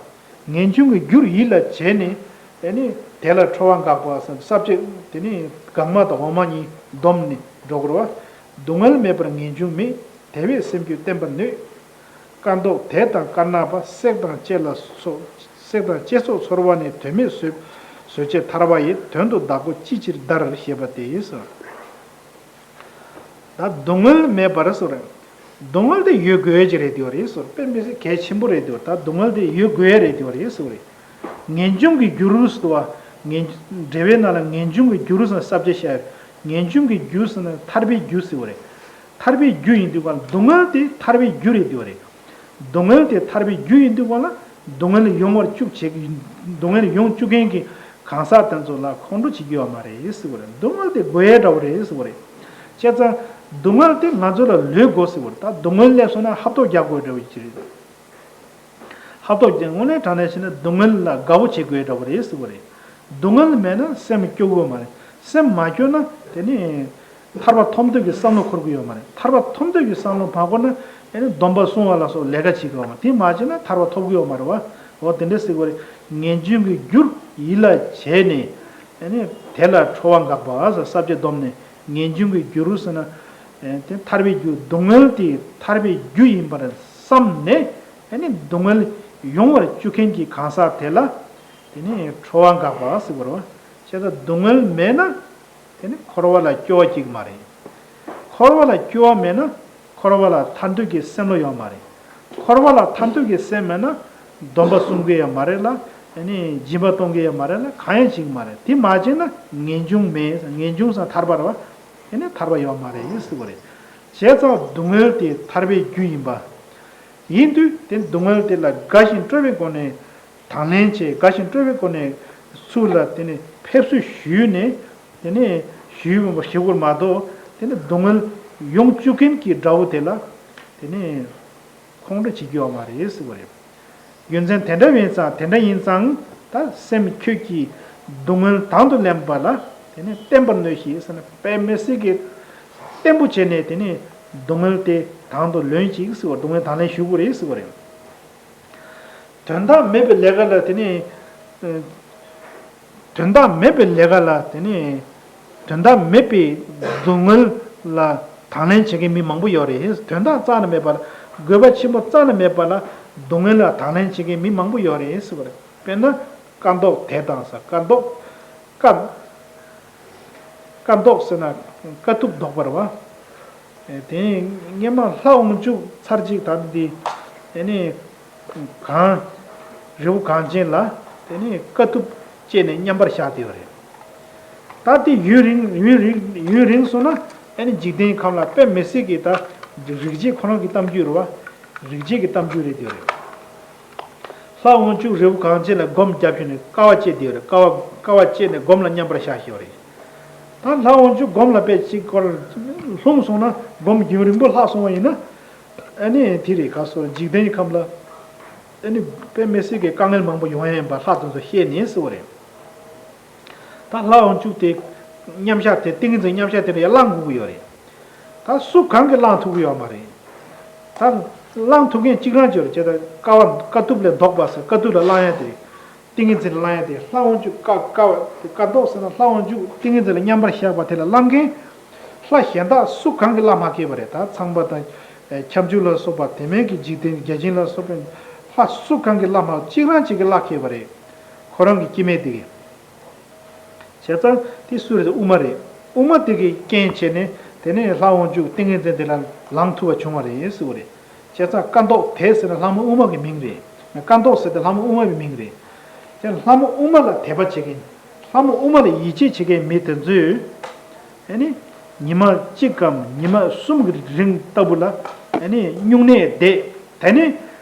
བ། ངེས་འབྱུང་གི་རྒྱུར་ཡིད་ལ་བྱས་ནས། དེ་ནི་དེ་ལ་ཁྲོ་བ་འགག་པ་ཟེར། ས་བཅད་དེ་ནི་འགག་མ་དང་འོག་མ་གཉིས་བསྡོམས་ནས་འགྲོ་དགོས་རེད་བ། སྡུག་བསྔལ་མེད་པར་ངེས་འབྱུང་མེད། དེ་བས་སེམས་རྒྱུད་བརྟན་པར་ནུས། དཀར་མདོག་དད་དང་དཀར་ནག་པ། བསྲེག་དང་བཅད་ལ་སོགས། བསྲེག་དང་བཅད་སོགས་ཚོར་བ་ནི། དོན་མེད་བཟོད་བཟོད་བྱེད་ཐར་པ་ཡི། དོན་དུ་བདག་པོ་ཅི་ཕྱིར་བདར། ཞེས་པ་དེ་ཡིན་ཟེར། ད་སྡུག་བསྔལ་མེད་པར་ཟེར། སྡུག་བསྔལ་དེ་ཡོད་དགོས་ཀྱི་རེད་དེ་བ་རེད་ཟེར། དཔེ་མི་སྲིད་གལ་ཆེན་པོ་རེད་དེ་བ། ད་སྡུག་བསྔལ་དེ་ཡོད་དགོས་ཡ་རེད་དེ་བ་རེད་ཟེར་བ་རེད། ངེས་འབྱུང་གི་རྒྱུ་རུ་ཟེར་བ། ངེས་འབྲེལ་བའི་ནང་ལ་ངེས་འབྱུང་གི་རྒྱུ་རུ་ཟེར་ས་བཅད་བཤད། ངེས་འབྱུང་གི་རྒྱུ་ཟེར་ན་ཐར་པའི་རྒྱུ་ཟེར་བ་རེད། ཐར་པའི་རྒྱུ་ཡིན་དུས་ག་ལ་སྡུག་བསྔལ་དེ་ཐར་པའི་རྒྱུ་རེད་དེ་བ་རེད། སྡུག་བསྔལ་དེ་ཐར་པའི་རྒྱུ་ཡིན་དུས་ག་ལ་སྡུག་བསྔལ་ཡོང་བར་བཅུག་བྱེད་ཀྱི། སྡུག་བསྔལ་ཡོང་བཅུག་མཁན་གྱི་གང་ཟག་དེ་ཚོ་ལ་ཁོང་ཁྲོ་བྱེད་རྒྱུ་ཡོད་མ་རེད་ཟེར་བ་རེད། སྡུག་བསྔལ་དེ་དགོས་ཡས་འདྲ་བོ་རེད་ཟེར་བ་རེད། བྱས་ཙང་སྡུག་བསྔལ་དེ་ང་ཚོ་ལ་ལོས་དགོས་ཟེར་བ་རེད། ད་སྡུག་བསྔལ་སླེབས་སོང་ན་ཧབ་ཐོབ་རྒྱག་དགོས་འདྲ་བོ་ཅིག་རེད། ཧབ་ཐོབ་ཀྱི་དངོས་གནས་དྲང་གནས་བྱས་ན་སྡུག་བསྔལ་ལ་དགའ་བོ་བྱེད་དགོས་འདྲ་བོ་རེད་ཟེར་བ་རེད། སྡུག་བསྔལ་མེད་ན་སེམས་སྐྱོ་གི་ཡོད་མ་རེད། སེམས་མ་སྐྱོ་ན་དེ་ནི་ཐར་པ་ཐོབ་འདོད་ཀྱི་བསམ་བློ་འཁོར་གི་ཡོད་མ་རེད། ཐར་པ་ཐོབ་འདོད་ཀྱི་བསམ་བློ་མ་འཁོར་ན་ཨེ་ནི་སྡོམ་པ་བསྲུང་བ་ལ་སོགས་ལས་ཀ་བྱེད་ཀྱི་ཡོད་མ་རེད། དེ་མ་བྱས་ན་ཐར་པ་ཐོབ་ཀྱི་ཡོད་མ་རེད་བ། འོ་དེ་འདྲ་ཟེར་བ་རེད། ངེས་འབྱུང་གི་རྒྱུར་ཡིད་ལ་བྱས་ནས་ཨེ་ནི་དེ་ལ་ཁྲོ་བ་འགགས་པ་ཟེར་ས་བཅད་བསྡོམས་ནས་ངེས་འབྱུང་གི་རྒྱུ་རུ་ཟེར་ན་ཨེ་དེ་ཐར་པའི་རྒྱུ། སྡུག་བསྔལ་དེ་ཐར་པའི་རྒྱུ་ཡིན་པར་བསམ་ནས། དེ་ནི་སྡུག་བསྔལ་ཡོང་བར་བཅུག་མཁན་གྱི་གང་ཟག་དེ་ལ་དེ་ནི་ཁྲོ་བ་འགགས་པ་ཟེར་བ་རེད་བ། བྱས་ཙང་སྡུག་བསྔལ་མེད་ན་དེ་ནི་འཁོར་བ་ལ་སྐྱོ་བ་སྐྱེ་གི་མ་རེད། འཁོར་བ་ལ་སྐྱོ་བ་མེད་ན་འཁོར་བ་ལ་ཐར་འདོད་ཀྱི་སེམས་བློ་ཡོད་མ་རེད། འཁོར་བ་ལ་ཐར་འདོད་ཀྱི་སེམས་མེད་ན་སྡོམ་པ་བསྲུང་གི་ཡོད་མ་རེད་ལ། དེ་ནི་སྦྱིན་པ་གཏོང་གི་ཡོད་མ་རེད་ལ། གང་ཡང་བྱེད་ཀྱི་མ་རེད། དེ་མ་བྱས་ན་ངེས་འབྱུང་མེད། ངེས་འབྱུང་ཟེར་ཐར་པ་རེད་བ། དེ་ནི་ཐར་པ་ཡོད་མ་རེད་ཟེར་བ་རེད། བྱས་ཙང་སྡུག་བསྔལ་དེ་ཐར་པའི་རྒྱུ་ཡིན་པ། ཡིན་དུས་དེ་སྡུག་བསྔལ་དེ་ལ་དགའ་ཞིང་སྤྲོ་བའི་སྒོ་ནས་དང་ལེན་བྱས། དགའ་ཞིང་སྤྲོ་བའི་སྒོ་ནས་ཚུར་ལ་དེ་ནི་ཕེབས་བསུ་ཞུས་ནས། དེ་ནི་ཞུས་པ་ཞུ་དགོས་མ་གཏོགས་དེ་ནི་སྡུག་བསྔལ་ཡོང་བཅུག་མཁན་གྱི་དགྲ་བོ་དེ་ལ་དེ་ནི་ཁོང་ཁྲོ་བྱེད་རྒྱུ་ཡོད་མ་རེད་ཟེར་བ་རེད། རྒྱུ་མཚན་དེ་འདྲ་ཡིན་ཙང་། དེ་འདྲ་ཡིན་ཙང་ད་སེམས་ཁྱོད་ཀྱིས་སྡུག་བསྔལ་དང་དུ་ལེན་པ་ལ་དེ་ནི་བརྟན་པར་མནོས་ཤིག་ཟེར་ན། དཔེ་མི་སྲིད་ཀྱི་བརྟན་པོ་བྱས་ནས་དེ་ནི་སྡུག་བསྔལ་དེ་དང་དུ་ལེན་ཅིག་ཟེར་བ། སྡུག་བསྔལ་དང་ལེན་ཞུ་དགོས་རེད་ཟེར་བ་རེད། དོན་དག་མེད་པའི་ལས་ཀ་ལ་དེ་ནི། དོན་དག་མེད་པའི་ལས་ཀ་ལ་དེ་ནི། དོན་དག་མེད་པའི་སྡུག་བསྔལ་ལ་དང་ལེན་བྱེད་མཁན་མི་མང་པོ་ཡོད་རེད། དོན་དག་རྩ་ནས་མེད་པ་ལ། དགོས་པ་ཆེན་པོ་རྩ་ནས་མེད་པ་ལ་སྡུག་བསྔལ་ལ་དང་ལེན་བྱེད་མཁན་མི་མང་པོ་ཡོད་རེད་ཟེར་བ་རེད། དཔེར་ན་དཀའ་ཟློག་དེ་དང་ཟེར། དཀའ་ཟློག་དཀའ། དཀའ་ཟློག་ཟེར་ན་དཀའ་ཐུབ་ཟློག་པ་རེད་བ། དེ་སྔོན་མ་ལྷ་དབང་ཕྱུག་ཚར་གཅིག་ད་འདི་དེ་ནི་གངས། རི་བོ་གངས་ཅན་ལ་དེ་ནི་དཀའ་ཐུབ་སྤྱད་ནས་མཉམ་པར་བཞག་བསྡད་པ་རེད། ད་དེ་ཡུན་རིང་ཡུན་རིང་ཡུན་རིང་སོང་ན་ཨ་ནི་འཇིག་རྟེན་ཁམས་ལ་དཔེ་མི་སྲིད་ཀྱི་ད་རིག་བྱེད་ཁོ་རང་གི་གཏམ་རྒྱུད་རེད་བ། རིག་བྱེད་ཀྱི་གཏམ་རྒྱུད་རེད་དེ་རེད། ལྷ་དབང་ཕྱུག་རི་བོ་གངས་ཅན་ལ་སྒོམ་བརྒྱབ་ཞིག་ནས་དཀའ་བ་སྤྱད་དེ་རེད། དཀའ་བ་དཀའ་བ་སྤྱད་ནས་སྒོམ་ལ་མཉམ་པར་བཞག་ཞིག་རེད། ད་ལྷ་དབང་ཕྱུག་སྒོམ་ལ་དཔེ་གཅིག་སྐོར་ལྷུང་སོང་ན། སྒོམ་རྒྱུན་རིང་པོ་ལྷག་སོང་བ་ཡིན་ན། ཨ་ནི་དེ་རེད། ག་སོ་འཇིག་རྟེན་གྱི་ཁམས་ལ་ཨ་ནི་དཔེ་མི་སྲིད་ཀྱི་དཀའ་ངལ་མང་པོ་ཡོང་ཡ་ཡིན་པ་ལྷ་དེ་ཚོ་ཤེས་ནས་ཟེར་བ་རེད། ད་ལྷ་དབང་ཕྱུག་དེ་མཉམ་བཞག་དེ་ཏིང་ངེ་འཛིན་མཉམ་བཞག་དེ་འདྲ་ཡར་བླང་དགོས་ཀྱི་ཡོད་རེད། ད་སུ་གང་གིས་བླང་ཐུབ་ཀྱི་ཡོད་མ་རེད། ད་བླང་ཐུབ་མཁན་གཅིག་རང་ཅིག་ཡོད་རེད། ཅེས་ད་དཀའ་བ་དཀའ་ཐུབ་ལས་ལྡོག་པ་ཟེར། དཀའ་ཐུབ་ལ་བླང་ཡ་དེ་རེད། ཏིང་ངེ་འཛིན་ལ་བླང་ཡ་དེ། ལྷ་དབང་ཕྱུག་དཀའ་དཀའ་བ་དེ་དཀའ་ཟློག་ཟེར་ན་ལྷ་དབང་ཕྱུག་ཏིང་ངེ་འཛིན་ལ་མཉམ་པར་བཞག་པ་དེ་ལ་བླང་མཁན་ལྷ་གཞན་དག་སུ་གང་གིས་བླང་མ་མཁས་པ་རེད། ད་ཚངས་པ་དང་ཁྱབ་འཇུག་ལ་སོགས་པ། དེ་མིན་གྱི་འཇིག་རྟེན་བརྒྱ་བྱིན་ལ་སོགས་པའི་ལྷ་སུ་གང་གིས་བླང་མ། གཅིག་རང་གཅིག་གིས་བླང་མཁས་པ་རེད། ཁོ་རང་གི་སྐྱེ་དམན་དེ་གིས། བྱས་ཙང་དེ་སུ་རེད། དབུ་མ་རེད། དབུ་མ་དེ་གིས་རྐྱེན་བྱས་ནས་དེ་ནས་ལྷ་དབང་ཕྱུག་ཏིང་ངེ་འཛིན་དེ་ལ་ལང་ཐུབ་པ་བྱུང་བ་རེད་ཟེར་བ་རེད། བྱས་ཙང་དཀའ་ཟློག་དེ་ཟེར་ན་ལྷ་མོ་དབུ་མ་གི་མིང་རེད། དཀའ་ཟློག་ཟེར་དེ་ལྷ་མོ་དབུ་མ་གི་མིང་རེད། དེ་ལྷ་མོ་དབུ་མ་ལ་དད་པ་བྱེད་མཁན། ལྷ་མོ་དབུ་མ་ལ་ཡིད་ཆེས་བྱེད་མཁན་མི་དེ་ཚོས་ཨ་ནི་ཉི་མ་གཅིག་གམ་ཉི་མ་གསུམ་གྱི་རིང་ལྟ་བུ་ལ་ཨ་ནི་སྨྱུང་གནས་བསྡད། དེ་ནས་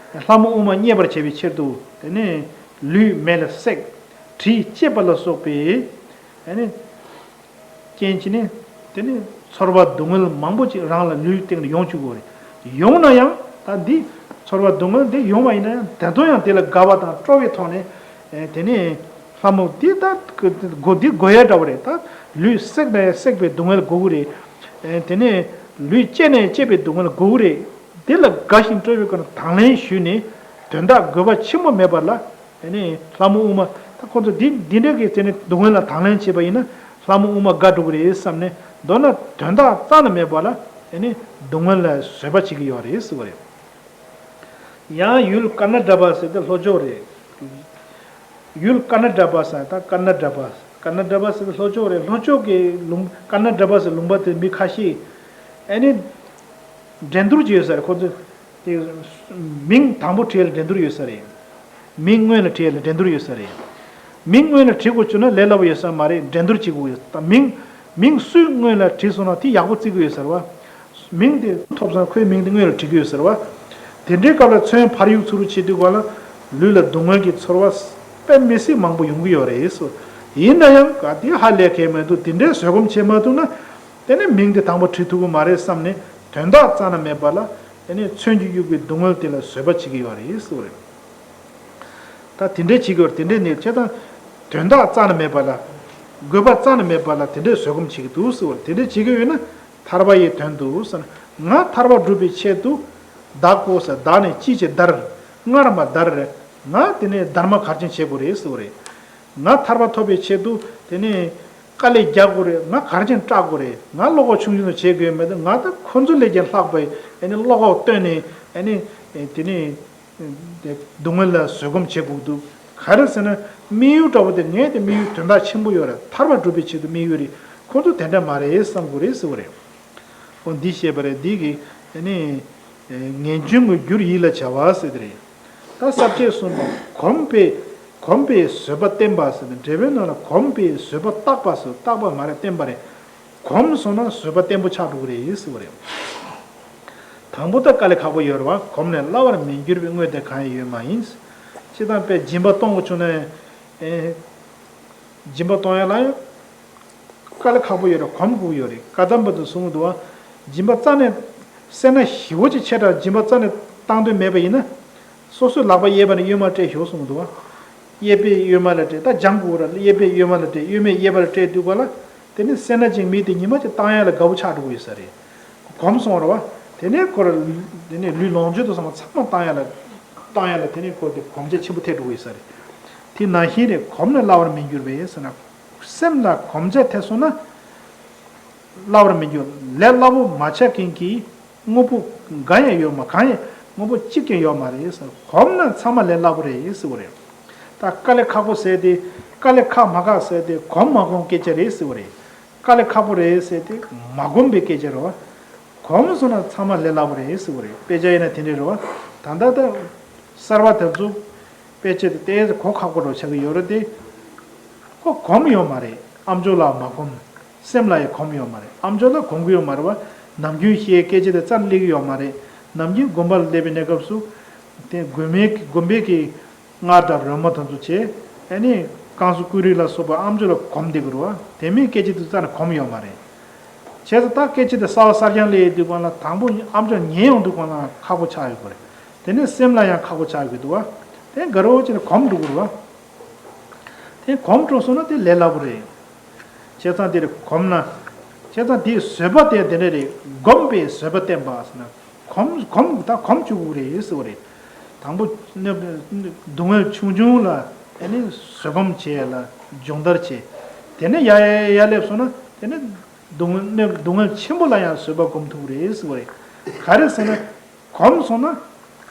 ལྷ་མོ་དབུ་མ་མཉེས་པར་བྱ་བའི་ཕྱིར་དུ་དེ་ནས་ལུས་མེ་ལ་བསྲེགས། གྲི་བཅད་པ་ལ་སོགས་པའི་ཨ་ནི་རྐྱེན་གྱིས་ནི་དེ་ནི་ཚོར་བ་སྡུག་བསྔལ་མང་པོ་ཅིག་རང་ལ་ལུས་སྟེང་ལ་ཡོང་བཅུག་གི་རེད། ཡོང་ན་ཡང་ད་འདི་ཚོར་བ་སྡུག་བསྔལ་འདི་ཡོང་བ་ཡིན་ན་ཡང་དེ་ཚོ་ཡང་དེ་ལ་དགའ་བ་དང་སྤྲོ་བའི་ཐོག་ནས་ཨེ་དེ་ནི་ལྷ་མོ་འདི་ད་དགོས་འདི་དགོས་ཡ་འདྲ་བོ་རེད། ད་ལུས་བསྲེགས་ནས་བསྲེགས་པའི་སྡུག་བསྔལ་དགོས་ཀྱི་རེད། ཨེ་དེ་ནི་ལུས་བཅད་ནས་བཅད་པའི་སྡུག་བསྔལ་དགོས་ཀྱི་རེད། དེ་ལ་དགའ་ཞིང་སྤྲོ་བའི་སྒོ་ནས་དང་ལེན་ཞུས་ནས་དོན་དག་དགོས་པ་ཆེན་པོ་མེད་པ་ལ། དེ་ནས་ལྷ་མོ་དབུ་མ། ད་ཁོ་ཚོ་འདི་འདི་འདྲ་གི་དེ་ནས་སྡུག་བསྔལ་ལ་དང་ལེན་བྱེད་པ་ཡིན་ན་ལྷ་མོ་དབུ་མ་དགའ་འགྲོ་གི་རེད་བསམ་ནས། མདོར་ན་དོན་དག་རྩ་ནས་མེད་པ་ལ་དེ་ནས་སྡུག་བསྔལ་ལ་བཟོད་པ་བྱེད་ཀྱི་ཡོད་རེད་ཟེར་བ་རེད། ཡང་ཡུལ་ཀ་ན་ཌ་པ་ཟེར་དེ་ལྷོ་ཕྱོགས་རེད། ཡུལ་ཀ་ན་ཌ་པ་ཟེར་ད་ཀ་ན་ཌ་པ། ཀ་ན་ཌ་པ་ཟེར་དེ་ལྷོ་ཕྱོགས་རེད། ལྷོ་ཕྱོགས་ཀྱི་ལུང་ཀ་ན་ཌ་པ་ཟེར་ལུང་པ་དེ་མི་ཁ་ཤས་ཨ་ནི། འགྲན་བསྡུར་གྱི་ཡོད་ས་རེད། ཁོ་ཚོས་དེ་མིང་དང་པོ་བྲིས་ལ་འགྲན་བསྡུར་ཡོད་ས་རེད། མིང་སྔོན་ལ་བྲིས་ལ་འགྲན་བསྡུར་ཡོད་ས་རེད། མིང་སྔོན་ལ་བྲིས་དགོས་བྱུང་ན་ལས་སླ་པོ་ཡོད་ས་མ་རེད། འགྲན་བསྡུར་བྱེད་དགོས་ཡོད་ད། མིང་མིང་སུས་སྔོན་ལ་བྲིས་སོང་ན་དེ་ཡག་པོ་བརྩི་གི་ཡོད་ས་རེད་བ། མིང་དེ་ཐོབ་སོང་ན་ཁོའི་མིང་དེ་སྔོན་ལ་བྲི་གི་ཡོད་ས་རེད་བ། དེ་འདྲའི་སྐབས་ལ་མཚོན་ཕར་གཡུག་ཚུར་གཡུག་བྱེད་དུས་ག་ལ་ལུས་ལ་སྡུག་བསྔལ་གྱི་ཚོར་བ་དཔེ་མི་སྲིད་མང་པོ་ཡོང་གི་ཡོད་རེད་སོ། ཡིན་ན་ཡང་ག་དེ་ཧ་ལས་ཁེལ་མི་འདུག་དེ་འདྲའི་བཟོད་སྒོམ་བྱེད་མ་ཐུབ་ན། དེ་ནས་མིང་དེ་དང་པོ་བྲིས་ཐུབ་ཀྱི་མ་རེད་བསམ་ནས་དོན་དག་རྩ་ན་མེད་པ་ལ་དེ་ནས་མཚོན་གྱིས་གཡུག་པའི་སྡུག་བསྔལ་དེ་ལ་བཟོད་པ་བྱེད་ཀྱི་ཡོད་རེད་ཟེར་བ་རེད། ད་དེ་འདྲའི་བྱེད་ཀྱི་ཡོད་རེད། དེ་འདྲའི་ནས་བྱས་ཙང་དོན་དག་རྩ་ན་མེད་པ་ལ། དགོས་པ་རྩ་ན་མེད་པ་ལ་དེ་འདྲའི་བཟོད་སྒོམ་བྱེད་ཀྱི་འདུག་ཟེར་བ་རེད། དེ་འདྲའི་བྱེད་ཀྱི་ཡོད་ན་ཐར་པ་ཡི་དོན་དུ་ཟེར་ན། ང་ཐར་པ་སྒྲུབ་པའི་ཆེད་དུ་བདག་གོ་ཟེར། བདག་ནི་ཅི་བྱེད་བདར། སྔར་མ་བདར་རེད། ང་དེ་ནས་བདར་མ་གར་ཅན་བྱེད་དགོས་རེད་ཟེར་བ་རེད། ང་ཐར་པ་ཐོབ་པའི་ཆེད་དུ་དེ་ནས་དཀའ་ལས་རྒྱག་དགོས་རེད། ང་གར་ཅན་སྐྲག་དགོས་རེད། ང་བློ་ཁོག་ཆུང་ཆུང་དུ་བྱེད་དགོས་མེད་དུ་ང་ད་ཁོ་ཚོ་ལས་ཀྱང་ལྷག་པའི་ཨ་ནི་བློ་ཁོག་བཏོན་ནས་ཨ་ནི་དེ་ནས་སྡུག་བསྔལ་ལ་བཟོད་སྒོམ་བྱེད་དགོས་འདུག་ག་རེ་ཟེར་ན་དམིགས་ཡུལ་འདྲ་པོ་དེ་ངས་དེ་དམིགས་ཡུལ་དོན་དག་ཆེན་པོ་ཡོད་རེད། ཐར་པ་སྒྲུབ་པའི་ཆེད་དུ་དམིགས་ཡུལ་རེད། ཁོ་ཚོ་དེ་འདྲ་མ་རེད་བསམ་དགོས་རེད་ཟེར་བ་རེད། འོ་འདི་བཤད་པ་རེད། འདི་གི་ཨ་ནི་ངེས་འབྱུང་གི་རྒྱུར་ཡིད་ལ་བྱ་བ་ཟེར་དེ་རེད། ད་ས་བཅད་གསུམ་པ་གོམས་པས་གོམས་པས་བཟོད་པ་བསྟེན་པ་ཟེར་ནས་འགྲེལ་པའི་ནང་ལ་གོམས་པས་བཟོད་པ་བརྟག་པ་ཟེར། བརྟག་པ་མ་རེད། བསྟེན་པ་རེད། གོམས་སོང་ན་བཟོད་པ་བརྟན་པོ་ཆགས་འགྲོ་གི་རེད་ཟེར་བ་རེད། དང་པོ་ད་དཀའ་ལས་ཁག་པོ་ཡོད་རེད་བ། གོམས་ནས་སླ་བར་མི་འགྱུར་བའི་དངོས་དེ་གང་ཡང་ཡོད་མ་ཡིན། སྤྱིར་བཏང་དཔེ་སྦྱིན་པ་གཏོང་དགོས་བྱུང་ན་ཡང་། ཨེ། སྦྱིན་པ་གཏོང་ཡ་ལ་ཡང་དཀའ་ལས་ཁག་པོ་ཡོད་རེད། གོམས་དགོས་ཡོད་རེད། བཀའ་གདམས་པ་ཚོས་གསུང་གི་འདུག་བ། སྦྱིན་པ་རྩ་ནས་སེར་སྣ་ཞེ་པོ་ཅིག་ཆེ་དྲགས་སྦྱིན་པ་རྩ་ནས་བཏང་འདོད་མེད་པ་ཡིན་ན། སོ་སོའི་ལག་པ་གཡས་པ་ནས་གཡོན་མར་སྤྲད་ཤོག་གསུངས་འདུག་བ། གཡས་པས་གཡོན་མ་ལ་སྤྲད། ད་སྦྱང་དགོས་ར། གཡས་པས་གཡོན་མ་ལ་སྤྲད། གཡོན་མས་གཡས་པ་ལ་སྤྲད་དུས་ག་ལ། དེ་ནི་སེར་སྣ་ཅིག་མི་དེ་ཉི་མ་ཅིག་བཏང་ཡ་ལ་དགའ་པོ་ཆགས་འགྲོ་གི་ཡོད་ས་རེད། གོམས་སོང་ར་བ། དེ་ནས་ཁོ་ར། དེ་ནས་ལུས་ལོངས་སྤྱོད་དུ་སོང་བ་ཚང་མ་བཏང་ཡ་ལ། བཏང་ཡ་ལ་དེ་ནས་ཁོ་དེ་གོམས་ཆ་ཆེན་པོ་ཐེབས་འགྲོ་གི་ཡོད་ས་རེད། དེ་ནང་བཞིན་རེད། གོམས་ནས་སླ་བར་མི་འགྱུར་བས་ཟེར་ན། སེམས་ལ་གོམས་ཆ་ཐེབས་སོང་ན། སླ་བར་མི་འགྱུར། ལས་སླ་པོ་མ་ཆགས་མཁན་གྱི་དངོས་པོ་གང་ཡང་ཡོད་མ། གང་ཡང་དངོས་པོ་གཅིག་ཀྱང་ཡོད་མ་རེད་ཟེར། གོམས་ན་ཚང་མ་ལས་སླ་པོ་རེད་ཟེར་བ་རེད། ད་དཀའ་ལས་ཁག་པོ་ཟེར་དེ། དཀའ་ལས་ཁག་མ་ཁག་ཟེར་དེ་གོམས་མ་གོམས་སྐད་ཆ་རེད་ཟེར་བ་རེད། དཀའ་ལས་ཁག་པོ་རེད་ཟེར་དེ་མ་གོམས་པའི་སྐད་ཆ་རེད་བ། གོམས་སོང་ན་ཚང་མ་ལས་སླ་པོ་རེད་ཟེར་བ་རེད། དཔེ་ཆ་ཡིན་ན་དེ་འདྲ་རེད་བ། ད་ལྟ་ད་གསར་བ་དེ་ཚོ་དཔེ་ཆ་དེ་ཏོག་ཙམ་གོ་ཁག་པོ་འདྲ་ཆགས་ཀྱི་ཡོད་རེད་དེ། ཁོ་གོམས་ཡོད་མ་རེད། ཨ་མཆོག་ལ་མ་གོམས། སེམས་ལ་ཡང་གོམས་ཡོད་མ་རེད། ཨ་མཆོག་ལ་གོམས་ཀྱི་ཡོད་མ་རེད་བ། ནམ་རྒྱུན་བཤད་སྐད་ཆ་དེ་རྩ་ནས་སླེབས་ཀྱི་ཡོད་མ་རེད། ནམ་རྒྱུན་དགོན་པ་ལ་སླེབས་པའི་གནས་སྐབས་སུ། དེ་དགོན་པའི་དགོན་པའི་གི་སྔགས་དང་རོལ་མོ་དེ་ཚོ་བྱས། ཨ་ནི་བསྐང་གསོ་ཀུན་རིག་ལ་སོགས་པ་ཨ་མཆོག་ལ་གོམས་བསྡད་ཀྱི་རེད་བ། དེ་མིན་སྐད་ཆ་དེ་རྩ་ནས་གོམས་ཡོད་མ་རེད། བྱས་ཙང་ད་སྐད་ཆ་དེ་གསར་བ་གསར་རྐྱང་སླེབས་ཡོད་དུས་སྒང་ལ་དང་པོ་ཨ་མཆོག་ཉན་ཡོང་དུས་སྒང་ལ་ཁག་པོ་ཆགས་ཡོད་ཀྱི་རེད། དེ་ནས་སེམས་ལ་ཡང་ཁག་པོ་ཆགས་ཡོད་ཀྱི་འདུག་བ། དེ་དགའ་རབ་ཅིག་ལ་གོམས་འགྲོ་གི་རེད་བ། དེ་གོམས་འགྲོ་སོང་ན་དེ་ལས་སླ་པོ་རེད། བྱས་ཙང་དེར་གོམས་ན། བྱས་ཙང་དེའི་བཟོད་པ་དེ་དེ་འདྲ་རེད། གོམས་པས་བཟོད་པ་བསྟེན་པ་ཟེར་ན། གོམས་གོམས་ད་གོམས་བཅུག་དགོས་རེད་ཟེར་བ་རེད། དང་པོ་གནོད་སྡུག་བསྔལ་ཆུང་ཆུང་ལ་ཨ་ནི་བཟོད་སྒོམ་བྱེད་ཡ་ལ་སྦྱོང་བརྡར་བྱེད། དེ་ནས་ཡར་ཡར་ཡར་སླེབས་སོང་ན་དེ་ནས་སྡུག་བསྔལ་སྡུག་བསྔལ་ཆེན་པོ་ལ་ཡང་བཟོད་པ་སྒོམ་ཐུབ་རེད་ཟེར་བ་རེད། ག་རེ་ཟེར་ན། གོམས་སོང་ན།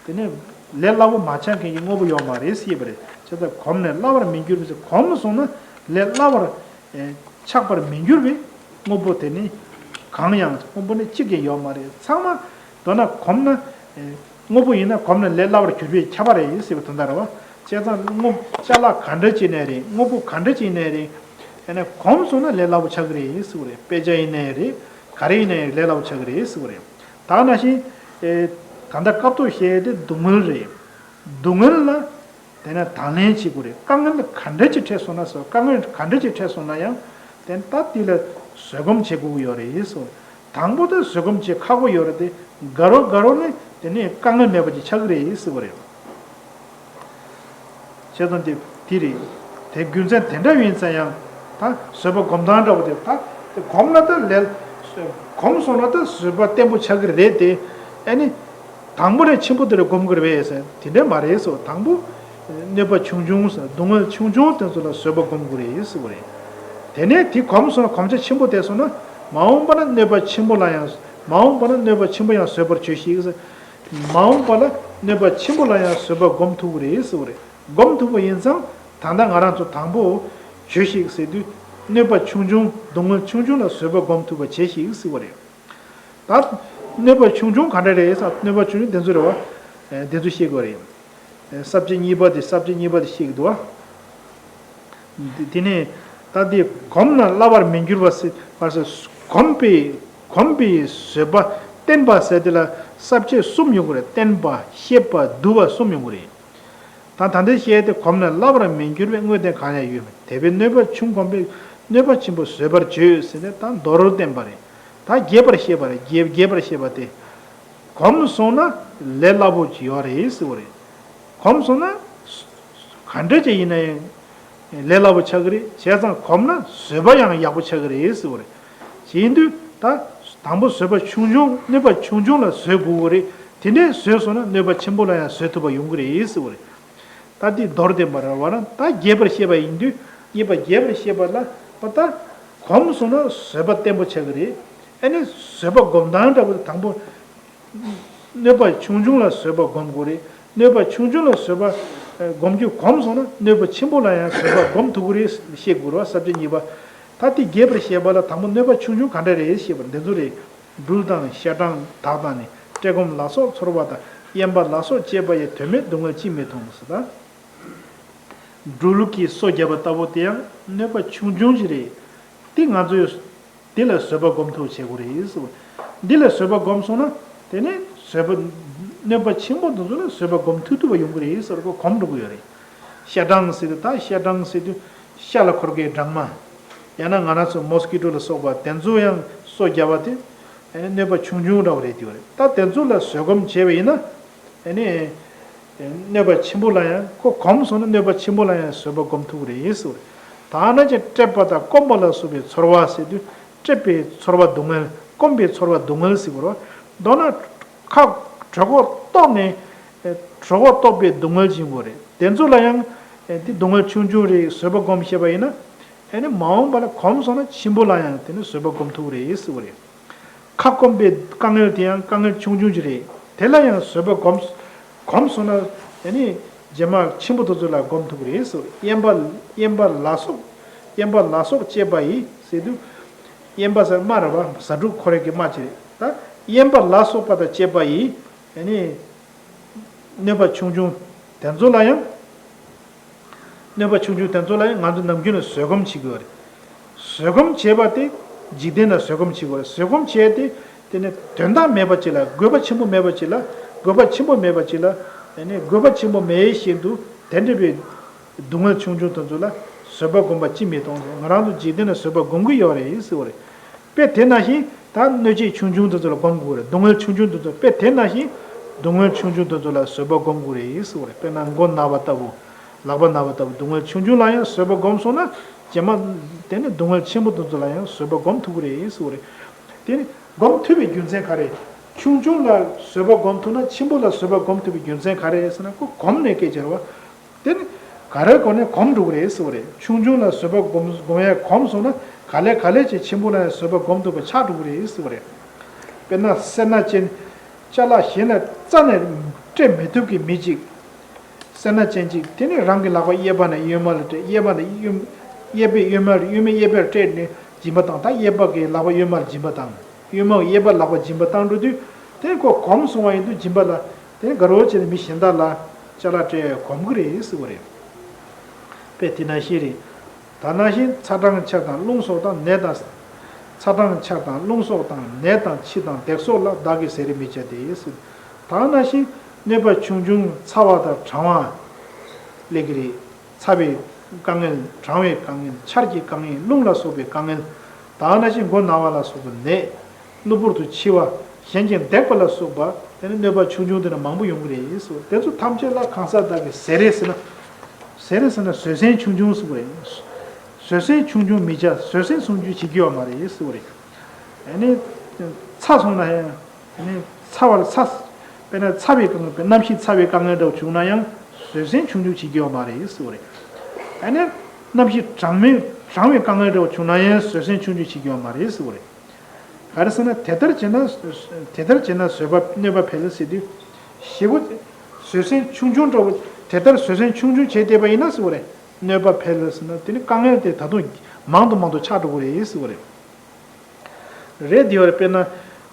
དེ་ནས་ལས་སླ་པོ་མ་ཆགས་མཁན་གྱི་དངོས་པོ་ཡོད་མ་རེད་ཟེར་བ་རེད། བྱས་ཙང་གོམས་ནས་སླ་བར་མི་འགྱུར་བས་ཟེར། གོམས་སོང་ན་ལས་སླ་བར་ཆགས་པར་མི་འགྱུར་བའི་དངོས་པོ་དེ་ནི་གང་ཡང་དངོས་པོ་ནི་གཅིག་ཀྱང་ཡོད་མ་རེད། ཚང་མ་མདོར་ན་གོམས་ན། དངོས་པོ་ཡིན་ན་གོམས་ན་ལས་སླ་བར་གྱུར་པའི་ཁྱབ་པ་རེད་ཟེར་བ་དོན་དག་རེད་བ། བྱས་ཙང་དངོས་ཅ་ལག་ག་འདྲ་ཅིག་ནས་རེད། དངོས་པོ་ག་འདྲ་ཅིག་ནས་རེད། ཡང་ན་གོམས་སོང་ན་ལས་སླ་པོ་ཆགས་ཀྱི་རེད་ཟེར་བ་རེད། དཔེ་ཆ་ཡིན་ནའི་རེད། ག་རེ་ཡིན་ནའི་ལས་སླ་པོ་ཆགས་ཀྱི་རེད་ཟེར་བ་རེད། ད་ནང་བཞིན། ཨེ། ད་ལྟ་སྐབས་ཐོག་བཤད་དེ་སྡུག་བསྔལ་རེད། སྡུག་བསྔལ་ལ། དེ་ནས་དང་ལེན་བྱེད་དགོས་རེད། དཀའ་ངལ་ག་འདྲ་ཅིག་འཕྲད་སོང་ན་སོ། དཀའ་ངལ་ག་འདྲ་ཅིག་འཕྲད་སོང་ན་ཡང་། དེ་ད་དེ་ལ་བཟོད་སྒོམ་བྱེད་དགོས་ཀྱི་ཡོད་རེད་ཟེར། དང་པོ་དེ་བཟོད་སྒོམ་བྱེད་ཁག་པོ་ཡོད་རེད་དེ། དགའ་རབ་དགའ་རབ་ནི་དེ་ནས་དཀའ་ངལ་མེད་པ་ཅིག་ཆགས་ཀྱི་རེད་ཟེར་བ་རེད། བྱས་ཙང་དེ་དེ་རེད། དེ་རྒྱུ་མཚན་དེ་འདྲ་ཡིན་ཙང་ཡང་། ད་བཟོད་པ་སྒོམ་སྟངས་འདྲ་པོ་དེ་ད་དེ་གོམས་ན་ད་ལས། གོམས་སོང་ན་ད་བཟོད་པ་བརྟན་པོ་ཆགས་ཀྱི་རེད་དེ། ཨ་ནི། དང་པོ་ནས་ཆེན་པོ་དེ་ལ་སྒོམ་དགོས་རེད་པས་ཟེར། དེ་འདྲ་མ་རེད་ཟེར། དང་པོ། གནོད་པ་ཆུང་ཆུང་ཟེར། སྡུག་བསྔལ་ཆུང་ཆུང་དེ་ཚོ་ལ་བཟོད་པ་སྒོམ་དགོས་རེད་ཟེར་བ་རེད། དེ་ནས་དེ་གོམས་སོང་ན་གོམས་ཆ་ཆེན་པོ་ཐེབས་སོང་ན། མ་འོངས་པ་ན་གནོད་པ་ཆེན་པོ་ལ་ཡང་། མ་འོངས་པ་ན་གནོད་པ་ཆེན་པོ་ཡང་བཟོད་པར་བྱོས་ཤིག་ཟེར། མ་འོངས་པ་ལ་གནོད་པ་ཆེན་པོ་ལ་ཡང་བཟོད་པ་སྒོམ་ཐུབ་ཀྱི་རེད་ཟེར་བ་རེད། སྒོམ་ཐུབ་པ་ཡིན་ཙང་། ད་ལྟ་ང་རང་ཚོ་དང་པོ་བྱོས་ཤིག་ཟེར་དུས། གནོད་པ་ཆུང་ཆུང་། སྡུག་བསྔལ་ཆུང་ཆུང་ལ་བཟོད་པ་སྒོམ་ཐུབ་པ་བྱེད་ཤིག་ཟེར་བ་རེད། ད་ གནོད་པ་ཆུང་ཆུང་ག་འདྲ་རེད་ཟེར། གནོད་པ་ཆུང་ཆུང་དེ་ཚོ་རེད་བ། དེ་ཚོ་བཤད་དགོས་རེད། ས་བཅད་གཉིས་པ་དེ་ས་བཅད་གཉིས་པ་དེ་བཤད་ཀྱི་འདུག་བ། དེ་ནས་ད་དེ་གོམས་ན་སླ་བར་མི་འགྱུར་བ་ཟེར་བར་ཟེར། གོམས་པའི་གོམས་པའི་བཟོད་པ་བསྟེན་པ་ཟེར་དེ་ལ་ས་བཅད་གསུམ་ཡོང་གི་རེད། བསྟེན་པ་བཤད་པ་བསྡུ་བ་གསུམ་ཡོང་གི་རེད། ད་ད་ལྟའི་བཤད་དེ་གོམས་ན་སླ་བར་མི་འགྱུར་བའི་དངོས་བསྟན་གང་ཡང་ཡོད་མེད། དེ་བས་གནོད་པ་ཆུང་གོམས་པས་གནོད་པ་ཆེན་པོ་བཟོད་པར་བྱོས་ཟེར་ནས་ད་མདོར་བསྟན་པ་རེད། ད་རྒྱས་པར་བཤད་པ་རེད། རྒྱས་རྒྱས་པར་བཤད་པ་དེ། གོམས་སོང་ན་ལས་སླ་པོ་ཅིག་ཡོད་རེད་ཟེར་བ་རེད། གོམས་སོང་ན་ག་འདྲ་ཅིག་ཡིན་ན་ཡང་ལས་སླ་པོ་ཆགས་ཀྱི་རེད། བྱས་ཙང་གོམས་ན་བཟོད་པ་ཡང་ཡག་པོ་ཆགས་ཀྱི་རེད་ཟེར་བ་རེད། བྱས་ཡིན་དུས་ད་དང་པོ་བཟོད་པ་ཆུང་ཆུང་གནོད་པ་ཆུང་ཆུང་ལ་བཟོད་དགོས་ཀྱི་རེད། དེ་འདྲས་བཟོད་སོང་ན་གནོད་པ་ཆེན་པོ་ལ་ཡང་བཟོད་ཐུབ་པ་ཡོང་གི་རེད་ཟེར་བ་རེད། ད་འདི་མདོར་བསྟན་པ་རེད་བ་ན། ད་རྒྱས་པར་བཤད་པ་ཡིན་དུས་གཉིས་པ་རྒྱས་པར་བཤད་པ་ལ་ད་གོམས་སོང་ན་བཟོད་པ་བརྟན་པོ་ཆགས་ཀྱི་རེད། ཨ་ནི་བཟོད་པ་སྒོམ་སྟངས་འདྲ་པོ་དེ་དང་པོ། གནོད་པ་ཆུང་ཆུང་ལ་བཟོད་པ་སྒོམ་དགོས་རེད། གནོད་པ་ཆུང་ཆུང་ལ་བཟོད་པ་ཨ་སྒོམ་རྒྱུ་གོམས་སོང་ན་གནོད་པ་ཆེན་པོ་ལ་ཡང་བཟོད་པ་སྒོམ་ཐུབ་ཀྱི་རེད་བཤད་དགོས་རེད་བ། ས་བཅད་གཉིས་པ། ད་དེ་རྒྱས་པར་བཤད་པ་ལ་དང་པོ་གནོད་པ་ཆུང་ཆུང་ག་འདྲ་རེད་ཞེས་པ་འདི་ཚོ་རེད། སྦྲུལ་དང་ཤ་སྦྲང་དག་དང་ནི། བཀྲེས་སྐོམ་ལ་སོགས་ཚོར་བ་དང་། གཡན་པ་ལ་སོགས་བཅས་པ་ཡི། དོན་མེད་སྡུག་བསྔལ་ཅིས་མི་མཐོང་ཟེར། ད་སྦྲུལ་གྱིས་སོ་བརྒྱབ་པ་ལྟ་བུ་དེ་ཡང་གནོད་པ་ཆུང་ཆུང་ཞིག་རེད། དེ་ང་ཚོས་འདི་ལ་བཟོད་པ་སྒོམ་ཐུབ་བྱེད་དགོས་རེད་ཟེར། འདི་ལ་བཟོད་པ་སྒོམ་སོང་ན་དེ་ནས་བཟོད་པ་གནོད་པ་ཆེན་པོ་འདི་ཚོ་ལ་བཟོད་པ་སྒོམ་ཐུབ་ཐུབ་པ་ཡོང་གི་རེད་ཟེར། ཁོ་གོམས་འགྲོ་གི་ཡོད་རེད། ཤ་སྦྲང་ཟེར་དུས་ད་ཤ་སྦྲང་ཟེར་དུས་ཤ་ལ་འཁོར་གྱི་སྦྲང་མ། ཡང་ན་ང་རང་ཚོ་མོས་ཀི་ཊོ་ལ་སོགས་པ་དེ་ཚོ་ཡང་སོ་བརྒྱབ་པ་དེ་ཨ་ནི་གནོད་པ་ཆུང་ཆུང་འདྲ་བོ་རེད་དེ་བ་རེད། ད་དེ་ཚོ་ལ་བཟོད་སྒོམ་བྱས་པ་ཡིན་ན་ཨ་ནི་གནོད་པ་ཆེན་པོ་ལ་ཡང་ཁོ་གོམས་སོང་ན་གནོད་པ་ཆེན་པོ་ལ་ཡང་བཟོད་པ་སྒོམ་ཐུབ་ཀྱི་རེད་ཟེར་བ་རེད། ད་ན་ཅིག་བཀྲེས་པ་དང་སྐོམ་པ་ལ་སོགས་པའི་ཚོར་བ་ཟེར་དུས་བཀྲེས་པའི་ཚོར་བ་སྡུག་བསྔལ། སྐོམ་པའི་ཚོར་བ་སྡུག་བསྔལ་ཟེར་བ་རེད། མདོར་ན་ཁ་གྲོད་ཁོག་ལྟོགས་ནས་གྲོད་ཁོག་ལྟོགས་པའི་སྡུག་བསྔལ་ཆེན་པོ་རེད། དེ་ཚོ་ལ་ཡང་དེ་སྡུག་བསྔལ་ཆུང་ཆུང་རེད་བཟོད་པ་སྒོམ་ཤེས་པ་ཡིན་ན། ཨ་ནི་མ་འོངས་པ་ལ་གོམས་སོང་ན་ཆེན་པོ་ལ་ཡང་དེ་ནི་བཟོད་པ་སྒོམ་ཐུབ་ཀྱི་རེད་ཟེར་བ་རེད། ཁ་སྐོམ་པའི་དཀའ་ངལ་དེ་ཡང་དཀའ་ངལ་ཆུང་ཆུང་ཅིག་རེད། དེ་ལ་ཡང་བཟོད་པ་སྒོམ། གོམས་སོང་ན་ཨ་ནི་རྗེས་མ་ཆེན་པོ་དེ་ཚོ་ལ་སྒོམ་ཐུབ་ཀྱི་རེད་ཟེར་བ་རེད། གཡན་པ་གཡན་པ་ལ་སོགས། གཡན་པ་ལ་སོགས་བཅས་པ་ཡི་ཟེར་དུས། གཡན་པ་ཟེར་རྨ་རེད་བ། བཟའ་དྲུག་འཁོར་བའི་གི་རྨ་ཅིག་རེད། ད་གཡན་པ་ལ་སོགས་པ་དང་བཅས་པ་ཡི་ཨ་ནི་གནོད་པ་ཆུང་ཆུང་དེ་ཚོ་ལ་ཡང་། གནོད་པ་ཆུང་ཆུང་དེ་ཚོ་ལ་ཡང་ང་ཚོ་ནམ་རྒྱུན་ལ་བཟོད་སྒོམ་བྱེད་དགོས་རེད། བཟོད་སྒོམ་བྱེད་པ་དེ་འཇིག་རྟེན་ལ་བཟོད་སྒོམ་བྱེད་དགོས་རེད། བཟོད་སྒོམ་བྱས་ཏེ་དེ་ནི་དོན་དག་མེད་པ་ཅིག་ལ། དགོས་པ་ཆེན་པོ་མེད་པ་ཅིག་ལ། དགོས་པ་ཆེན་པོ་མེད་པ་ཅིག་ལ། དེ་ནི་དགོས་པ་ཆེན་པོ་མེད་བཞིན་དུ་དེ་འདྲ་བའི་སྡུག་བསྔལ་ཆུང་ཆུང་དེ་ཚོ་ལ་བཟོད་པ་སྒོམ་པ་ཅི་མི་གཏོང་། ང་རང་ཚོ་འཇིག་རྟེན་ལ་བཟོད་པ་སྒོམ་གྱི་ཡོད་རེད་ཟེར་བ་རེད། དཔེ་དེ་ནང་བཞིན་ད་གནོད་བྱེད་ཆུང་ཆུང་དེ་ཚོ་ལ་སྒོམ་དགོས་རེད། སྡུག་བསྔལ་ཆུང་ཆུང་དེ་ཚོ། དཔེ་དེ་ནང་བཞིན་སྡུག་བསྔལ་ཆུང་ཆུང་དེ་ཚོ་ལ་བཟོད་པ་སྒོམ་དགོས་རེད་ཟེར་བ་རེད། དཔེར་ན་མགོ་ན་བ་ལྟ་བུ། ལག་པ་ན་བ་ལྟ་བུ་སྡུག་བསྔལ་ཆུང་ཆུང་ལ་ཡང་བཟོད་པ་སྒོམ་སོང་ན་རྗེས་མ་དེ་ནི་སྡུག་བསྔལ་ཆེན་པོ་དེ་ཚོ་ལ་ཡང་བཟོད་པ་སྒོམ་ཐུབ་ཀྱི་རེད་ཟེར་བ་རེད། དེ་ནི་སྒོམ་ཐུབ་པའི་རྒྱུ་མཚན་ག་རེ། ཆུང་ཆུང་ལ་བཟོད་པ་སྒོམ་ཐུབ་ན་ཆེན་པོ་ལ་བཟོད་པ་སྒོམ་ཐུབ་པའི་རྒྱུ་མཚན་ག་རེ་ཟེར་ན། ཁོ་གོམས་ནས་སྐད་ཆ་རེད་བ། དེ་ནི་ག་རེ་གོ་ནས་གོམས་འགྲོ་གི་རེད་ཟེར་བ་རེད། ཆུང་ཆུང་ལ་བཟོད་པ་སྒོམ་སྒོམ་ཡས་གོམས་སོང་ན་ག་ལེ་ག་ལེ་ཅིག་ཆེན་པོ་ལ་ཡང་བཟོད་པ་སྒོམ་ཐུབ་པ་ཆགས་འགྲོ་གི་རེད་ཟེར་བ་རེད། དཔེར་ན་སེར་སྣ་ཅན། ཅ་ལག་གཞན་ལ་རྩ་ནས་སྤྲད་མི་ཐུབ་ཀྱི་མི་གཅིག་སེར་སྣ་ཅན་གཅིག་དེ་ནི་རང་གི་ལག་པ་གཡས་པ་ནས་གཡོན་མ་ལ་སྤྲད། གཡས་པ་ནས་གཡོན། གཡས་པས་གཡོན་མ་ལ། གཡོན་མས་གཡས་པར་སྤྲད་ནས་སྦྱིན་པ་བཏང་། ད་གཡས་པ་གིས་ལག་པ་གཡོན་མ་ལ་སྦྱིན་པ་བཏང་། གཡོན་མ་གིས་གཡས་པར་ལག་པ་སྦྱིན་པ་བཏང་འགྲོ་དུས་དེ་ཁོ་གོམས་སོང་བ་ཡིན་དུས་སྦྱིན་པ་ལ་དེ་ནི་དགའ་རོགས་བྱས་ནས་མི་གཞན་དག་ལ་ཅ་ལག་སྤྲད་གོམས་ཀྱི་རེད་ཟེར་བ་རེད། དཔེ་དེ་ནང་བཞིན་རེད། ད་ནང་བཞིན་ཚ་གྲང་ཆར་དང་རླུང་སོགས་དང་ནད་དང་། ཚ་གྲང་ཆར་དང་རླུང་སོགས་དང་ནད་དང་འཆི་དང་འདེགས་སོགས་ལ་བདག་གིས་ཟེར་མི་བྱ་སྟེ། ད་ནང་བཞིན་གནོད་པ་ཆུང་ཆུང་ཚ་བ་དང་གྲང་བ་སླེབས་ཀྱི་རེད། ཚ་བའི་དཀའ་ངལ། གྲང་བའི་དཀའ་ངལ། ཆར་གྱི་དཀའ་ངལ། རླུང་ལ་སོགས་པའི་དཀའ་ངལ། ད་ནང་བཞིན་མགོ་ན་བ་ལ་སོགས་པའི་ནད། གློ་བུར་དུ་འཆི་བ། གཞན་གྱིས་འདེགས་པ་ལ་སོགས་པ་དེ་ནི་གནོད་པ་ཆུང་ཆུང་དེ་འདྲ་མང་པོ་ཡོང་གི་རེད་ཟེར། དེ་ཚོ་ཐམས་ཅད་ལ་གང་ཟག་བདག་གིས་ཟེར་རེད་ཟེར་ན། ཟེར་རེད་ཟེར་ན་བཟོད་བསྲན་ཆུང་ཆུང་ཟེར་བ་རེད། བཟོད་བསྲན་ཆུང་ཆུང་མི་བྱ། བཟོད་བསྲན་ཆུང་ཆུང་བྱེད་ཀྱི་ཡོད་མ་རེད་ཟེར་བ་རེད། ཨ་ནི་ཚ་སོང་ན་ཡང་ཨ་ནི་ཚ་བར་ཚ། དཔེར་ན་ཚ་བའི་དཀའ་ངལ། དཔེར་གནམ་གཤིས་ཚ་བའི་དཀའ་ངལ་འདྲ་བོ་བྱུང་ན་ཡང་བཟོད་བསྲན་ཆུང་ཆུང་བྱེད་ཀྱི་ཡོད་མ་རེད་ཟེར་བ་རེད། ཨ་ནི་གནམ་གཤིས་གྲང་མོའི་གྲང་བའི་དཀའ་ངལ་འདྲ་བོ་བྱུང་ན་ཡང་བཟོད་བསྲན་ཆུང་ཆུང་བྱེད་ཀྱི་ཡོད་མ་རེད་ཟེར་བ་རེད། ག་རེ་ཟེར་ན་དེ་ལྟར་བྱས་ན། དེ་ལྟར་བྱས་ན་བཟོད་པ་གནོད་པ་འཕེལ་ཟེར་དུས། ཞེ་པོ་བཟོད་བསྲན་ཆུང་ཆུང་འདྲ་བོ། དེ་ལྟར་བཟོད་བསྲན་ཆུང་ཆུང་བྱས་བསྡད་པ་ཡིན་ན་ཟེར་བ་རེད། གནོད་པ་འཕེལ་ཟེར་ན་དེ་ནི་དཀའ་ངལ་དེ་ད་དུང་མང་དུ་མང་དུ་ཆགས་འགྲོ་གི་རེད་ཟེར་བ་རེད། རེད་དེ་བ་རེད། དཔེར་ན་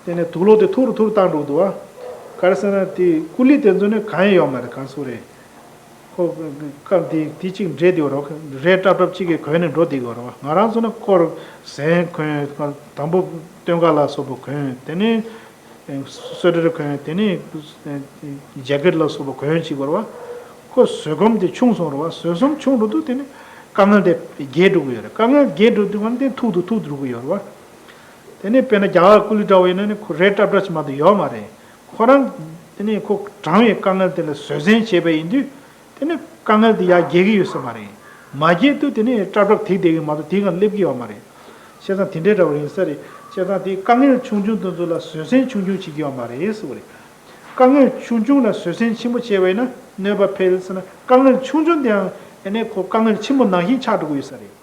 དེ་ནས་དུག་ལོག་དེ་ཐུར་ཐུར་བཏང་འགྲོ་འདུག་བ། ག་རེ་ཟེར་ན་དེ་ཀུ་ལི་དེ་ཚོ་ནི་གང་ཡང་ཡོད་མ་རེད། གང་སུ་རེད། ཁོ་སྐབས་དེ་དེ་གཅིག་འདྲེ་དེ་རོ་རས་སྲབ་སྲབ་གཅིག་གིས་གོན་ནས་འགྲོ་བསྡད་ཡོད་རེད་བ། ང་རང་ཚོ་ནི་ཁོར་གཟན་གོན། དམ་པོ་སྟོད་འགག་ལ་སོགས་པ་གོན། དེ་ནས་སུ་ཊར་གོན། དེ་ནས་ཇེ་ཀེཊ་ལ་སོགས་པ་གོན་བྱེད་དགོས་རེད་བ། ཁོ་བཟོད་སྒོམ་དེ་ཆུང་སོང་རེད་བ། བཟོད་སྒོམ་ཆུང་འགྲོ་དུས་དེ་ནས་དཀའ་ངལ་དེ་རྒྱས་འགྲོ་གི་ཡོད་རེད། དཀའ་ངལ་རྒྱས་འགྲོ་དུས་ང་དེ་ཐུག་ཏུ་ཐུག་འགྲོ་གི་ཡོད་རེད་བ། དེ་ནས་དཔེར་ན་རྒྱ་གར་ཀུ་ལི་འདྲ་བོ་ཡིན་ན་ནི་ཁོ་རས་སྲབ་སྲབ་ཅིག་མ་གཏོགས་ཡོད་མ་རེད། ཁོ་རང་དེ་ནས་ཁོ་དྲངས་པའི་དཀའ་ངལ་དེ་ལ་བཟོད་བསྲན་བྱས་པ་ཡིན་དུས། དེ་ནས་དཀའ་ངལ་དེ་ཡར་རྒྱས་ཀྱི་ཡོད་ས་མ་རེད། མ་རྒྱས་དུས་དེ་ནས་སྲབ་སྲབ་ཐིག་བསྡད་ཀྱི་མ་གཏོགས་དེའི་སྒང་སླེབས་ཀྱི་ཡོད་མ་རེད། བྱས་ཙང་དེ་འདྲའི་འདྲ་བོ་ཡིན་ས་རེད། བྱས་ཙང་དེ་དཀའ་ངལ་ཆུང་ཆུང་དེ་ཚོ་ལ་བཟོད་བསྲན་ཆུང་ཆུང་བྱེད་ཀྱི་ཡོད་མ་རེད་ཟེར་བ་རེད། དཀའ་ངལ་ཆུང་ཆུང་ལ་བཟོད་བསྲན་ཆེན་པོ་བྱས་པ་ཡིན་ན་གནོད་པ་འཕེལ་ཟེར་ན། དཀའ་ངལ་ཆུང་ཆུང་དེའང་ཨ་ནི་ཁོ་དཀའ་ངལ་ཆེན་པོ་ནང་བཞིན་ཆགས་འགྲོ་གི་ཡོད་ས་རེད།